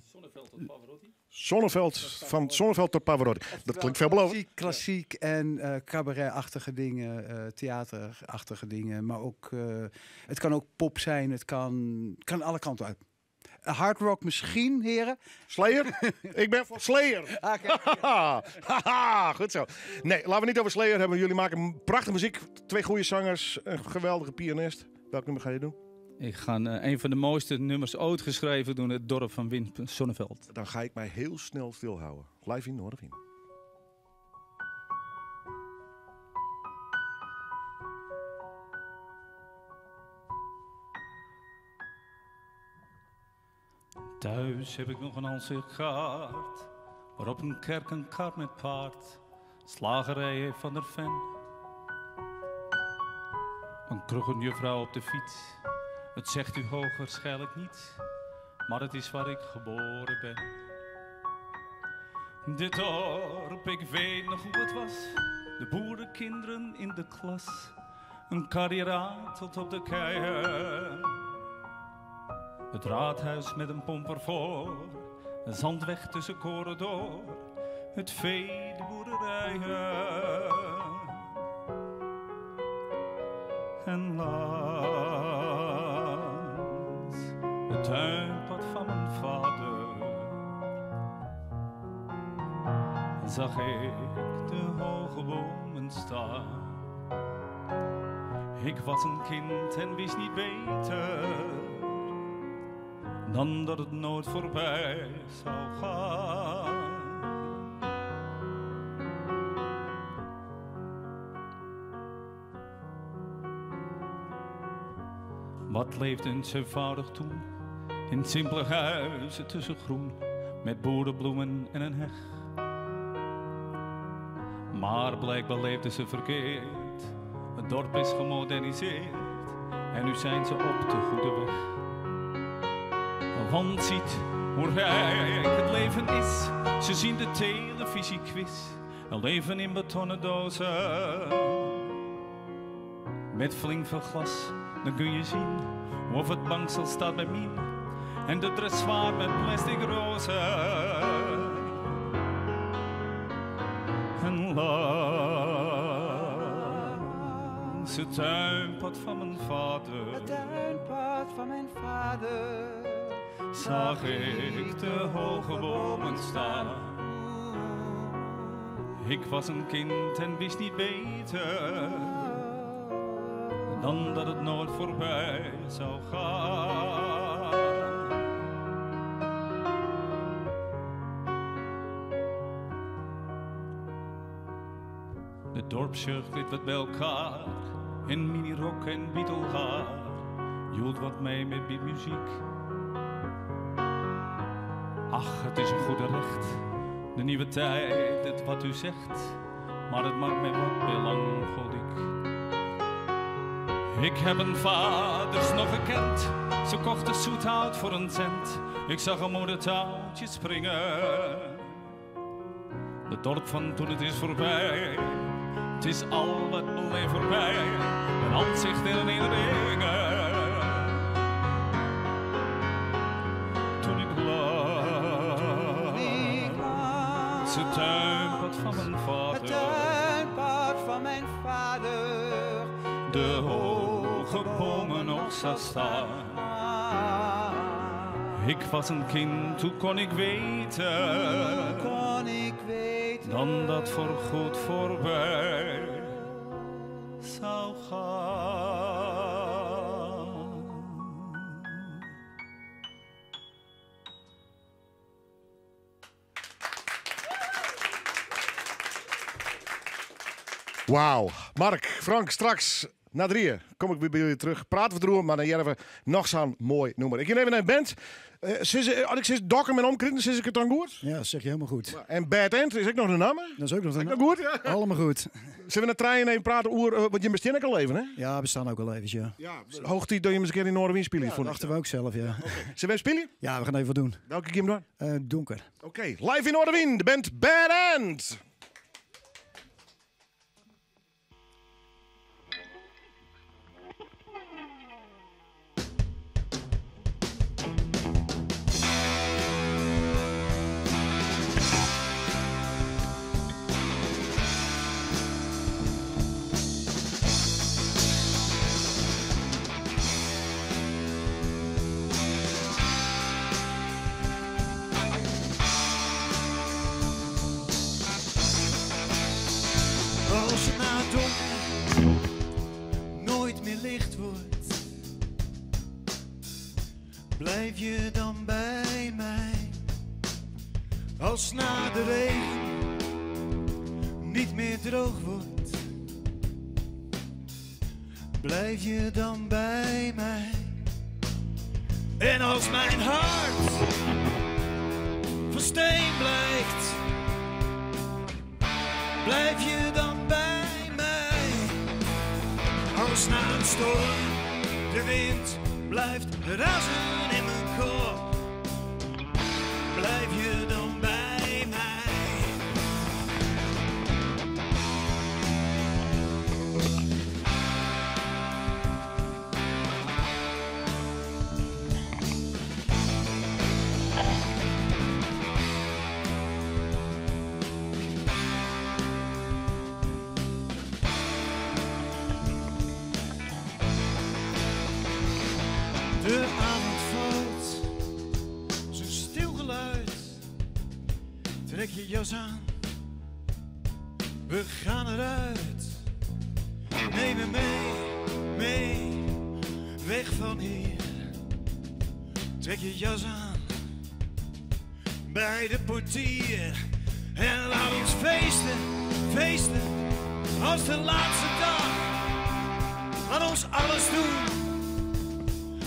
Sonneveld tot Pavarotti. Sonneveld, van Sonneveld tot Pavarotti. Dat klinkt veelbelovend. Klassiek en cabaret-achtige dingen, theaterachtige dingen. Maar ook, het kan ook pop zijn, het kan alle kanten uit. Hard rock misschien, heren. Slayer? Ik ben voor Slayer. Ah, kijk. Haha, goed zo. Nee, laten we niet over Slayer hebben. Jullie maken prachtige muziek. 2 goede zangers, een geweldige pianist. Welk nummer ga je doen? Ik ga een van de mooiste nummers ooit geschreven doen, het dorp van Wim Sonneveld. Dan ga ik mij heel snel stilhouden. Live in Noardewyn. Thuis heb ik nog een ansichtkaart, waarop een kerk een kar met paard, slagerij van der Ven. Een kroegenjuffrouw op de fiets, het zegt u hoogwaarschijnlijk niets, maar het is waar ik geboren ben. Dit dorp, ik weet nog hoe het was, de boerenkinderen in de klas, een kar die ratelt op de keien. Het raadhuis met een pomper voor, een zandweg tussen koren door, het vee, de boerderijen. En langs het tuinpad van mijn vader zag ik de hoge bomen staan. Ik was een kind en wist niet beter dan dat het nooit voorbij zou gaan. Wat leefde eens eenvoudig toen, in simpele huizen tussen groen, met boerenbloemen en een heg. Maar blijkbaar leefden ze verkeerd, het dorp is gemoderniseerd en nu zijn ze op de goede weg. Want ziet hoe rijk het leven is, ze zien de televisiequiz, een leven in betonnen dozen. Met flink veel glas, dan kun je zien of het banksel staat bij Mien en de dressoir met plastic rozen. En langs het tuinpad van mijn vader, Het tuinpad van mijn vader, zag ik de hoge bomen staan. Ik was een kind en wist niet beter dan dat het nooit voorbij zou gaan. De dorpsjeugd liet wat bij elkaar in minirok en bietelhaar. Joelt wat mee met beatmuziek. Ach, het is een goede recht, de nieuwe tijd, het wat u zegt. Maar het maakt mij wat melancholiek. Ik heb een vaders nog gekend, ze kochten zoethout voor een cent. Ik zag een moeder touwtje springen. De dorp van toen het is voorbij, het is al wat bleef voorbij. Een aanzicht in herinneringen. Toen ik las, het tuinpad van mijn Het vader. tuinpad van mijn vader. De hoge bomen nog zag staan. Ik was een kind, hoe kon ik weten? Kon ik weten. Dan dat voorgoed voorbij zou gaan. Wauw. Mark, Frank, straks na drieën kom ik weer bij jullie terug. Praten we erover, maar dan hebben we nog zo'n mooi nummer. Ik neem even een band. Als ik zes Dokkum en omkring, dan ik het dan goed? Ja, dat zeg je helemaal goed. En Bad End is ook nog de naam, hè? Dat is ook nog de Nog goed, ja? Allemaal goed. Zullen we naar trein even praten oer, want je bestaat ook al even, hè? Ja, we staan ook al even, ja. Ja, hoog tijd dat je eens een keer in Noorderwien spelen. Ja, dat dachten we ook zelf, ja. Zullen we spelen? Ja, we gaan even wat doen. Welke keer dan? Donker. Oké, live in Noorderwien, de band Bad End. Als het na donker nooit meer licht wordt, blijf je dan bij mij. Als na de regen niet meer droog wordt, blijf je dan bij mij. En als mijn hart van steen blijkt, blijf je dan bij mij? Als na een storm de wind blijft razen in mijn kop, blijf je dan bij mij? De avond valt, zo'n stil geluid. Trek je jas aan, we gaan eruit. Neem me mee, mee, weg van hier. Trek je jas aan, bij de portier. En laat ons feesten, feesten, als de laatste dag. Laat ons alles doen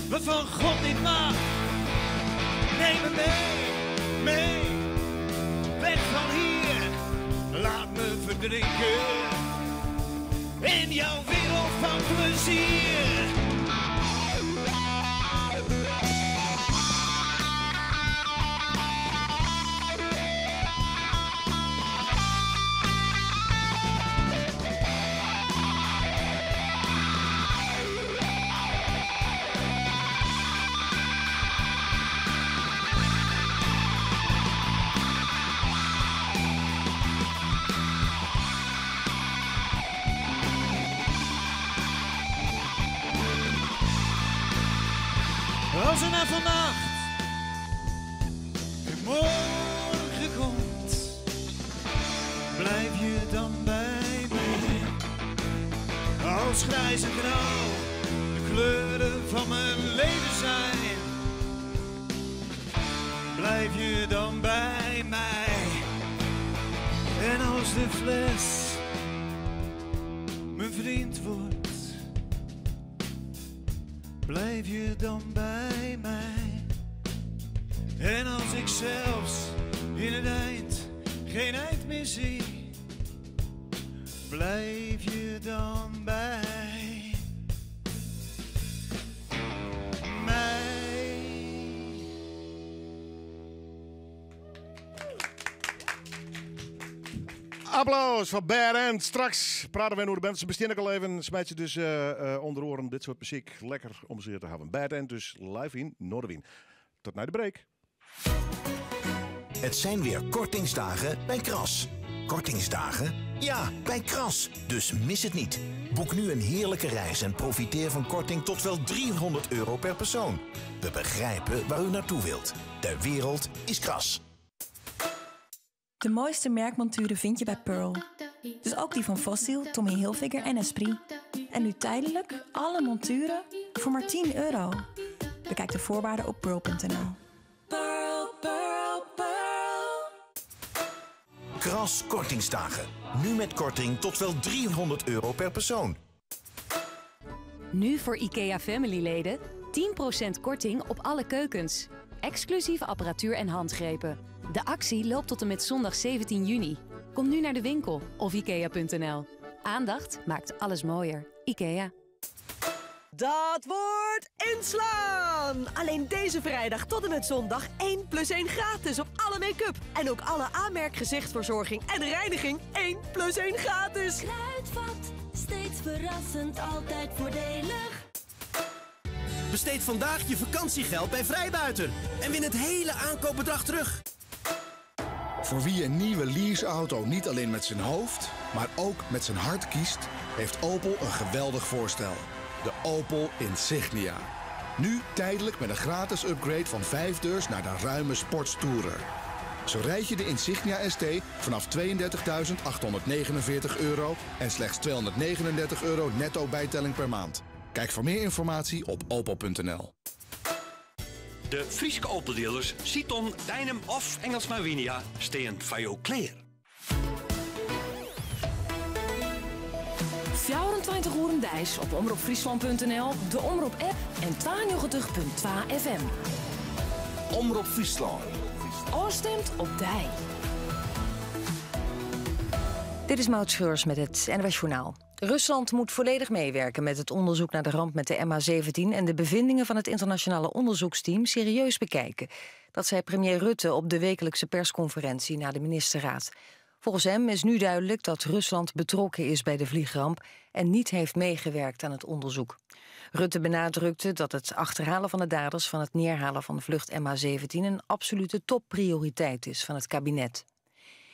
wat van God niet mag. Neem me mee, mee, weg van hier. Laat me verdrinken in jouw wereld van plezier. Als er na vannacht weer morgen komt, Blijf je dan bij mij? Als grijs en grauw de kleuren van mijn leven zijn. Blijf je dan bij mij? En als de fles mijn vriend wordt, blijf je dan bij mij? En als ik zelfs in het eind geen eind meer zie, blijf je dan bij mij? Applaus voor Bad End. Straks praten we over de band. Ze bestaan ook al even. Smijt je dus onder oren dit soort muziek. Lekker om zeer te hebben. Bad End dus live in Noardewyn. Tot na de break. Het zijn weer kortingsdagen bij Kras. Kortingsdagen? Ja, bij Kras. Dus mis het niet. Boek nu een heerlijke reis en profiteer van korting tot wel 300 euro per persoon. We begrijpen waar u naartoe wilt. De wereld is Kras. De mooiste merkmonturen vind je bij Pearl. Dus ook die van Fossil, Tommy Hilfiger en Esprit. En nu tijdelijk alle monturen voor maar 10 euro. Bekijk de voorwaarden op pearl.nl. Pearl, Pearl, Pearl. Kras kortingsdagen. Nu met korting tot wel 300 euro per persoon. Nu voor IKEA Family leden 10% korting op alle keukens. Exclusief apparatuur en handgrepen. De actie loopt tot en met zondag 17 juni. Kom nu naar de winkel of ikea.nl. Aandacht maakt alles mooier. IKEA. Dat wordt inslaan! Alleen deze vrijdag tot en met zondag 1 plus 1 gratis op alle make-up. En ook alle aanmerk gezichtsverzorging en reiniging 1 plus 1 gratis. Kruidvat, steeds verrassend, altijd voordelig. Besteed vandaag je vakantiegeld bij Vrijbuiter en win het hele aankoopbedrag terug. Voor wie een nieuwe leaseauto niet alleen met zijn hoofd, maar ook met zijn hart kiest, heeft Opel een geweldig voorstel. De Opel Insignia. Nu tijdelijk met een gratis upgrade van 5 deurs naar de ruime Sportstourer. Zo rijd je de Insignia ST vanaf 32.849 euro en slechts 239 euro netto bijtelling per maand. Kijk voor meer informatie op opel.nl. De Fryske Opeldealers Siton, Deinum of Engelsma Winia stean foar jo klear. 24 oeren deis op omropfryslan.nl, de Omrop-app en 92.2 FM. Omrop Fryslân. Ofstimd op dy. Dit is Maud Schreurs met het NOS Journaal. Rusland moet volledig meewerken met het onderzoek naar de ramp met de MH17 en de bevindingen van het internationale onderzoeksteam serieus bekijken. Dat zei premier Rutte op de wekelijkse persconferentie na de ministerraad. Volgens hem is nu duidelijk dat Rusland betrokken is bij de vliegramp en niet heeft meegewerkt aan het onderzoek. Rutte benadrukte dat het achterhalen van de daders van het neerhalen van de vlucht MH17 een absolute topprioriteit is van het kabinet.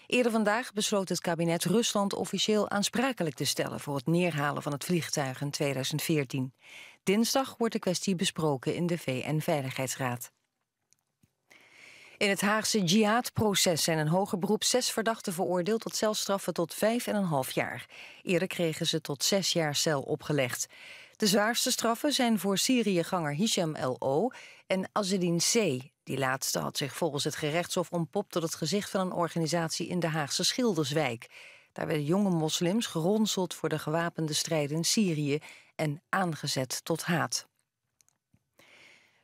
Eerder vandaag besloot het kabinet Rusland officieel aansprakelijk te stellen voor het neerhalen van het vliegtuig in 2014. Dinsdag wordt de kwestie besproken in de VN-veiligheidsraad. In het Haagse jihadproces zijn in hoger beroep 6 verdachten veroordeeld tot celstraffen tot 5,5 jaar. Eerder kregen ze tot 6 jaar cel opgelegd. De zwaarste straffen zijn voor Syriëganger Hisham L.O. en Azzedine C. Die laatste had zich volgens het gerechtshof ontpopt tot het gezicht van een organisatie in de Haagse Schilderswijk. Daar werden jonge moslims geronseld voor de gewapende strijd in Syrië en aangezet tot haat.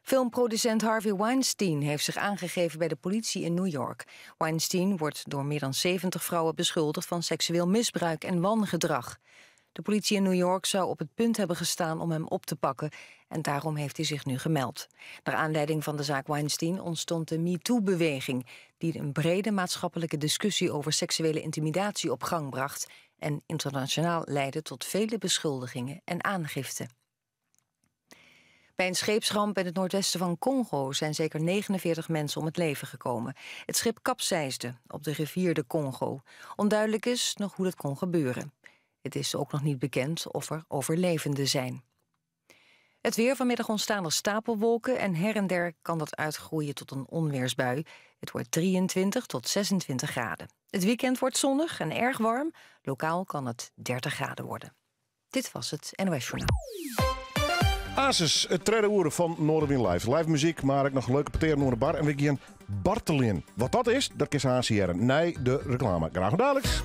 Filmproducent Harvey Weinstein heeft zich aangegeven bij de politie in New York. Weinstein wordt door meer dan 70 vrouwen beschuldigd van seksueel misbruik en wangedrag. De politie in New York zou op het punt hebben gestaan om hem op te pakken en daarom heeft hij zich nu gemeld. Naar aanleiding van de zaak Weinstein ontstond de MeToo-beweging, die een brede maatschappelijke discussie over seksuele intimidatie op gang bracht en internationaal leidde tot vele beschuldigingen en aangiften. Bij een scheepsramp in het noordwesten van Congo zijn zeker 49 mensen om het leven gekomen. Het schip kapseisde op de rivier de Congo. Onduidelijk is nog hoe dat kon gebeuren. Het is ook nog niet bekend of er overlevenden zijn. Het weer vanmiddag ontstaan er stapelwolken en her en der kan dat uitgroeien tot een onweersbui. Het wordt 23 tot 26 graden. Het weekend wordt zonnig en erg warm. Lokaal kan het 30 graden worden. Dit was het NOS Journaal. Asus, it tredde oere fan Noardewyn Live. Live muzyk, mar ek noch leuke petearen oan de bar en we gean barteljen. Wat dat is, dat kinst aanst hearre nei de reklame. Graach oant daliks.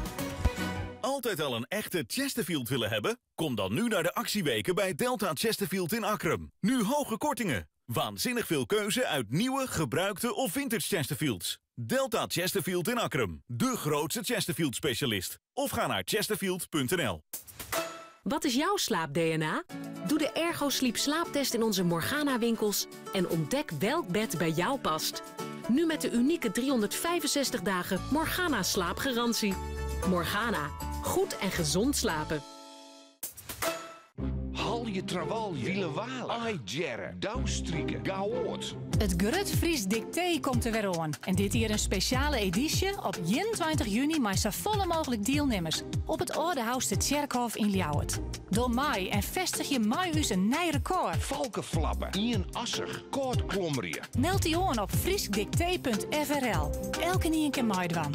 Altijd al een echte Chesterfield willen hebben? Kom dan nu naar de actieweken bij Delta Chesterfield in Akkrum. Nu hoge kortingen. Waanzinnig veel keuze uit nieuwe, gebruikte of vintage Chesterfields. Delta Chesterfield in Akkrum. De grootste Chesterfield specialist. Of ga naar chesterfield.nl. Wat is jouw slaap-DNA? Doe de Ergo Sleep slaaptest in onze Morgana-winkels en ontdek welk bed bij jou past. Nu met de unieke 365 dagen Morgana slaapgarantie. Morgana, goed en gezond slapen. Halje trawalje, wielewalen, ai-djerre, douwstrieken, gaoort. It Grut Frysk Diktee komt der wer oan. En dit jier in spesjale edysje op 21 juny mei safolle mooglik dielnimmers op it Aldehoustertsjerkhôf yn Ljouwert. Doch mei en festigje mei ús in nij rekôr. Falkeflappen, ienassich, kâldklommerje. Meld dy oan op fryskdiktee.frl. Elkenien kin meidwaan.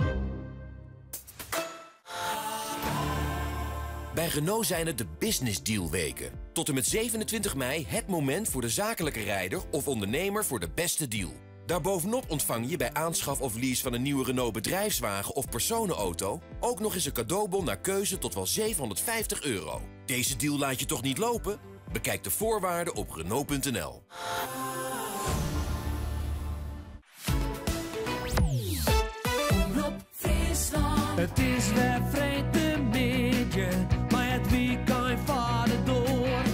Bij Renault zijn het de Business Deal weken. Tot en met 27 mei het moment voor de zakelijke rijder of ondernemer voor de beste deal. Daarbovenop ontvang je bij aanschaf of lease van een nieuwe Renault bedrijfswagen of personenauto ook nog eens een cadeaubon naar keuze tot wel 750 euro. Deze deal laat je toch niet lopen? Bekijk de voorwaarden op Renault.nl. It is wer freedtemiddei, mei it wykein foar de doar.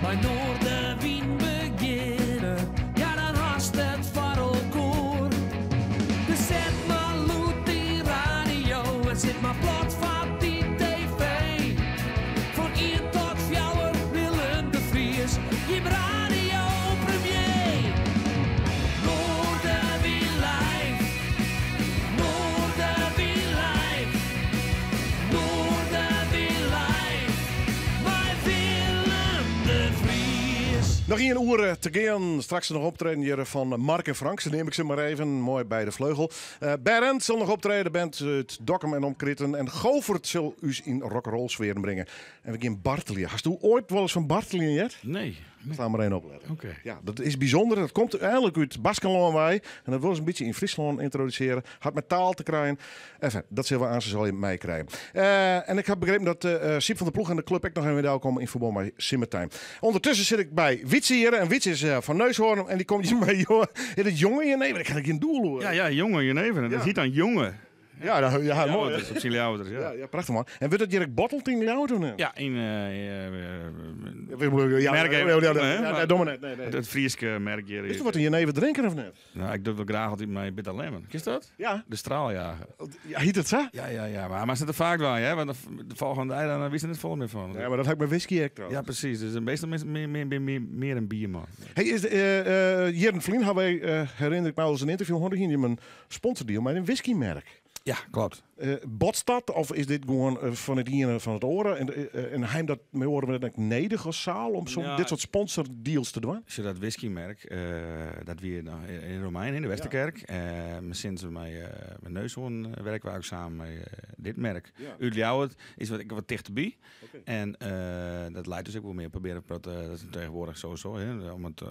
By Noardewyn begjinne, ja dan hast it foar elkoar. Dus set mar lûd dyn radio en sit mar plat foar dy TV. Fan ien tot fjouwer Willem de Vries, jim radiopremier. Noardewyn live, Noardewyn live, Noardewyn live, mei Willem de Vries. Noch ien oere te gean. Straks noch optreden hjir fan Mark en Frank. Sa neam ik se mar even. Moai by de fleugel. Uh, Berend sil noch optrede. Band út Dokkum en omkriten. En Govert sil ús yn rock'n'roll sfearen bringe. En we gean barteljen. Hasto oait wolris fan barteljen heard? Nee. Slaan mar even opletten. Oké. Ja, dat is bysûnder. Dat komt eigenlik út Baskenlân wei. En dat wolle se in bytsje yn Fryslân yntrodusearje. Hat mei taal te krijen. Enfin, dat sille we aanst allegear meikrije. Uh, en ik ha begrepen dat uh, Syb van der Ploeg en de klup ek noch even delkomme yn ferbân mei Simmertime. Undertusken sit ik by Wietse hjir. En Wietse is uh, fan Neushoorn. En dy komt hjir mei is it jonge jenever? Ik ha der gjin doel oer. Ja, jonge jenever. Dat Ja. hjit dan jonge. Ja, dat, ja, moai. Dat is op syn Ljouwerters, ja. Ja, ja, prachtich man. En wurdt it hjir ek botteld yn Ljouwert of net? Ja, yn... ja, merk ja, even ja, ja, hè, ja, maar nee, doe maar net, nee, nee. Het Fryske merk hjir. Is der wat in jenever drinken of net? Nou, ik doch wol graach altyd mei Bitter Lemon. Kenst dat? Ja. De straaljager. Ja, hjit it sa? Ja, ja, ja. Mar moatst net te faak dwaan, hè? Want de folgjende dei dan witst der net folle mear fan. Ja, mar dat ha ik mei whisky ek trouwens. Ja, presys. Dus meastal mear, mear, mear, mear in bierman. Hey, is de, jierren ferlyn ha wy, herinner ik my alris in ynterview hân, hiene jim in sponsordeal mei in whiskymerk. Ja, kloppet. Botst dat of is dit gewoan fan it iene fan it oare? En ha jim dat mei oare wurden ek nedich as seal om Ja. dit soart sponsordeals te dwaan? Sjoch, dat whiskymerk, dat wie noch yn Romein, yn de Westerkerk. Mar sinds we mei Neushoorn werke we ek samen mei dit merk. Út Ljouwert is wat, wat tichterby. En dat leit dus ek wol mear. Probearje dat is tegenwoardich sowieso, hè, om it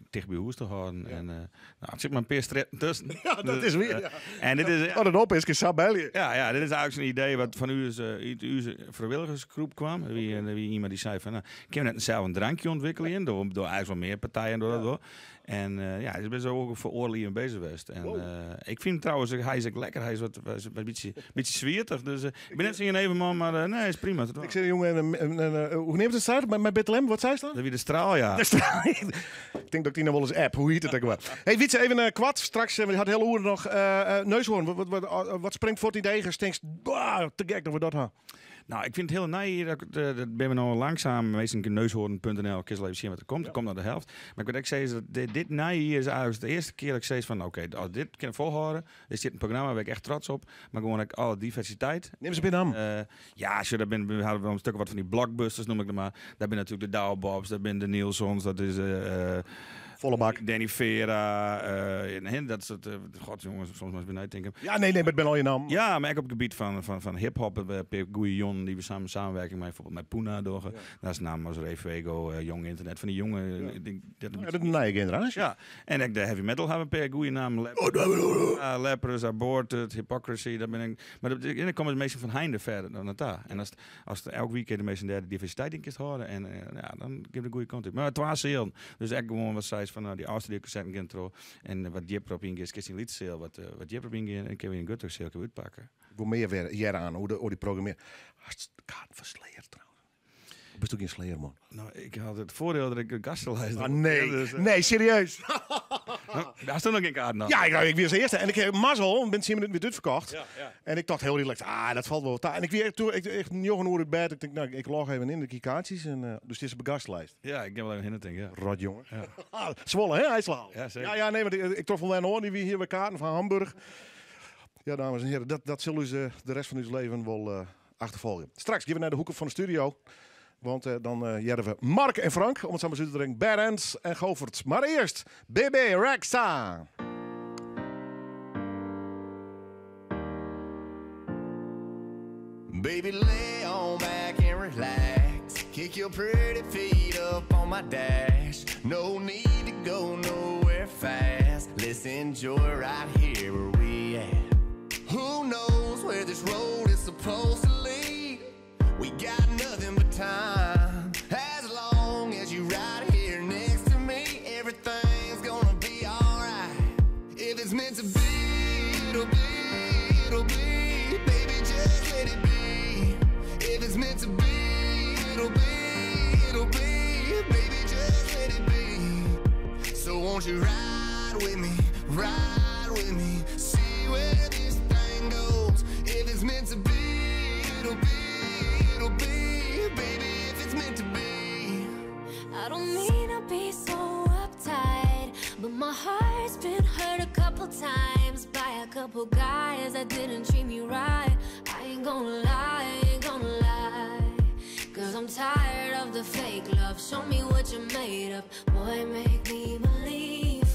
ticht by hûs te hâlden. En, nou, der sit mar in pear strjitten tusken. Ja, dat is wier. Ja. En dit is, As it op is, kinst sa belje. Ja, ja, dit is eigenlik sa'n idee wat fan ús, út ús frijwilligersgroep kaam. Der wie iemand dy sei fan, nou, kinne we net sels in drankje ûntwikkelje? Door eigenlik wol mear partijen door dat wol. En ja, hy is best wol foar oardel jier beuzich west. En, ik fyn him trouwens, hy is ek lekker. Hy is wat bytsje swiertich. Dus ik bin net sa'n jeneverman, mar nee, is prima. Ik sil jonge, en hoe neamst it sa? Mei Bitter Lemon, wat seist dan? Dat wie de straaljager. De straal. Ik tink dat ik dy noch wolris app. Hoe hjit it ek wer? Hey Wietse, even koart. Straks, we ha it hiele oere noch. Neushoorn, wat springt fuort yn de eagen? Tinkst, bah, te gek dat we dat ha. Nou, ik vind het hele nije, dat ben we nou langzaam, meestal neushoorn.nl, kun je even zien wat er komt. Er komt naar de helft. Maar ik wil ook zeggen, dat dit nije is eigenlijk de eerste keer dat ik zeg van, oké, als dit kan ik volhouden, is dit een programma waar ik echt trots op. Maar gewoon ook alle diversiteit. Neem ze binnen. Ja, als je daar bent, we hadden wel een stuk wat van die blockbusters, noem ik het maar. Daar ben natuurlijk de Douwe Bobs, daar ben de Nielsons, dat is Volle bak. Danny Vera, en dat soort, god jongens, soms maar eens beneden denken. Ja, nee, nee, maar het ben al je naam. Ja, maar ook op het gebied van hip-hop, Pip Goeie die we samen samenwerking met bijvoorbeeld met Puna doorgaan. Daar is naam als Ray Fuego, Jong Internet, van die jonge, ik denk dat Ja, dat is een nieuwe generatie. Ja, en ook de heavy metal hebben een paar goeie namen. Oh, daar ben ik. Leprous, Aborted, Hypocrisy, daar ben ik. Maar dat, en dan komen de meeste van heinde verder dan dat daar. En als het elk weekend de meeste derde diversiteit in kunt houden, en ja, dan geeft het een goede kant op. Maar het was heel, dus echt gewoon wat zei van, nou, die afstudeercassette intro en wat Jip op ingeeft, is een liedcel, wat Jip op ingeeft, en kun je een Gutter cel uitpakken. Ik wil meer weer jaren aan hoe die programmeer. Hartstikke kaart van Slayer trouwens. Bist ook geen Slayer, man? Nou, ik had het voordeel dat ik een gastenlijst Ah, had. nee. Ja, dus Nee, serieus. Nou, daar stond nog geen kaart nog. Ja, ik was de eerste. En ik heb mazzel, ik ben 10 minuten weer uitverkocht. Ja, ja. En ik dacht heel relaxed, dat valt wel wat. En ik weer toen, ik echt 9 uur uit bed. Ik denk, nou, ik log even in de kaartjes. En dus het is een gastlijst. Ja, ik heb wel even hin denken, ja. Rot, jongen. Ja. Zwolle, hè? Hij slaat. Ja, zeker. Ja, ja, nee, want ik trof wel een hoor, die we hier bij kaarten van Hamburg. Ja, dames en heren, dat zullen ze de rest van uw leven wel achtervolgen. Straks gaan we naar de hoeken van de studio. Want dan jerven we Mark en Frank, om het samen te brengen, Berends en Govert. Maar eerst Bebe Rexha. Baby, lay on back and relax. Kick your pretty feet up on my dash. No need to go nowhere fast. Let's enjoy right here where we at. Who knows where this road is supposed to lead? We got nothing but time. As long as you right here next to me, everything's gonna be alright. If it's meant to be, it'll be, it'll be. Baby, just let it be. If it's meant to be, it'll be, it'll be. Baby, just let it be. So won't you ride with me, ride with me, see where this thing goes. If it's meant to be, it'll be, it'll be. Baby, if it's meant to be. I don't mean to be so uptight, but my heart's been hurt a couple times by a couple guys that didn't treat me right. I ain't gonna lie, ain't gonna lie. Because I'm tired of the fake love. Show me what you're made of. Boy, make me believe.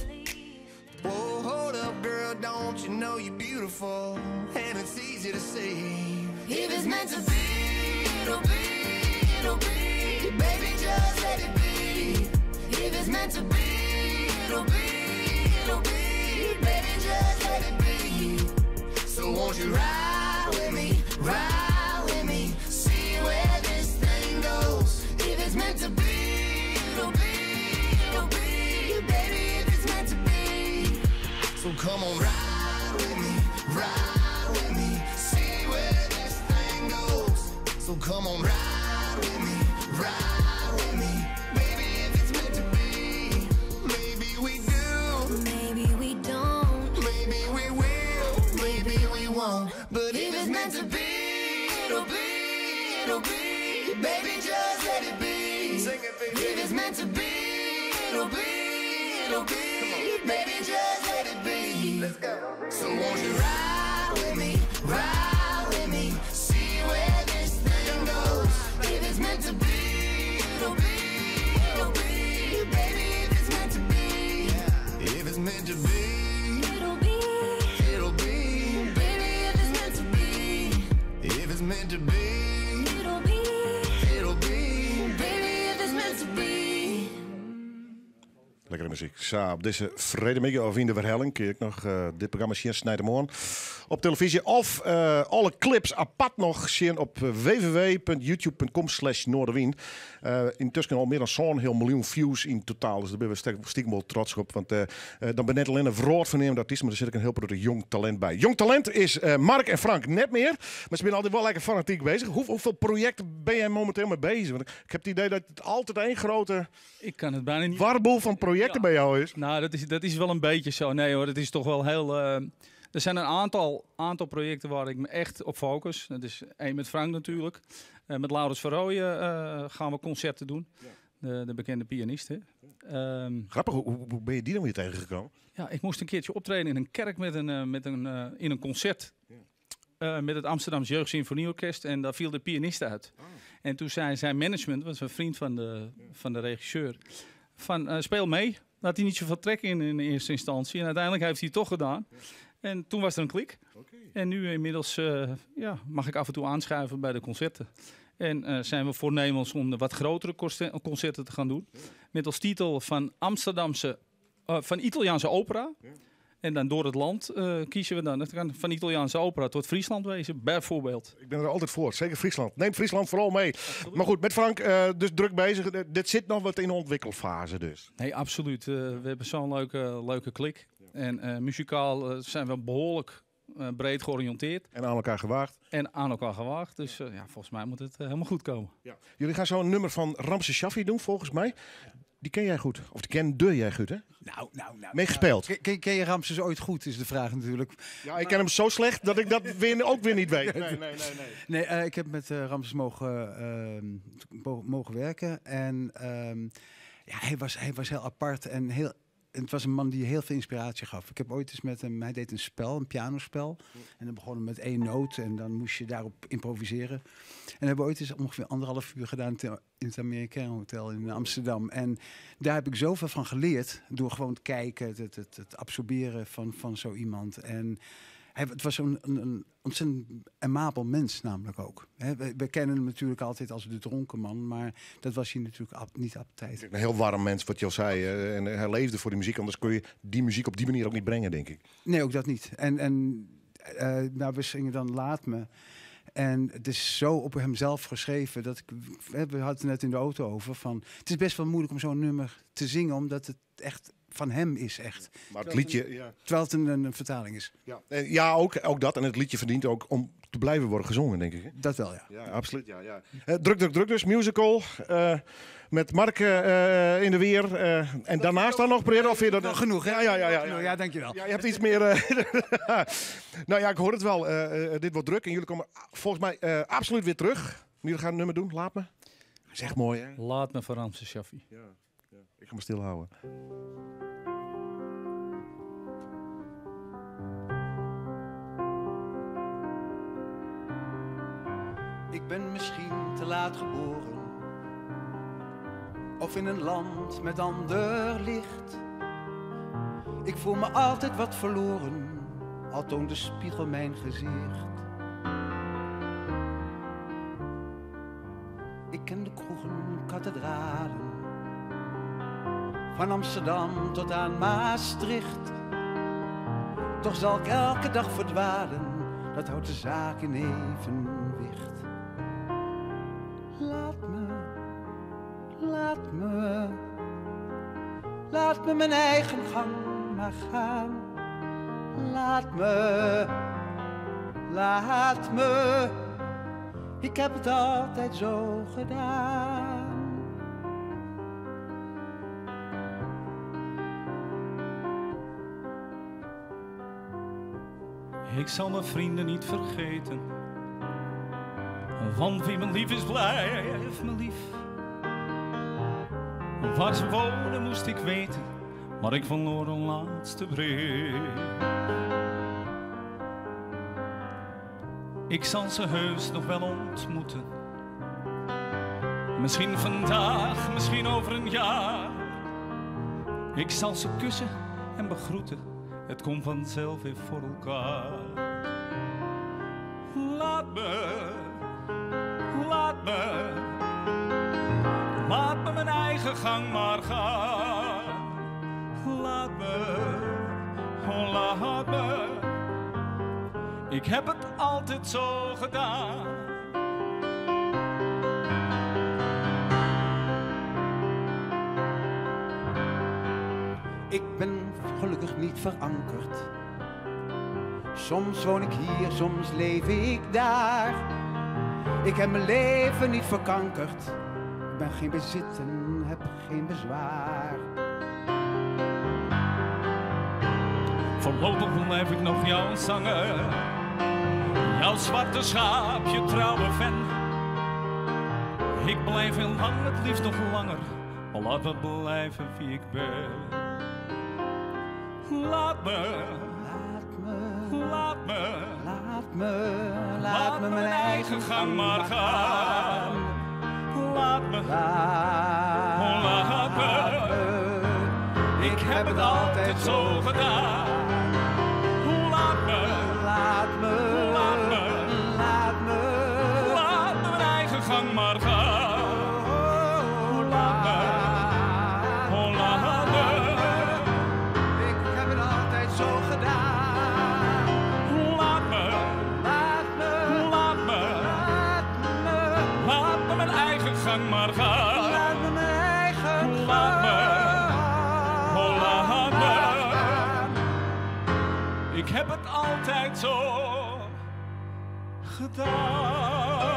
Whoa, hold up, girl, don't you know you're beautiful? And it's easy to see. If it's meant to be, it'll be, it'll be. Baby, just let it be. If it's meant to be, it'll be, it'll be. Baby, just let it be. So won't you ride with me, ride with me, see where this thing goes. If it's meant to be, it'll be, it'll be. Baby, if it's meant to be. So come on, ride with me, ride with me, see where this thing goes. So come on, ride with me, ride with me, baby, if it's meant to be. Maybe we do, maybe we don't, maybe we will, maybe we won't. But if it's meant to be, it'll be, it'll be. Baby, just let it be. Sing it, baby. If it's meant to be, it'll be, it'll be. Baby, just let it be. Let's go. So won't you ride with me, ride with me, see where this thing goes. If it's meant to be, it'll be, it'll be. Baby, if it's meant to be. If it's meant to be, it'll be, it'll be. Baby, if it's meant to be. If it's meant to be, it'll be, it'll be. Baby, if it's meant to be. Lekkere muziek. Zo, op deze vrijdagmiddag of in de verhelling kun je ook nog dit programma zien, Snijdermoorn, op televisie. Of alle clips apart nog zien op w w w punt youtube punt com slash Noardewyn. Intussen al meer dan zo'n heel miljoen views in totaal. Dus daar ben we stiekem wel trots op. Want dan ben net alleen een vrood van nemen artiest, maar er zit ook een heel groot jong talent bij. Jong talent is Mark en Frank net meer. Maar ze zijn altijd wel lekker fanatiek bezig. Hoeveel projecten ben jij momenteel mee bezig? Want ik heb het idee dat het altijd één grote Ik kan het bijna niet warboel van projecten bij jou is. Nou, dat is wel een beetje zo. Nee hoor, het is toch wel heel... Er zijn een aantal, aantal projecten waar ik me echt op focus. Dat is één met Frank natuurlijk. Met Laurens van Rooyen gaan we concerten doen. De, de bekende pianist. Hè. Grappig, hoe ben je die dan weer tegengekomen? Ja, ik moest een keertje optreden in een kerk met een, met een, in een concert. Met het Amsterdamse Jeugdsymfonieorkest. En daar viel de pianist uit. En toen zei zijn management, was een vriend van de regisseur, van speel mee. Daar had hij niet zoveel trek in in eerste instantie. En uiteindelijk heeft hij het toch gedaan. En toen was er een klik. En nu inmiddels ja, mag ik af en toe aanschuiven bij de concerten. En zijn we voornemens om de wat grotere concerten te gaan doen. Met als titel van Amsterdamse, van Italiaanse opera. En dan door het land kiezen we dan. Het kan van Italiaanse opera tot Friesland wezen, bijvoorbeeld. Ik ben er altijd voor, zeker Friesland. Neem Friesland vooral mee. Maar goed, met Frank dus druk bezig. Dit zit nog wat in de ontwikkelfase dus. Nee, absoluut. We hebben zo'n leuke, leuke klik. En muzikaal zijn we behoorlijk breed georiënteerd. En aan elkaar gewaagd. En aan elkaar gewaagd. Dus ja, volgens mij moet het helemaal goed komen. Ja. Jullie gaan zo'n nummer van Ramses Shaffi doen, volgens mij. Die ken jij goed. Of die kende jij goed, hè? Nou, nou, nou. Meegespeeld. Ken je Ramses ooit goed, is de vraag natuurlijk. Ja, ik ken hem zo slecht dat ik dat weer, ook weer niet weet. Nee, nee, nee. Nee, nee, ik heb met Ramses mogen werken. En ja, hij was heel apart en heel, het was een man die heel veel inspiratie gaf. Ik heb ooit eens met hem, hij deed een spel, een pianospel. En dan begon hij met één noot en dan moest je daarop improviseren. En hebben we ooit eens ongeveer 1,5 uur gedaan in het American Hotel in Amsterdam. En daar heb ik zoveel van geleerd door gewoon te kijken, het absorberen van zo iemand. En het was een ontzettend aimabel mens namelijk ook. We kennen hem natuurlijk altijd als de dronken man, maar dat was hij natuurlijk niet altijd. Een heel warm mens, wat je al zei. En hij leefde voor die muziek, anders kon je die muziek op die manier ook niet brengen, denk ik. Nee, ook dat niet. En nou, we zingen dan Laat Me. En het is zo op hemzelf geschreven dat ik, we hadden het net in de auto over van, het is best wel moeilijk om zo'n nummer te zingen, omdat het echt van hem is, echt. Maar het liedje, ja. Terwijl het een vertaling is. Ja, ja ook dat. En het liedje verdient ook om te blijven worden gezongen, denk ik. Hè? Dat wel, ja. Ja, absoluut. Ja. Druk, druk, druk dus. Musical. Met Mark in de weer. En daarnaast dan nog proberen of je dat... Wel genoeg, hè? Ja. Ja, dankjewel. Ja, je hebt iets meer... Nou ja, ik hoor het wel. Dit wordt druk. En jullie komen volgens mij absoluut weer terug. Jullie gaan een nummer doen. Laat me. Dat is echt mooi, hè? Laat me van Ramses Shaffi. Ja, ja. Ik ga me stilhouden. Ik ben misschien te laat geboren. Of in een land met ander licht. Ik voel me altijd wat verloren, al toont de spiegel mijn gezicht. Ik ken de kroegen, kathedralen, van Amsterdam tot aan Maastricht. Toch zal ik elke dag verdwalen, dat houdt de zaak in evenwicht. Laat me, laat me, laat me mijn eigen gang maar gaan. Laat me, laat me, ik heb het altijd zo gedaan. Ik zal mijn vrienden niet vergeten. Want wie me lief is, blijft me lief. Waar ze wonen moest ik weten, maar ik verloor een laatste brief. Ik zal ze heus nog wel ontmoeten. Misschien vandaag, misschien over een jaar. Ik zal ze kussen en begroeten. Het komt vanzelf weer voor elkaar. Laat me, laat me, laat me mijn eigen gang maar gaan. Laat me, oh laat me, ik heb het altijd zo gedaan. Ik ben gelukkig niet verankerd. Soms woon ik hier, soms leef ik daar. Ik heb mijn leven niet verkankerd. Ik ben geen bezit en heb geen bezwaar. Voorlopig blijf ik nog jouw zanger. Jouw zwarte schaap, je trouwe fan. Ik blijf heel lang, het liefst nog langer. Maar laat me blijven wie ik ben. Laat me, laat me, laat me, laat me, laat me mijn eigen gang maar gaan. Laat me, laat me. Ik heb het altijd zo gedaan. Laat me, laat me, laat me, laat me, laat me mijn eigen gang maar gaan. Laat me, oh, laat me. Ik heb het altijd zo gedaan. Laat me, laat me, laat me, laat me, laat me mijn eigen gang maar gaan. Laat me mijn eigen Laat me, oh, laat me. Ik heb het altijd zo gedaan.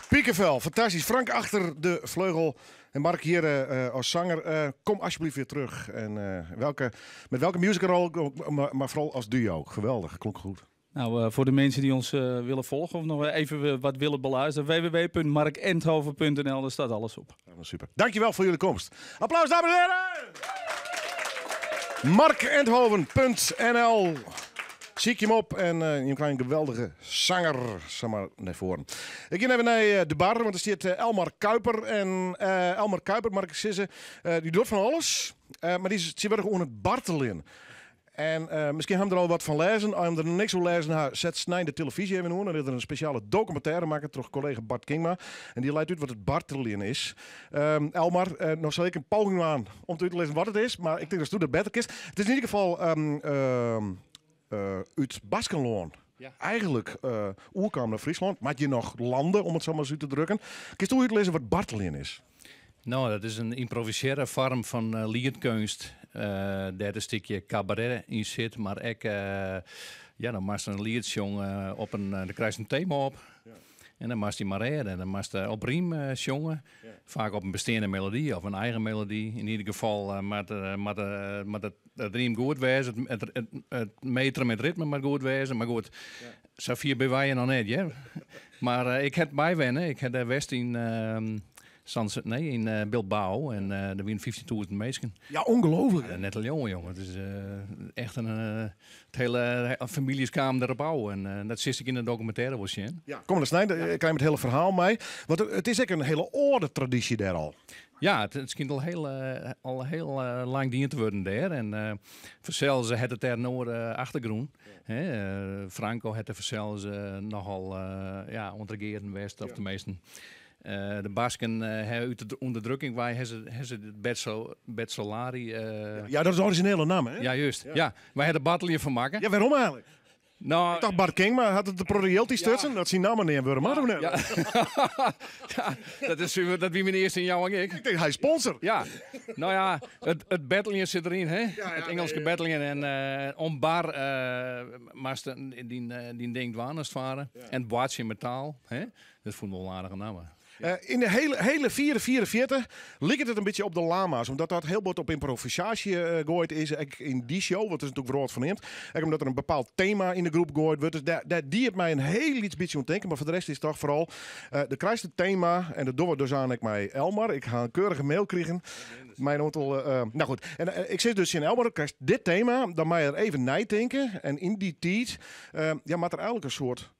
Piekenvel, fantastisch. Frank achter de vleugel en Mark hier als zanger. Kom alsjeblieft weer terug. En met welke musicalrol, maar vooral als duo. Geweldig, klonk goed. Nou, voor de mensen die ons willen volgen of nog even wat willen beluisteren, www.markenthoven.nl, daar staat alles op. Ja, super. Dankjewel voor jullie komst. Applaus, dames en heren! Markenthoven.nl. Zie ik je hem op en je krijgt een geweldige zanger, zeg maar, naar voren. Ik ga even naar de bar, want er zit Elmar Kuiper. En Elmar Kuiper, Mark Sisse, die doet van alles. Maar die zit wel gewoon het Bartelin. En misschien hebben we er al wat van lezen. Als je er niks over lezen hebt, zet snij de televisie even aan. Dan is er een speciale documentaire maken door collega Bart Kingma. En die leidt uit wat het Bartelin is. Elmar, nog zal ik een poging aan om te lezen wat het is. Maar ik denk dat het dat beter is. Het is in ieder geval uit Baskenloon. Ja. Eigenlijk oerkwam naar Friesland, maar je nog landen, om het zo maar zo te drukken. Kun je uitlezen wat Bartelin is? Nou, dat is een improviseerde vorm van liedkunst. Daar een stukje cabaret in zit, maar ik, ja, dan maakt een lied jongen op een, dan krijg je een thema op. Ja. En dan maakt hij maar redden. En dan maakt hij op riem jongen. Ja. Vaak op een bestaande melodie of een eigen melodie. In ieder geval maar het riem goed wezen, het metrum met ritme maar goed wezen. Maar goed, Ja. Safir bij wij nog net, hè? Maar ik heb bijwennen. Ik heb daar West in Sans, nee, in Bilbao. En er waren 15.000 mensen. Ja, ongelooflijk. Net een jongen, jongen. Het is echt een het hele families kwamen erop ouwen. En dat zit ik in de documentaire wel zien. Ja, kom maar snijden. Ik krijg het hele verhaal mee. Want het is echt een hele orde traditie daar al. Ja, het schijnt al heel lang dient te worden daar. En Verzels het het daar noord achtergroen. Ja. Hè Franco het er Verzels nogal ja, ontregeren west, of Ja. de meesten. De Basken hebben uit de onderdrukking, waar hebben ze het Bertsolari Ja, dat is de originele naam, hè? Ja, juist. Ja. Ja, wij hebben de battle van maken. Ja, waarom eigenlijk? Nou, ik dacht Bart King, maar had het de royalty stutsen? Ja. Dat zien namen neer worden, maar Ja. Ja, dat is super, dat wie mijn eerste in jou en ik. Ik denk, hij is sponsor. Ja, nou ja, het battlingen zit erin, hè? Ja, ja, het Engelse nee, ja. battlingen en om bar maar die ding dwan als het ware. Ja. En het boordje in metaal, hè? Dat vond ik wel een aardige naam, hè. In de hele 44 lijkt het een beetje op de lama's. Omdat dat heel wat op improvisatie gooid is. Ik in die show, wat is natuurlijk brood van neemt. Ik omdat er een bepaald thema in de groep gooid wordt. Dus die heeft mij een heel iets beetje ontdenken. Maar voor de rest is het toch vooral de krijgt het thema. En dat doen we dus aan ik mij Elmar. Ik ga een keurige mail krijgen. Mijn aantal, nou goed. En ik zit dus in Elmar. Ik krijg dit thema. Dan mij er even nadenken. En in die tijd ja, maakt er eigenlijk een soort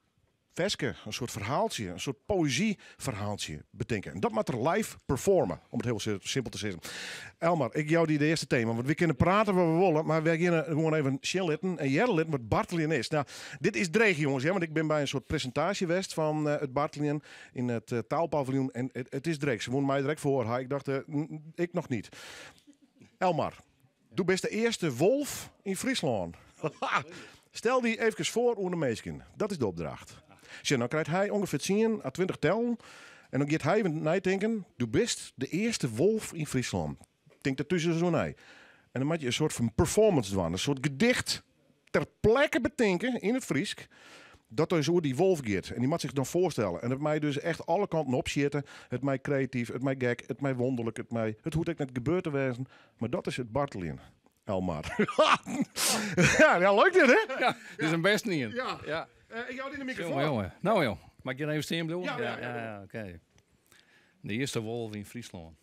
veske, een soort verhaaltje, een soort poëzieverhaaltje bedenken. En dat moet er live performen, om het heel simpel te zeggen. Elmar, ik jou die de eerste thema, want we kunnen praten wat we willen, maar wij gaan gewoon even chillitten en jerlitten wat Bartelien is. Nou, dit is dreig, jongens, hè, want ik ben bij een soort presentatie geweest van het Bartelien in het taalpaviljoen en het is dreig. Ze wonen mij direct voor haar. Ik dacht, ik nog niet. Elmar, doe best de eerste wolf in Friesland. Stel die even voor onder de meesken. Dat is de opdracht. Tja, dan krijgt hij ongeveer 10 à 20 tellen. En dan gaat hij even nadenken. Du bist de eerste wolf in Friesland. Denk dat tussen zo'n ei. En dan moet je een soort van performance doen. Een soort gedicht ter plekke bedenken in het Friesk. Dat dus oer dy wolf giet. En dy moat sich dan foarstelle. En it mei dus echt alle kanten opsjitte. It mei kreatyf, it mei gek, it mei wonderlik, it mei. It hoecht ek net gebeurd te wêzen. Mar dat is it barteljen. Elmar. ja, ja, leuk dit hè? Ja, dit is in bêsten ien. Ja. Ja. Ik jou dy de microfoon. Jonge, jonge. No jong, mei ik hjir even stean bliuwe? Ja, ja, ja. ja, oké. De earste wolf yn Fryslân.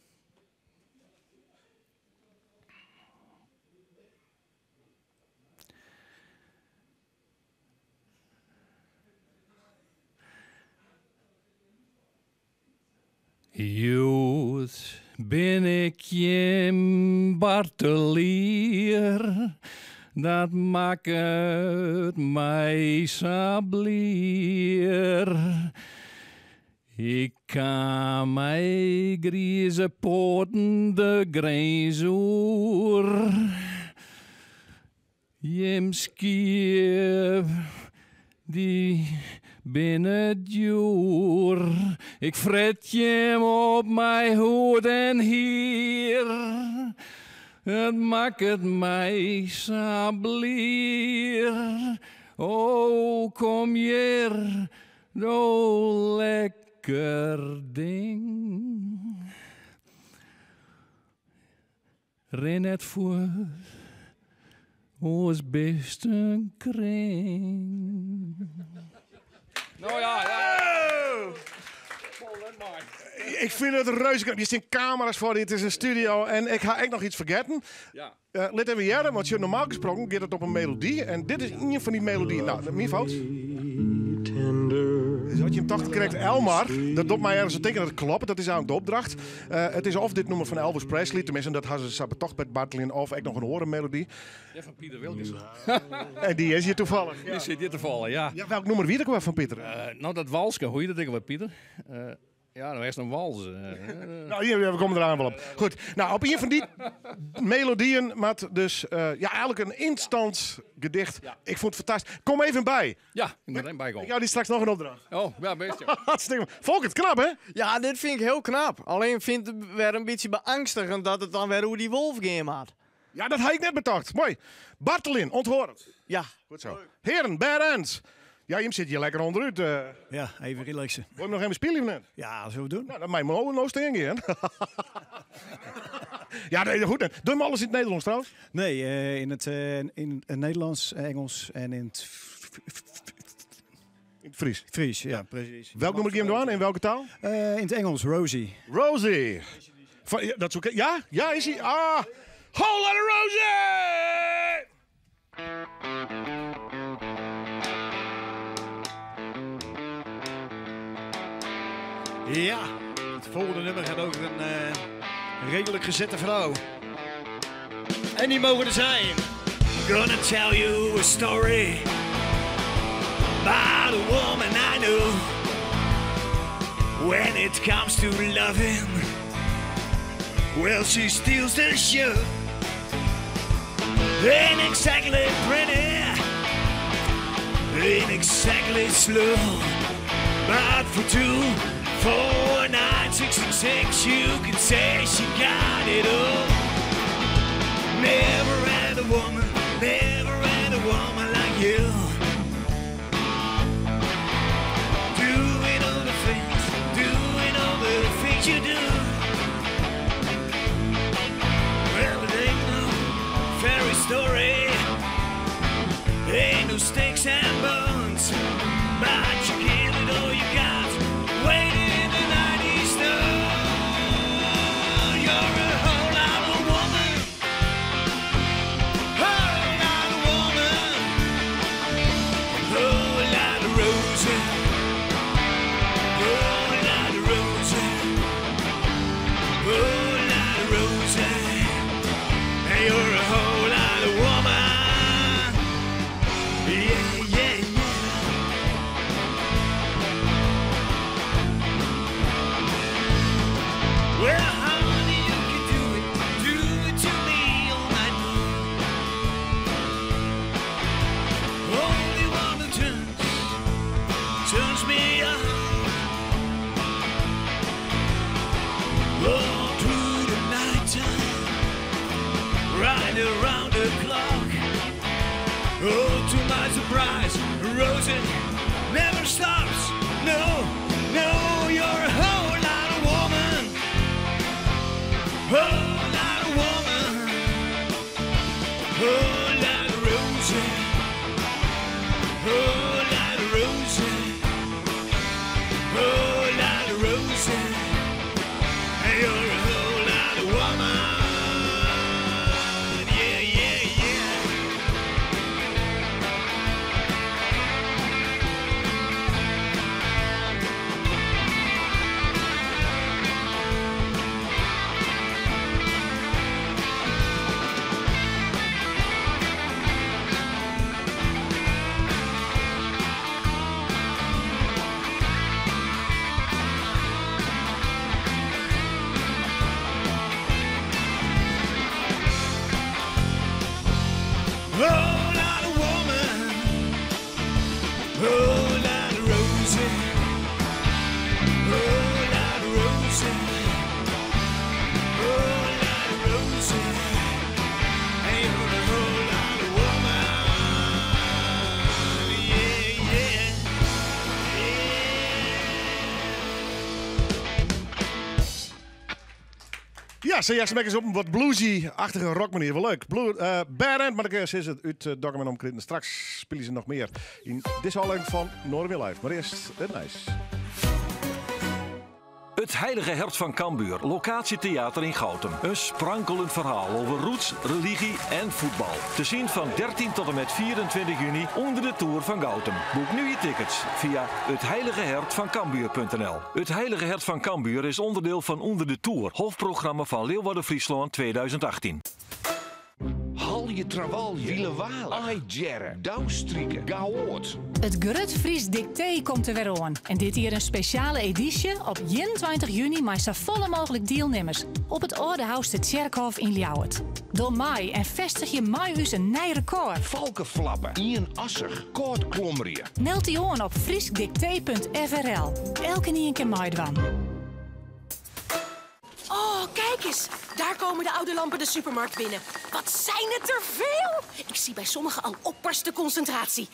Hjoed bin ik jim bartelier, dat makket my sa blier. Ik kaam mei grize poaten de grins oer. Jim skiep, dy binne djoer. Ik fret jim op mei hûd en hier. It makket my sa blier. O, kom hjir, do lekker ding. Rin net fuort, oars bist in kring. No ja, ja. Ik fyn it reuze knap. Hjir stean kamera's foar dy, it is in studio en ik ha ek noch yts fergetten. Ja. Lit even hearre, want sjoch, normaal gesproken giet it op in melody en dit is ien fan dy melodyen. No, myn fout. Dus as jim tochten krekt Elmar, dat docht my ergens oan tinken, dat kloppet, dat is eigentlik de opdracht. It is of dit nûmer fan Elvis Presley, teminsten dat ha se sa betocht by it barteljen, of ek noch in oare melody. Ja, fan Piter Wilkens. En dy is hjir toevallig. Dy sit hjir toevallig, ja. Ja, welk nûmer wie it ek wer fan Piter? No, dat walske, hoe hjit dat ek alwer, Piter? Ja, no hast in wals. Nou, hier, we komme der oan wol op. Goed, no, op ien fan dy melodyen moat dus, ja, eigentlik in ynstant gedicht. Ik fûn it fantastysk. Kom even by. Ja, ik moat even bykomme. Ik jou dy straks noch in opdracht. Oh, ja, bêst ja. Hartstikke moai. Folkert, knap hè? Ja, dit fyn ik hiel knap. Allinne fyn ik it wer in bytsje beangstigend dat it dan wer oer dy wolf gean moat. Ja, dat ha ik net betocht. Moai. Barteljen, onthâld it. Ja. Goed zo. Heren, Berend. Ja, jim sitte hjir lekker ûnderút. Ja, even relaxen. Wol je noch even spylje of net? Ja, dat zullen we doen. Nou, dan mei je no stean gean. Ja, nee, goed. Doe je alles yn it Nederlânsk trouwens? Nee, yn it Nederlânsk, Engels en yn it In it Frysk? Frysk, ja, presys. Welk nûmer gean we dwaan? Yn welke taal? Yn it Engels, Rosie. Rosie! Fan, ja, dat soe ik, ja? Ja, is hy? Ah! Whole Lotta Rosie! Ja, het volgende nummer gaat over een redelijk gezette vrouw. En die mogen er zijn. Gonna tell you a story about a woman I knew. When it comes to loving, well, she steals the show. Ain't exactly pretty, ain't exactly slow, but for 2, 4, 9, 6, and 6, you can say she got it all. Never had a woman, never had a woman like you. Doing all the things, doing all the things you do. Well, it ain't no fairy story, ain't no sticks and bones, but you give it all you got. Waiting the night is done. You're a whole lot of woman, whole lot of woman, whole lot of Rosie, whole lot of Rosie, whole lot of Rosie. And you're a whole lot of woman. Yeah, yeah, yeah. Well, honey, you can do it, do it to me all night long. Only one who turns, turns me on. All through the night time, right around the clock. Oh, to my surprise, Rosie, Whole lot of woman, whole lot of Rosie, whole lot of Rosie, whole lot of Rosie. You're a whole lot of woman, yeah, yeah, yeah. Whole lot of woman, whole lot of Rosie, whole lot of Rosie, whole lot of Rosie. You're a whole lot of woman, yeah, yeah. Ja, zojuist eens op een wat bluesy-achtige rockmanier. Wel leuk. Blue, Bad End, maar ik is het uit Dokkum en omkriten. Straks spelen ze nog meer in deze aflevering van Noardewyn Live. Maar eerst het nieuws. Het Heilige Hert van Cambuur, locatietheater in Goutum. Een sprankelend verhaal over roots, religie en voetbal. Te zien van 13 tot en met 24 juni onder de Toer van Goutum. Boek nu je tickets via ethheiligehertvancambuur.nl. Het Heilige Hert van Cambuur is onderdeel van Onder de Toer, hoofdprogramma van Leeuwarden Friesland 2018. Hal je trawal, wielen ai jerre, douwstrieken, gaoort. It Grut Frysk Diktee komt der wer oan. En dit jier in spesjale edysje op 21 juny mei safolle mooglik dielnimmers op it Aldehouster Tsjerkhôf yn Ljouwert. Doch mei en fêstigje mei ús in nij rekôr. Falkeflappen, ien assich, kâld klommerje. Meld dy oan op fryskdiktee.frl. Elkenien kin meidwaan. Oh, kijk eens. Daar komen de oude lampen de supermarkt binnen. Wat zijn het er veel! Ik zie bij sommigen al opperste concentratie.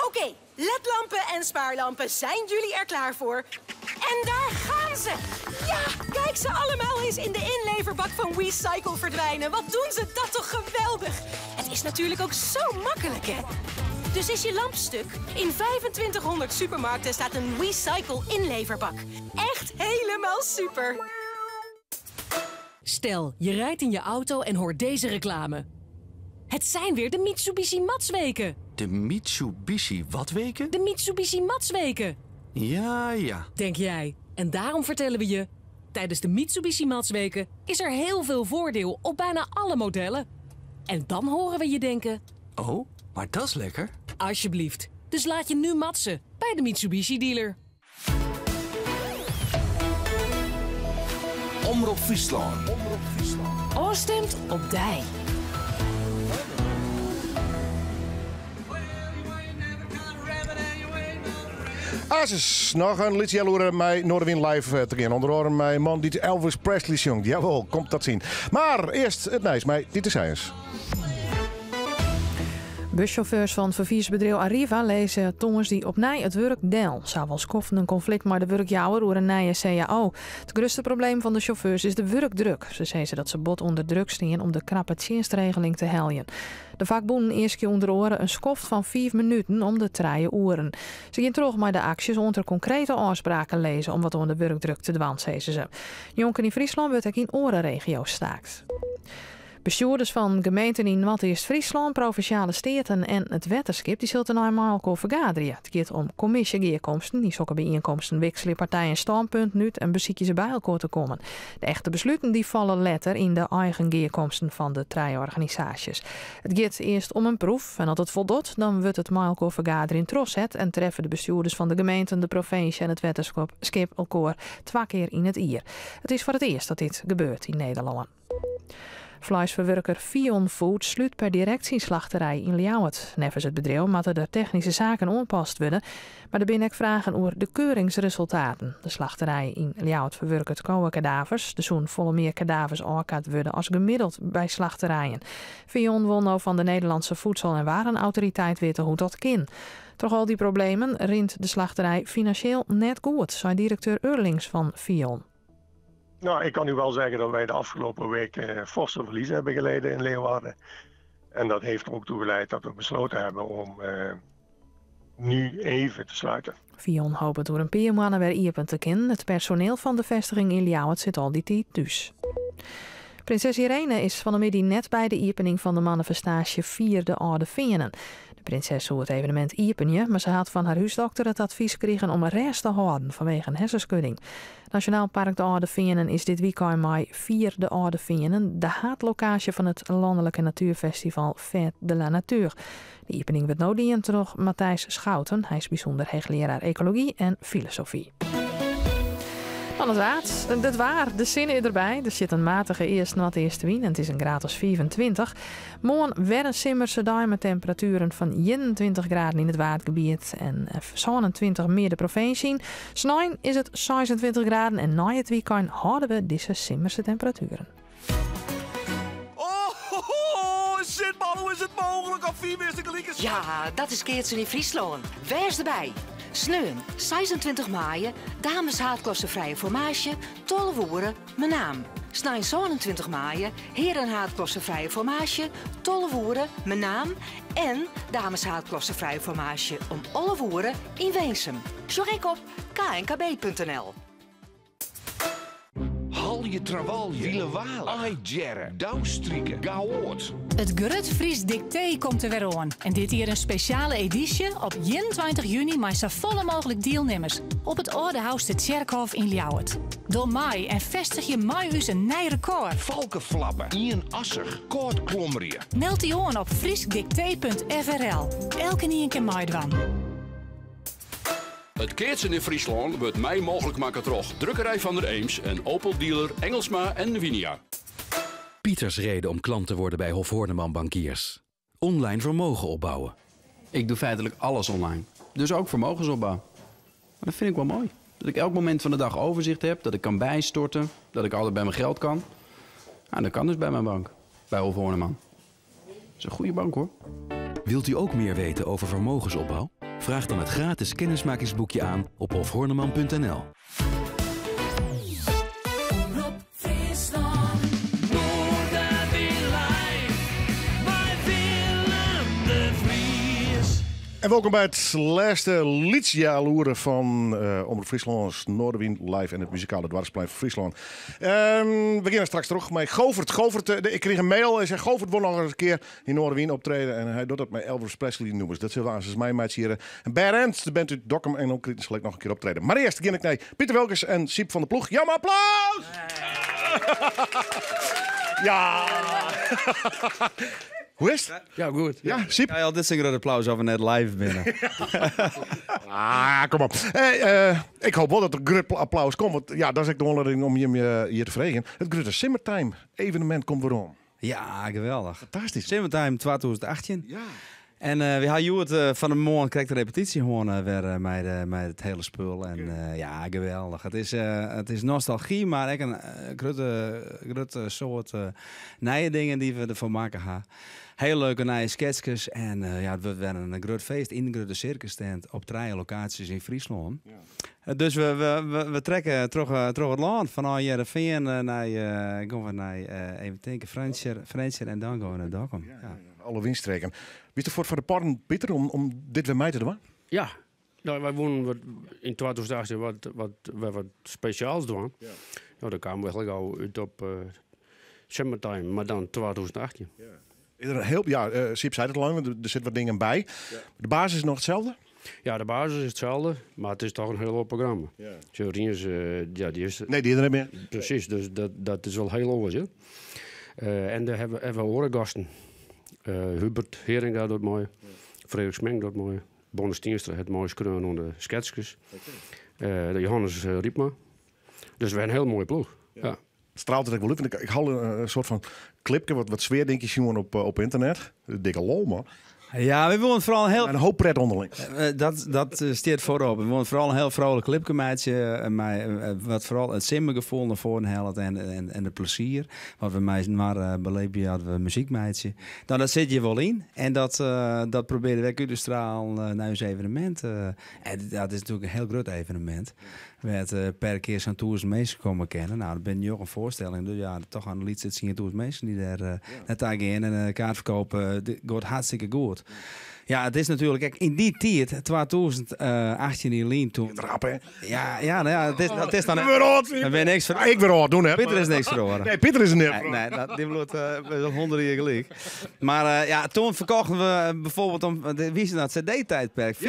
Oké, ledlampen en spaarlampen, zijn jullie er klaar voor? En daar gaan ze! Ja, kijk ze allemaal eens in de inleverbak van Wecycle verdwijnen. Wat doen ze dat toch geweldig! Het is natuurlijk ook zo makkelijk, hè? Dus is je lamp stuk? In 2500 supermarkten staat een Wecycle inleverbak. Echt helemaal super! Stel, je rijdt in je auto en hoort deze reclame. Het zijn weer de Mitsubishi Matsweken. De Mitsubishi wat weken? De Mitsubishi Matsweken. Ja, ja. Denk jij. En daarom vertellen we je... Tijdens de Mitsubishi Matsweken is er heel veel voordeel op bijna alle modellen. En dan horen we je denken... Oh, maar dat is lekker. Alsjeblieft. Dus laat je nu matsen bij de Mitsubishi dealer. Omrop Fryslân. Ofstimd op dy. Asus, noch in lyts healoere mei Noardewyn Live te gean. Under oare mei in man dy't Elvis Presley sjongt. Jawol, komt dat sjen. Mar earst it nijs mei Titus Sijens. Buschauffeurs fan ferfiersbedriuw Arriva lizze tongersdei opnij it wurk del. Se hawwe al skoften in konflikt mei de wurkjouwer oer in nije CAO. It grutste probleem fan de sjauffeurs is de wurkdruk. Se sizze dat se bot ûnder druk stean om de krappe tsjinstregeling te heljen. De fakbûnen easkje ûnder oare in skoft fan 5 minuten om de 3 oeren. Se gean troch mei de aksjes oant der konkrete ôfspraken lizze om wat oan de wurkdruk te dwaan, sizze se. Njonken yn Fryslân wurdt ek yn oare regio's staakt. Bestjoerders fan gemeenten yn Noardeast-Fryslân, Provinsjale Steaten en it Wetterskip dy sille tenei mei elkoar fergaderje. It giet om kommisjegearkomsten. Yn sokke byienkomsten wikselje partijen stânpunten út en besykje se by elkoar te kommen. De echte besluten dy falle letter yn de eigen gearkomsten fan de trije organisaasjes. It giet earst om in proef en as it foldocht, dan wurdt it mei elkoar fergaderjen trochset en treffe de bestjoerders fan de gemeenten, de provinsje en it Wetterskip elkoar twa kear yn it jier. It is foar it earst dat dit gebeurt yn Nederlân. Fleisferwurker Vion Food slút per direkt syn slachterij yn Ljouwert. Neffens it bedriuw moatte der technyske saken oanpast wurde, mar der binne ek fragen oer de keuringsresultaten. De slachterij yn Ljouwert ferwurket kowekadavers. Der soene folle mear kadavers ôfkard wurde as gemiddeld by slachterijen. Vion wol no fan de Nederlandse Voedsel- en Warenautoriteit witte hoe't dat kin. Troch al dy problemen rint de slachterij finansjeel net goed, sei direkteur Eurlings fan Vion. Nou, ik kan u wel zeggen dat wij de afgelopen week forse verliezen hebben geleden in Leeuwarden. En dat heeft er ook toe geleid dat we besloten hebben om nu even te sluiten. Vion hopet oer in pear moanne wer iepen te kinnen. It personiel fan de festiging yn Ljouwert sit al dy tiid thús. Prinses Irene is fan 'e middei net by de iepening fan de manifestaasje Fier de Alde Feanen. De prinses soe it evenemint iepenje, mar se hat fan har húsdokter it advys krigen om rêst te hâlden fanwege in hersenskudding. Nasjonaal Park de Alde Feanen is dit wykein mei Fier de Alde Feanen de haadlokaasje fan it lannelike natuerfestival Fête de la Nature. De iepening wurdt no dien troch Matthijs Schouten. Hy is bysûnder heechlearaar ekology en filosofy. Dan it waar. It waar, de sinne is derby. Der sit in matige east-noardeastewyn en it is in graad as 25. Moarn wer in simmerse dei mei temperatueren fan 21 graden yn it Waadgebiet en 27 mear de provinsje yn. Snein is it 26 graden en nei it wykein hâlde we dizze simmerse temperatueren. Oh, sit man, hoe is it mooglik? Al fiif earste geliken. Ja, dat is keatsen yn Fryslân. Wês derby! Sneon 26 maaie, dames haadklasse frije formaasje, 12 oere, Menaam. Snein 27 maaie, heren haadklasse frije formaasje, 12 oere, Menaam. En dames haadklasse frije formaasje om 11 oere yn Winsum. Sjoch ek op knkb.nl. Halje trawalje, wielewaal, aidjerre, doustrike, gaoat. It Grut Frysk Diktee komt der wer oan. En dit jier in spesjale edysje op 21 juny mei safolle mooglik dielnimmers op it Aldehouster Tsjerkhôf yn Ljouwert. Doch mei en festigje mei ús in nij rekôr. Falkeflappen, ienassich, kâld klommerje. Meld dy oan op fryskdiktee.frl. Elkenien kin meidwaan. It keatsen yn Fryslân wurdt mei mooglik makke troch Drukkerij Van der Eems en Opel-dealer Engelsma en Winia. Pieters reden om klant te worden bij Hof Horneman Bankiers. Online vermogen opbouwen. Ik doe feitelijk alles online. Dus ook vermogensopbouw. Maar dat vind ik wel mooi. Dat ik elk moment van de dag overzicht heb, dat ik kan bijstorten, dat ik altijd bij mijn geld kan. Nou, dat kan dus bij mijn bank, bij Hof Horneman. Dat is een goede bank hoor. Wilt u ook meer weten over vermogensopbouw? Vraag dan het gratis kennismakingsboekje aan op hofhorneman.nl. Omrop Fryslân. Noardewyn live mei Willem de Vries. En wolkom by it lêste Lytshealoere fan eh Omrop Fryslân's Noardewyn Live en it muzikale doarpsplein fan Fryslân. We geane straks troch mei Govert. Govert, eh, ik krige in mail en sei Govert wol noch in kear yn Noardewyn optrede en hy docht dat mei Elvis Presley nûmers. Dat sille we aansens meimeitsje hjir. En Bare End, de band út Dokkum en omkriten sil ek noch in kear optrede. Mar earst gean ik nei Piter Wilkens en Syb van der Ploeg. Jou mar applaus! Ja! Hoe is it? Ja, goed. Ja, Syb? Ja, dit is in grut applaus of we net live binne. Ah, kom op. Hey, ik hoop wol dat der grut applaus komt, want ja, dat is ek de oanlieding om jim hjir te freegjen. It grutte Simmertime evenemint komt werom. Ja, geweldich. Fantastysk. Simmertime 2018. Ja. En we ha hjoed fan 'e moarn krekt de repetysje hân wer mei, de, mei it hiele spul. En ja, geweldich. It is nostalgy, mar ek in grutte, grutte soad nije dingen dy't we derfoar makke ha. Hiele leuke nije sketskes. En ja, it wurdt wer in grut feest yn de grutte sirkustent op trije lokaasjes yn Fryslân. Dus we, we, we, we trekke troch, troch it lân. Fanôf Hearrenfean nei, gean we nei, even tinke, Frjentsjer, Frjentsjer en dan gean we nei Dokkum. Ja. Alle wynstreken. Wiest der fuort foar de porren, Piter, om, om dit wer mei te dwaan? Ja, no, wy woenen wat, yn 2018 wat, wat, wer wat spesjaals dwaan. Ja. No, dan kamen we eigentlik al út op Simmertime, mar dan 2018. Ja. Is der heel, ja, Syb sei it al lang, der sit wat dingen by. De basis is noch itselde? Ja, de basis is itselde, mar it is dochs in hiel oar programma. Ja. Sjoch, Riens, ja, dy is... Nee, dy is der net mear. Presys, dus dat, dat is wol hiel oars, ja. En dêr hawwe we oare gasten. Hubert Heeringa docht mei, Frederik Smink docht mei, Bonne Stienstra hat meiskreaun oan de sketskes. De Johannes Rypma. Dus we hawwe in hiel moaie ploech. Ja. Straalt it ek wol út? Want ik ha in soart fan klipke, wat, wat sfeardinkjes sjoen op, op ynternet. Dikke lol, man. Ja, we willen vooral een heel... Een hoop pret onderling. Dat staat voorop. We willen vooral een heel vrolijk clipje maken. Maar wat vooral het simmergevoel naar voren helpt en de plezier. Wat we mij maar beleven hadden we muziek maken. Nou, dat zit je wel in. En dat proberen we ook uit te stralen naar ons evenement. En dat is natuurlijk een heel groot evenement. Werd per keer zo'n toers mensen komen kennen. Nou, dat ben je ook een voorstelling. Dus ja, toch aan de liedste zien toers mensen die daar naar gaan en kaart verkopen. Dit gaat hartstikke goed. Ja, het is natuurlijk, kijk, in die tijd, 2018 in Lien toen. Rap, hè? Ja, ja, nou ja, het is dan. Ik ben oud, Ik ben niks Ja, ik ben oud doen, hè? Pieter is niks verloren. Nee, Pieter is er niet Nee, verloren. nee, dat, die bloed is al 100 jaar gelijk. Maar ja, toen verkochten we bijvoorbeeld, om, want wie is dat, cd-tijdperk, 84.000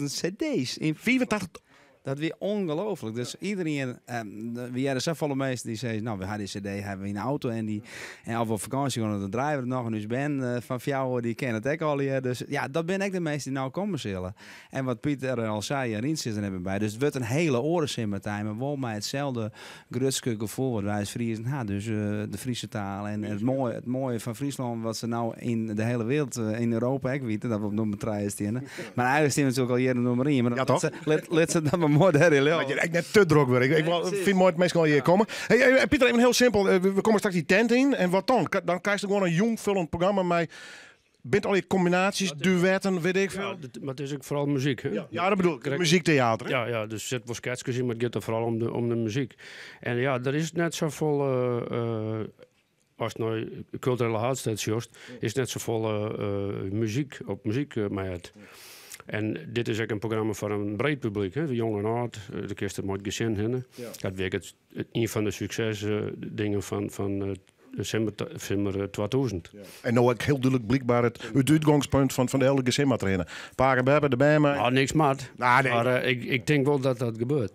cd's. In 84? Dat weer ongelooflijk. Dus iedereen, wie er zelf alle meesten die zei, nou, we hadden die cd, hebben we in de auto en die, en of we op vakantie gaan, dan draaien we het nog. En dus Ben van jou, die kennen het ook al hier. Dus ja, dat ben ik de meeste die nou komen zullen. En wat Pieter al zei, en Rients is er hebben bij. Dus het wordt een hele orensimmertij, maar wel met hetzelfde grutske gevoel wat wij als Friesen hebben. Dus de Friese taal en het mooie van Friesland, wat ze nou in de hele wereld, in Europa ook weten, dat we op nummer 3 staan. Maar eigenlijk staan we natuurlijk al hier op nummer 1. Maar Ja, dat toch? Let ze dat maar mooi daar in. Dat je echt net te druk wordt. Ik vind het mooi dat mensen al hier komen. Hey, Pieter, even heel simpel. We komen straks die tent in. En wat dan? Dan krijg je gewoon een jong vullend programma met bent al die combinaties, duetten, weet ik veel. Ja, maar het is ook vooral muziek, hè? Ja, ja, dat bedoel ik. Krijg- Muziektheater, hè? Ja, ja, dus er zit wel sketches in, maar het gaat er vooral om de muziek. En ja, er is net zoveel... als het nou culturele haardstad is, is het net zoveel muziek op muziek met het. En dit is ook een programma voor een breed publiek, hè? De jong en oud, de kerst het mooi gezin hinnen. Dat werkt het een van de succesdingen van december 2000. En nou ook heel duidelijk blijkbaar het uitgangspunt van de hele gezin maar trainen. Paren hebben, de bij mij. Ah, niks maat. Nou, nee. Maar ik denk wel dat dat gebeurt.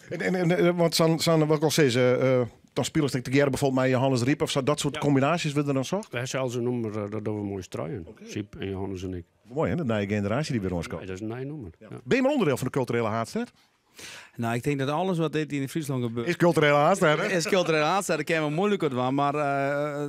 En want San, wat ik al zei, dan spelen ze tegen bijvoorbeeld met Johannes Riep of zo, dat soort combinaties worden dan zo? Wij hebben zelfs een nummer dat we mooi struien. Siep en Johannes en ik. Mooi hè, de nieuwe generatie die weer ons komt. Nee, dat is een nieuw nummer. Ja. Ben je maar onderdeel van de culturele haardstad? Nou, ik denk dat alles wat dit in Friesland gebeurt... Is culturele haardstad, hè? Is culturele haardstad, daar kennen we moeilijk wat van. Maar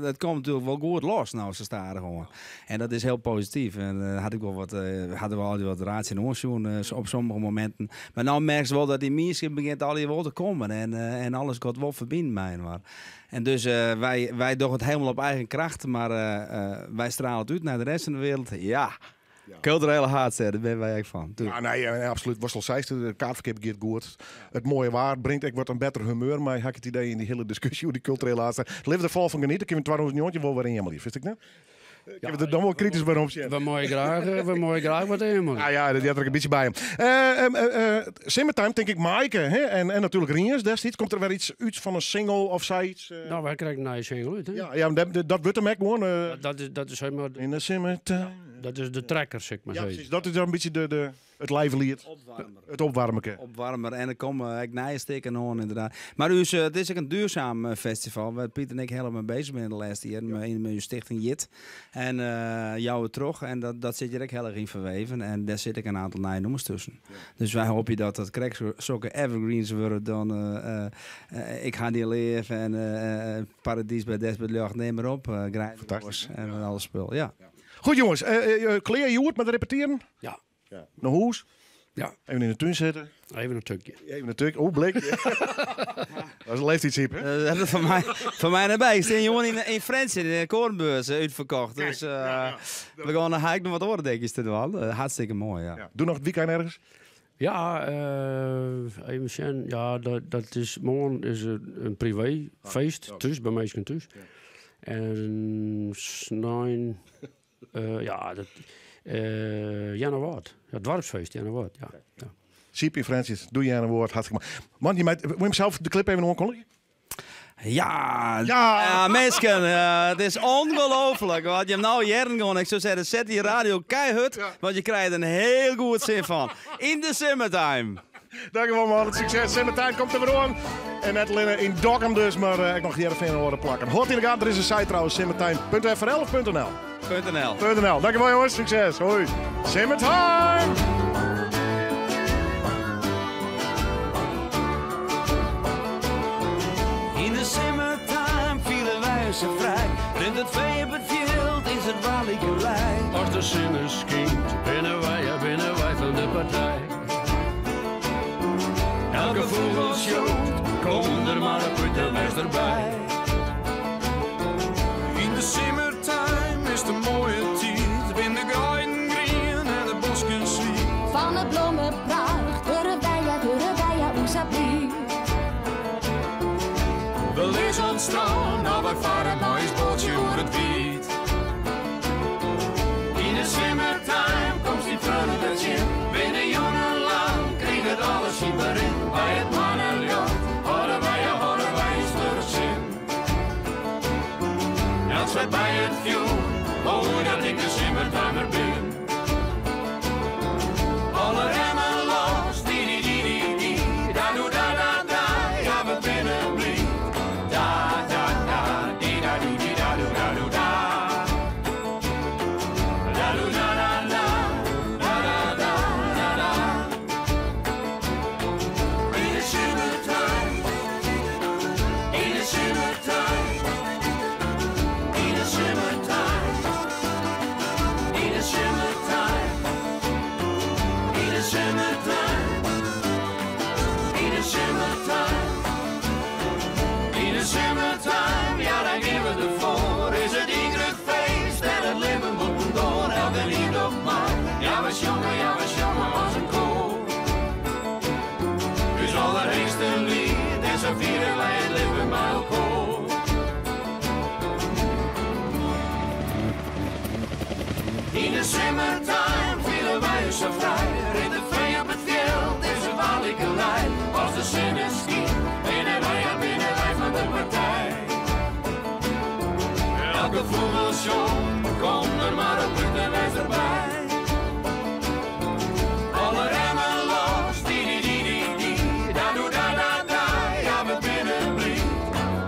het komt natuurlijk wel goed los, nou, ze staan er gewoon. En dat is heel positief. En had ik wel wat hadden we al wat raads in ons doen op sommige momenten. Maar nou merk je wel dat die misschien begint al hier wel te komen. En alles gaat wel verbinden, mij maar. En dus wij doen het helemaal op eigen kracht. Maar wij stralen het uit naar de rest van de wereld. Ja. Culturele haardstad, daar ben wij eigenlijk van. Tuurlijk. Ja, nee, nee, absoluut. Was al zei, de kaartverkeer begint goed. Het mooie waar brengt ik wat een beter humeur, maar ik had het idee in die hele discussie hoe die culturele haardstad. Het leven er vol van genieten. Ik heb in 2019 wel weer in helemaal lief, wist ik nou? Ik heb het er dan wel kritisch bij op zitten. We mooien graag wat in, man. Ah ja, die had er een beetje bij hem. Simmertime, denk ik, Maaike, hè? En natuurlijk Riens destijds. Komt er weer iets uit van een single of zoiets? Nou, wij krijgen een nieuwe single uit, hè? Ja, ja, maar dat wordt hem ook gewoon. Dat is helemaal In de Simmertime. Ja, dat is de trekker, zeg maar. Ja, zo. precies. Dat is dan een beetje het lijflied. Opwarmer. Het opwarmeke. Opwarmer. En er komen ook nieuwe stikken aan, inderdaad. Maar dus, het is ook een duurzaam festival. Waar Piet en ik helemaal mee bezig zijn de laatste jaren. In mijn stichting Jit. En jou terug. En dat zit je ook heel erg in verweven. En daar zit ik een aantal nieuwe nummers tussen. Dus wij hopen dat dat krijgt zulke evergreens worden dan Ik ga die leven en Paradies bij Desbert Lucht, neem maar op. Fantastisch. En alles spul, ja. Goed jongens, kleer je hoed met repeteren? Ja. Ja. Naar huis? Ja. Even in de tuin zitten? Even een tukje. Even een tukje. Oh, blik. Dat is een leeftijdship, hè? Dat is van mij nabij. Ik sta jongen in Frans in de Koornbeurs uitverkocht. Dus, we gaan naar Haik nog wat oordekjes te doen. Hartstikke mooi, ja. Ja. Doe nog het weekend ergens? Ja, even zien. Ja, dat is, morgen is een privéfeest. Thuis, bij mij thuis. En snijn, ja, dat Januari. Ja, het dorpsfeest, Januari. Ja. Ja. Siep in Francis, doe jij een woord, hartstikke mooi. Man, moet je hem zelf de clip even aankondigen? Ja, Ja! ja, mensen, het is ongelooflijk. Want je hebt nou jaren gewoon, ik zou zeggen, zet die radio keihard, want je krijgt een heel goed zin van. In de summertime. Dankjewel man, het succes. Summertime komt er weer aan. En net alleen in Dokkum dus, maar ik nog Heerenveen horen plakken. Hoort in de gaten, er is een site trouwens, simmertime punt F R L of punt N L? Punt N L. Punt N L. Dankjewel jongens, succes. Hoi. Simmertime! In de simmertime vielen wij ze vrij. Rent het vee op het veld. is it walikerij. As de sinne skynt, binne wy, ja binne wy fan de partij. Elke fûgel sjongt, kom der mar op út en wês derby. Yn de simmertime is 't in moaie tiid, bin de greiden grien en de bosken swiet. Fan de blommepracht wurde wy, ja, wurde wy, ja, o sa bliid. We lizze oan it strân, no wy farre mei ús boatsje oer it wiid. Yn de simmertime komst dyn freonen wer tsjin, binne jûnenlang, kriget alles syn berin. By it moanneljocht hâlde wy, ja, hâlde wy ús fleurich sin. Elts seit by it fjoer, o dat ik in simmertimer bin. Alle remmen los, di di di di di, da doe da da da, ja we binne bliid. Da da da, di da doe di da doe da doe da. Da doe da da da, da da da da da. Yn de simmertime, yn de simmertime, yn de simmertime, yn de simmertime, yn de simmertime, yn de simmertime, yn de simmertime, ja dan gean we derfoar. Is it ien grut feest en it libben bûtendoar, elkenien docht mei. Ja we sjonge, ja we sjonge as in koar. Us allerheechste liet en sa fiere wy it libben mei elkoar. Yn de simmertime fiele wy ús sa frij. Rint it fee op it fjild, is it walikerij. As de sinne skynt, binne wy, ja binne wy fan de partij. Elke fûgel sjongt, kom der mar op út en wês derby. Alle remmen los, di di di di di, da doe da da da, ja we binne bliid.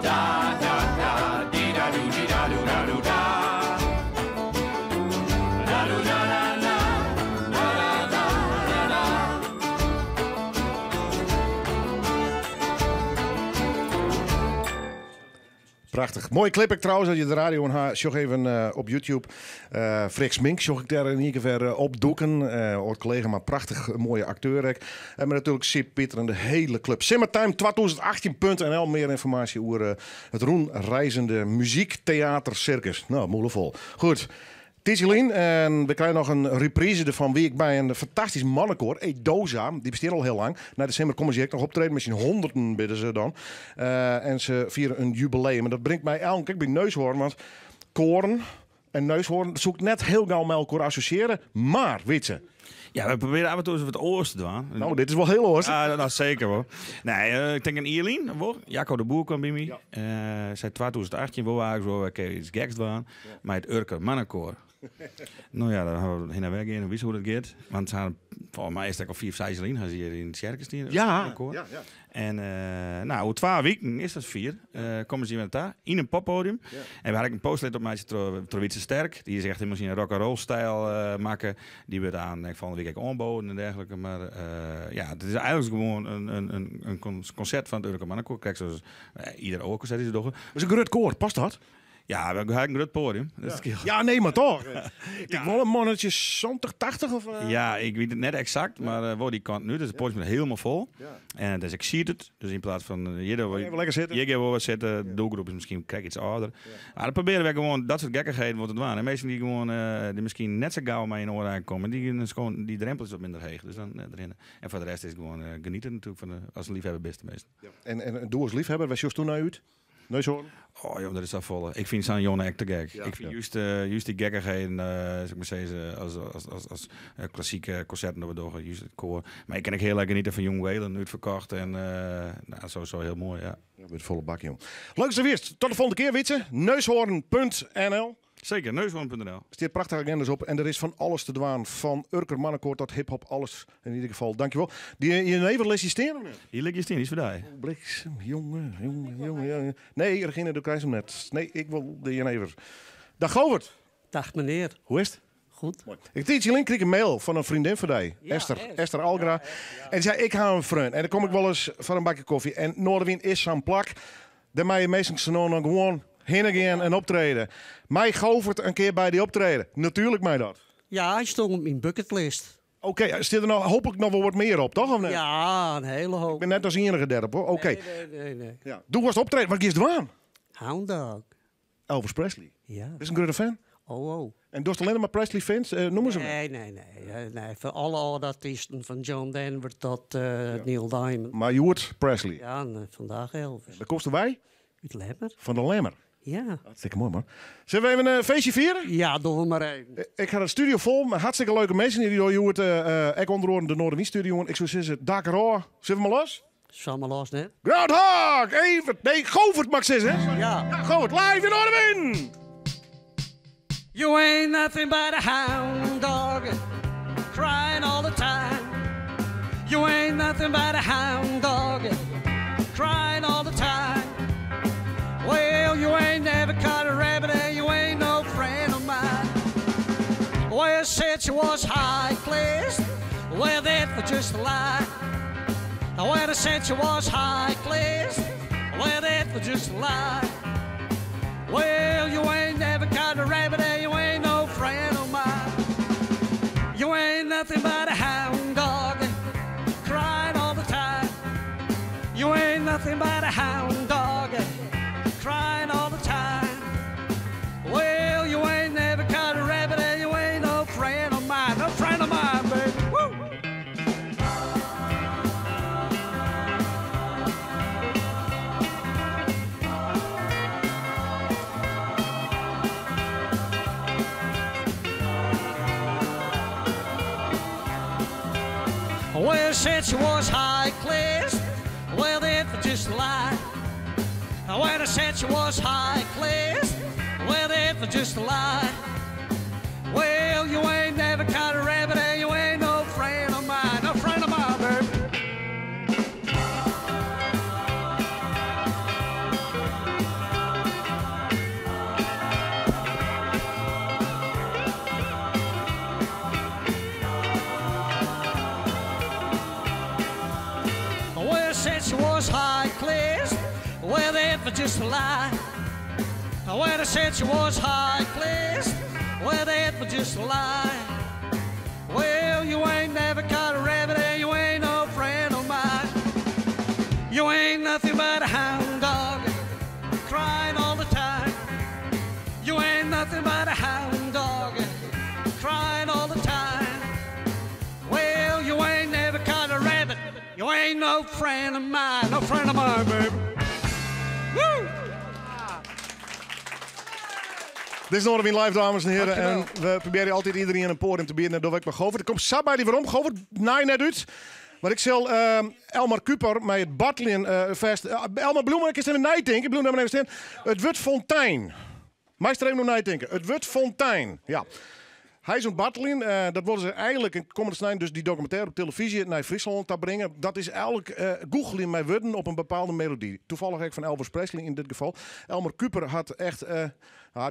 Da da da, di da doe di da doe da doe da. Da doe da da da, da da da da da. Prachtich. Moaie clip ek trouwens, as je de radio oan ha. Sjoch even eh, op YouTube. Uh, Freek Smink sjoch ik dêr yn ien kear wer eh, opdûken. Uh, âld kollega, mar prachtich moaie akteur ek. En mar natuerlik Syb Pieter en de hiele klup. Simmertime 2018.nl, mear ynformaasje oer it rûnreizende muzykteater sirkus. No, mûle fol. Goed. Tiidsje lyn, en we krije noch in reprise derfan, wie ik by in fantastysk mannekoar, Edoza. Dy bestean al hiel lang. Nei de simmer komme se ek noch optreden, mei syn honderden bidden se dan. Eh, en se fiere in jubileum. En dat bringt my eigentlik ek by Neushoorn, want koaren en Neushoorn, dat soe ik net hiel gau mei elkoar assosjearje. Mar, Wytse. Ja, we probearje af en toe ris wat oars te dwaan. No, dit is wol hiel oars. Ja, dat seker wol. Nee, eh, ik tink in jier lyn, wol. Jacco de Boer kwam by my. Ja. Eh, sei 2018 wol eigentlik wol wer iets geks dwaan. Mei it Urker Mannenkoor. No ja, dan ha we hinne en wer gean, wist hoe dat giet. Want se ha, folgens my is it al 5, 6 jaar lyn, ha se hjir yn de tsjerke stien. Ja, koar. ja, ja. En eh, no, oer 2 wiken is dat fier. Eh, komme se hjir ta yn in poppodium. Ja. En we ha ek in poster litten opmeitsje troch Wietse Sterk. Dy is echt helemaal yn rock and roll stijl eh, makke. Dy wurdt oan ek fan de wike ek oanboden en dergelike. Mar eh, ja, it is eigentlik gewoan in konsert fan it Urker Mannenkoor. Krekt sa as ieder oar konsert dy't se dogge. Is in grut koar, past dat? Ja, we ha in grut podium. Dat skeelt. Ja, nee, mar toch. Ik tink wol in mannetsje 70, 80 of... eh? Ja, ik wit it net eksakt, mar eh, wol dy kant nu. Dus it podium is helemaal fol. Ja. En it is ek seated. Dus yn pleats fan eh, hjir Even lekker sitte. Hjir gean we wol wat sitte. De doelgroep is miskien krekt iets âlder. Mar dan probearje we gewoan dat soart gekkichheden wol te dwaan. En minsken dy't gewoan eh, dy't miskien net sa gau mei in oanraking komme, dy gean dus gewoan, dy drempel is wat minder heech. Dus dan eh, derhinne. En foar de rest is it gewoan eh, genieten natuerlik fan de, as in liefhebber bist tenminste. En do as liefhebber, wêr sjochst do nei út? Neushoorn? Oh joh, dat is sa folle. Ik fyn sa'n jûn ek te gek. Ja. Ik fyn just, eh, just dy gekkichheden, eh sil ik mar sizze, as, as, as, as eh, klassike konserten dat we dogge, just it koar. Mar ik kin ek hiel erch geniete fan Jong Whalen, útferkocht en eh, no, sowieso hiel moai, ja. Ja, wurdt folle bak, jong. Leuk datst der wiest. Tot de folgjende kear, Wytse. Neushoorn.nl Seker, neushoorn.nl. Stiet prachtige agenda's op en der is fan alles te dwaan. Fan Urker Mannenkoor tot hiphop, alles yn ieder gefal. Dankjewol. Dy jenever litst hjir stean of net? Dy lit ik hjir stean, dy is foar dy. Oh, bliksem, jonge, jonge, jonge, jonge. Nee, Regina, do krijst him net. Nee, ik wol de jenever. Dag Govert. Dag menear. Hoe is it? Goed. Ik tiidsje lyn krige ik in mail fan in freondin fan dy, Esther, Esther Algra. En dy sei, ik ha in freon en dêr kom ik wolris foar in bakje kofje. En Noardewyn is sa'n plak, dêr meie minsken sa no en dan gewoan Hinne gean en optreden. Mei Govert in kear by dy optreden? Natuerlik mei dat. Ja, hy stond op myn bucketlist. Oké, stiet der no hooplik noch wol wat mear op, toch? Of net? Ja, in hiele hoop. Ik bin net as iennige dêrop, hoor. Oké. Nee, nee, nee, nee. Ja. Doe wolst optreden. Wat giest dwaan? Hound Dog. Elvis Presley. Ja. Bist in grutte fan? Oh, oh. En dochst allinnich mar Presley fans? Noem se mar. Nee, nee, nee. Nee, foar alle âlde artysten, fan John Denver tot Neil Diamond. Mar hjoed Presley. Ja, en vandaag Elvis. Wêr komst wei? Út Lemmer. Fan de Lemmer? Ja. Hartstikke moai, man. Sille we even in feestje fiere? Ja, dogge we mar even. Ik ha de studio fol mei hartstikke leuke minsken dy't hjoed ek ûnder oaren de Noardewynstudio. Ik soe sizze, dak erôf. Sille we mar los? Sille mar los, net? Groundhog! Evert! Nee, Govert moat ik sizze, hè? Ja. Ja, Govert, live yn Noardewyn! You ain't nothing but a hound dog, crying all the time. You ain't nothing but a hound dog, crying all the time. Well, you ain't never caught a rabbit and you ain't no friend of mine. Well, said she was high class. Well, that was just a lie. Well, I said she was high class. Well, that was just a lie. Well, you ain't never caught a rabbit and you ain't no friend of mine. You ain't nothing but a hound dog, crying all the time. You ain't nothing but a hound dog, crying all the time. Well, you ain't never caught a rabbit and you ain't no friend of mine, no friend of mine, baby. Woo! Well, said she was high class. Well, that was just a lie. Well, I said she was high class. Well, that was just a lie. Well, you ain't never caught a rabbit and you ain't no friend of mine. No friend of mine, baby. Well, said she was high class. Well, that was just a lie. Well, I said she was high class. Well, that was just a lie. Well, you ain't never caught a rabbit and you ain't no friend of mine. You ain't nothing but a hound dog, crying all the time. You ain't nothing but a hound dog, crying all the time. Well, you ain't never caught a rabbit. You ain't no friend of mine, no friend of mine, baby. Woo! Dit is Noardewyn Live, dames en heren. En we probearje altyd iderien in poadium te bieden. En dogge we ek mei Govert. Der komt sa by dy werom. Govert, naai net út. Mar ik sil Elmar Kuper mei it barteljen fêst. Elmar, bliuw mar even neitinke. Bliuw mar even stean. It wurd fontein. Meist der even oer neitinke. It wurd fontein. Ja. Hy is oan it barteljen. Dat wolle se eigenlik in kommende snein dus dy dokumintêre op televyzje nei Fryslân ta bringe. Dat is eigenlik gûcheljen mei wurden op in bepaalde melody. Tafallich ek fan Elvis Presley yn dit gefal. Elmar Kuper hat echt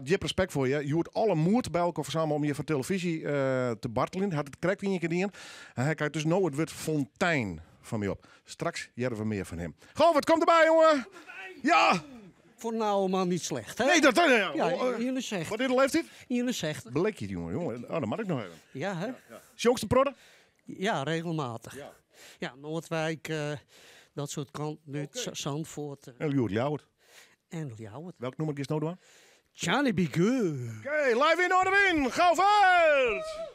djip respekt foar je. Hjoed alle moed by elkoar fersamele om hjir foar televyzje te barteljen. Hat it krekt ien kear dien. En hy krijt dus no it wurd fontein fan my op. Straks hearre we mear fan him. Govert, kom derby, jonge! Ja! Voor een oude man niet slecht, hè? Nee, dat... Ja, Ja, oh, 61. Wat is de leeftijd? 61. Blikje, jongen, jongen. Oh, dat mag ik nog even. Ja, hè? Ja. Sjongst in protte? Ja, regelmatig. Ja, ja Noordwijk, dat soort kanten, nu, Zandvoort. En Ljouwert, Ljouwert. En Ljouwert. Welk nûmer giest no dwaan? Johnny B. Goode. Oké, live yn Noardewyn. Govert!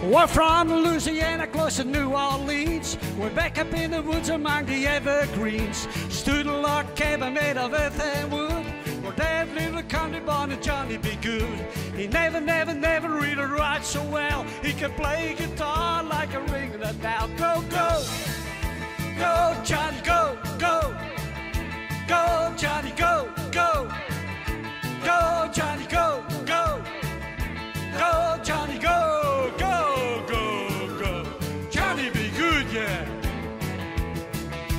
We're from Louisiana, close to New Orleans. We're back up in the woods among the evergreens. Stood a log cabin made of earth and wood. Where that little country boy Johnny B. Goode. He never, never, never read or write so well. He can play guitar like a ringing a bell. Go, go, go, Johnny, go, go. Go, Johnny, go, go. Go, Johnny, go, go. Go, Johnny, go, go, go, go. Johnny B. Goode, yeah.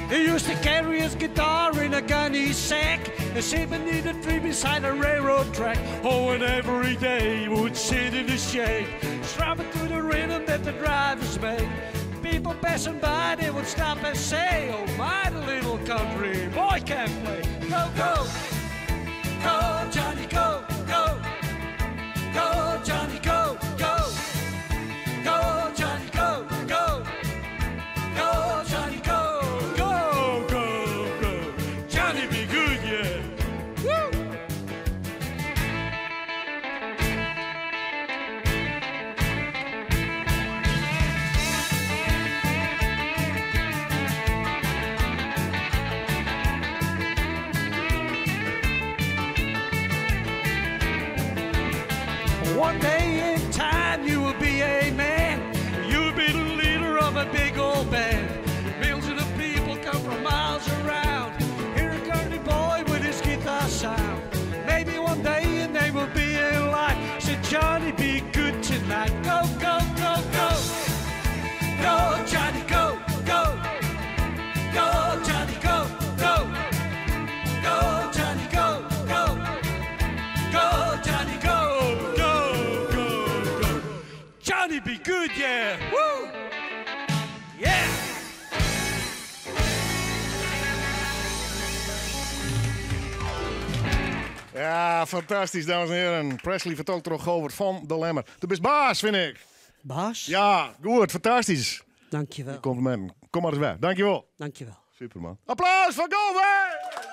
He used to carry his guitar in a gunny sack and sit beneath a tree beside a railroad track. Oh, and every day he would sit in the shade, strumming to the rhythm that the drivers made. People passing by, they would stop and say, Oh, my little country boy can play. Go, go, go, Johnny, go, go. Go, Johnny, go, go. Go, Johnny, go, go. Go, Johnny, go, go, go, go. Johnny, be good, yeah. Woo! One day in time you will be a man. You'll be the leader of a big old band. Millions of people come from miles around. Hear a country boy with his guitar sound. Maybe one day your name will be in light. Say Johnny, be good tonight. Go, go, go, go. Go, Johnny, go, go. Go, Johnny, go, go. Go, Johnny, go, go. Go, Johnny, go, go, go, go. Johnny, be good, yeah. Woo! Yeah! Ja, fantastisch, dames en heren. Presley vertolkt door Govert van de Lemmer. De bist baas, vind ik. Baas? Ja, goed, fantastisch. Dankjewel. Complimenten. Kom maar eens bij. Dankjewel. Dankjewel. Superman. Applaus voor Govert!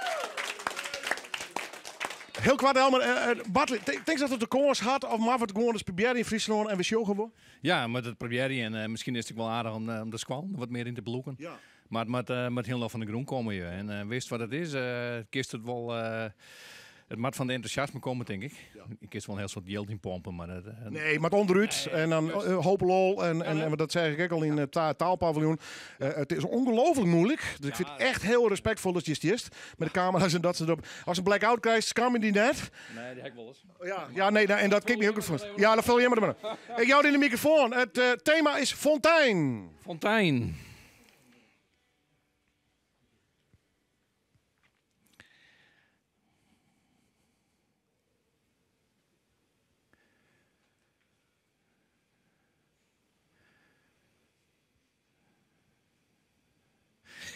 Heel kwart, Elmer. Bartley, denk je dat het de kans had of maar het gewoon eens proberen in Friesland en we show gewoon? Ja, maar dat probeer je. En misschien is het ook wel aardig om de squal wat meer in te bloeken. Ja. Maar het moet heel nog van de grond komen. Je. En wist wat het is. Kist het wel. Het moet van de enthousiasme komen, denk ik. Ik kist wel een heel soort geld in pompen, maar dat Nee, maar het onderuit. Nee, en dan, juist. hoop lol. En dat zeg ik ook al in het taalpaviljoen. Het is ongelooflijk moeilijk. Dus ik vind het echt heel respectvol dat je het is. Met de camera's en dat soort op. Als een blackout krijgt, skam je die net. Nee, die heb ik wel eens. Ja, ja, nee, nou, en dat kijk me ook goed voor. Ja, dat vul je maar maar. Ik jou in de microfoon. Het thema is fontein. Fontein.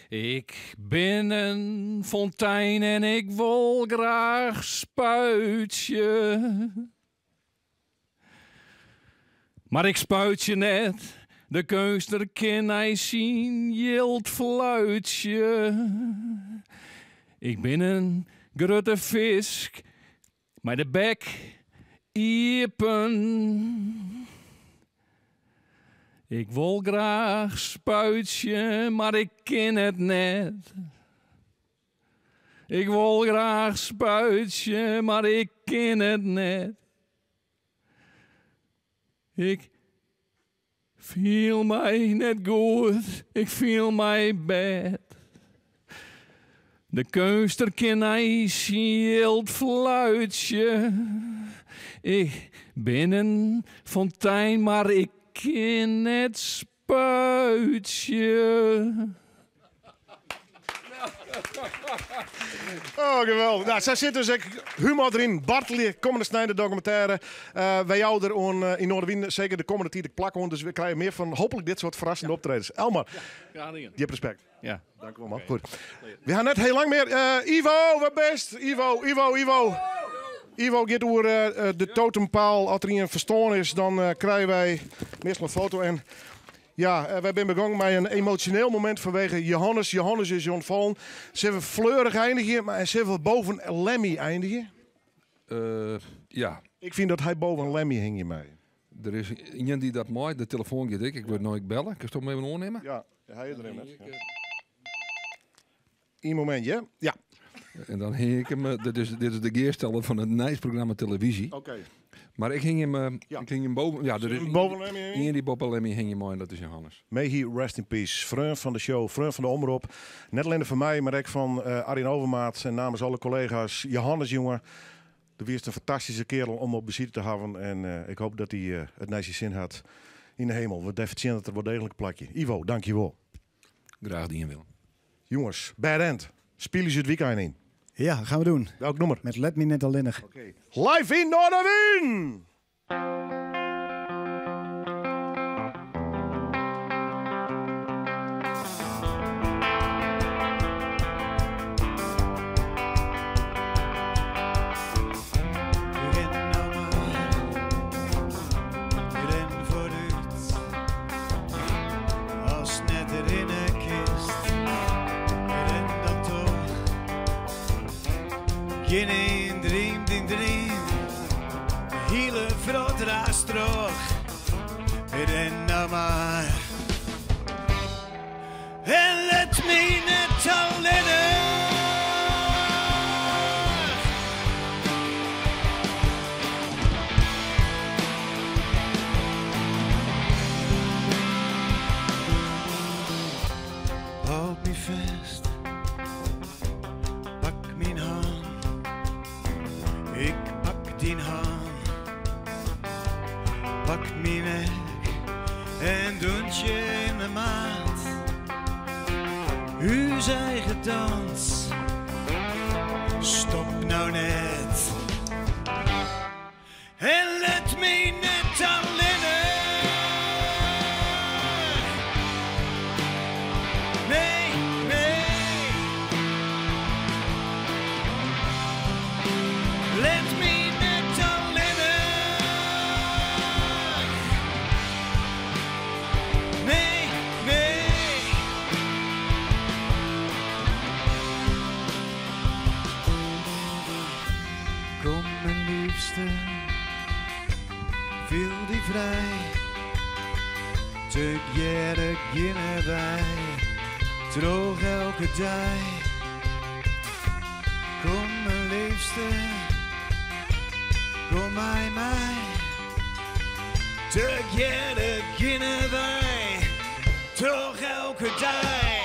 Ik ben een fontein en ik wil graag spuitje. Maar ik spuit je net, de kunster ken hij zien, jilt fluitje. Ik ben een grote fisk, maar de bek iepen. Ik wil graag spuitje, maar ik ken het net. Ik wil graag spuitje, maar ik ken het net. Ik viel mij net goed, ik viel mij bed. De kunster ken hij zien fluitje. Ik ben een fontein, maar ik ken het spuitje. Oh, geweldig. Nou, zij zit dus ik humor erin. Bartley, komende snijden documentaire. Wij jou er in Noardewyn zeker de komende tijd plak on. Dus we krijgen meer van hopelijk dit soort verrassende optredens. Elmar, Ja, graag gedaan. je hebt respect. Ja. Dank u wel, man. Oké. Goed. We gaan net heel lang meer. Ivo, wat best. Ivo, Ivo, Ivo. Ivo gaat over de totempaal. Als er een verstoorn is, dan krijgen wij meestal een foto. En wij zijn begonnen met een emotioneel moment vanwege Johannes. Johannes is ontvallen. Ze hebben fleurig eindigen, maar ze hebben boven Lemmy eindigen. Ja. Ik vind dat hij boven Lemmy hing je mij. Er is iemand die dat maakt, de telefoon gaat ik. Ik wil nooit bellen. Kun je het toch even oornemen? Ja, hij is erin, hè? Ik Eén momentje, ja. En dan hing ik hem, dit is de geersteller van het Nijsprogramma Televisie. Oké. Maar ik hing hem ik hing hem boven. Ja, er is Boven Lemmy hing je? Iemand die boven Lemmy hing je mooi en dat is Johannes. May he rest in peace. Vreun van de show, vreun van de omroep. Net alleen van mij, maar ook van Arjen Overmaat en namens alle collega's. Johannes, jongen. De is een fantastische kerel om op visite te hebben. En ik hoop dat hij het naar zijn zin had in de hemel. We definiëren het er wel degelijk een plakje. Ivo, dank je wel. Graag die Willem. Jonges, Bad End, spylje se it wykein yn. Ja, gaan we doen. Welk nûmer? Met Let Me Net Allinnich. Live yn Noardewyn! Rin nou maar, rin vooruit. Als net rinne kist, rin dan toch. Gjin een dream, dyn dream, de hiele wrâld raast troch. Rin nou mar. En lit my net allinnich. Hâld my fêst, pak myn hân, ik pak dyn hân. Pak myn nek en dûnsje yn de maat. Us eigen dans, stop nou net. En lit my net allinnich. Nee, nee. Lit my net allinnich. Nee, nee. Kom myn leafste, fiel dy frij. Tegearre geane wy troch elke dei. Kom myn leafste, kom mei my. Tegearre geane wy troch elke dei.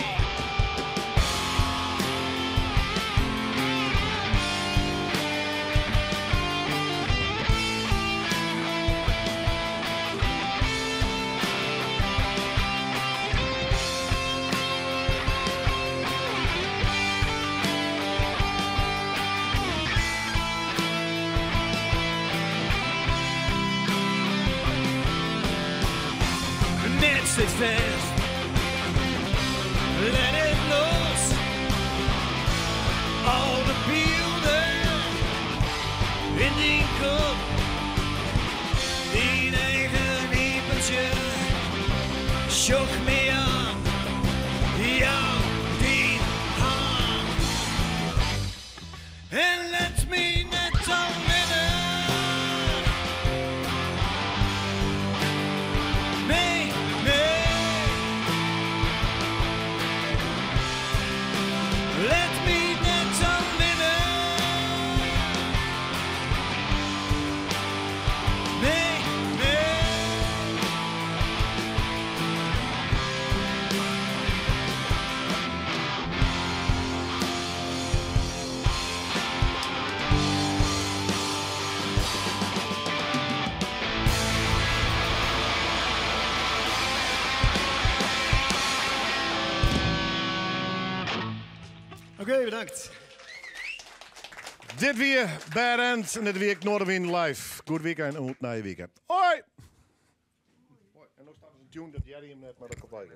Net sit fêst. Lit it los. Al de bylden yn dyn kop. Dyn eagen iepentsje. Sjoch my oan. Jou dyn hân. En lit my net allinnich. Nee, nee. Lit my net allinnich. Nee, nee. Oké, bedankt. Dit wie Bad End en dit wie ek Noardewyn live. Goed wykein en oant nije wike. Hoi! En no staat in tune, dat hearre jim net, mar dat komt wol.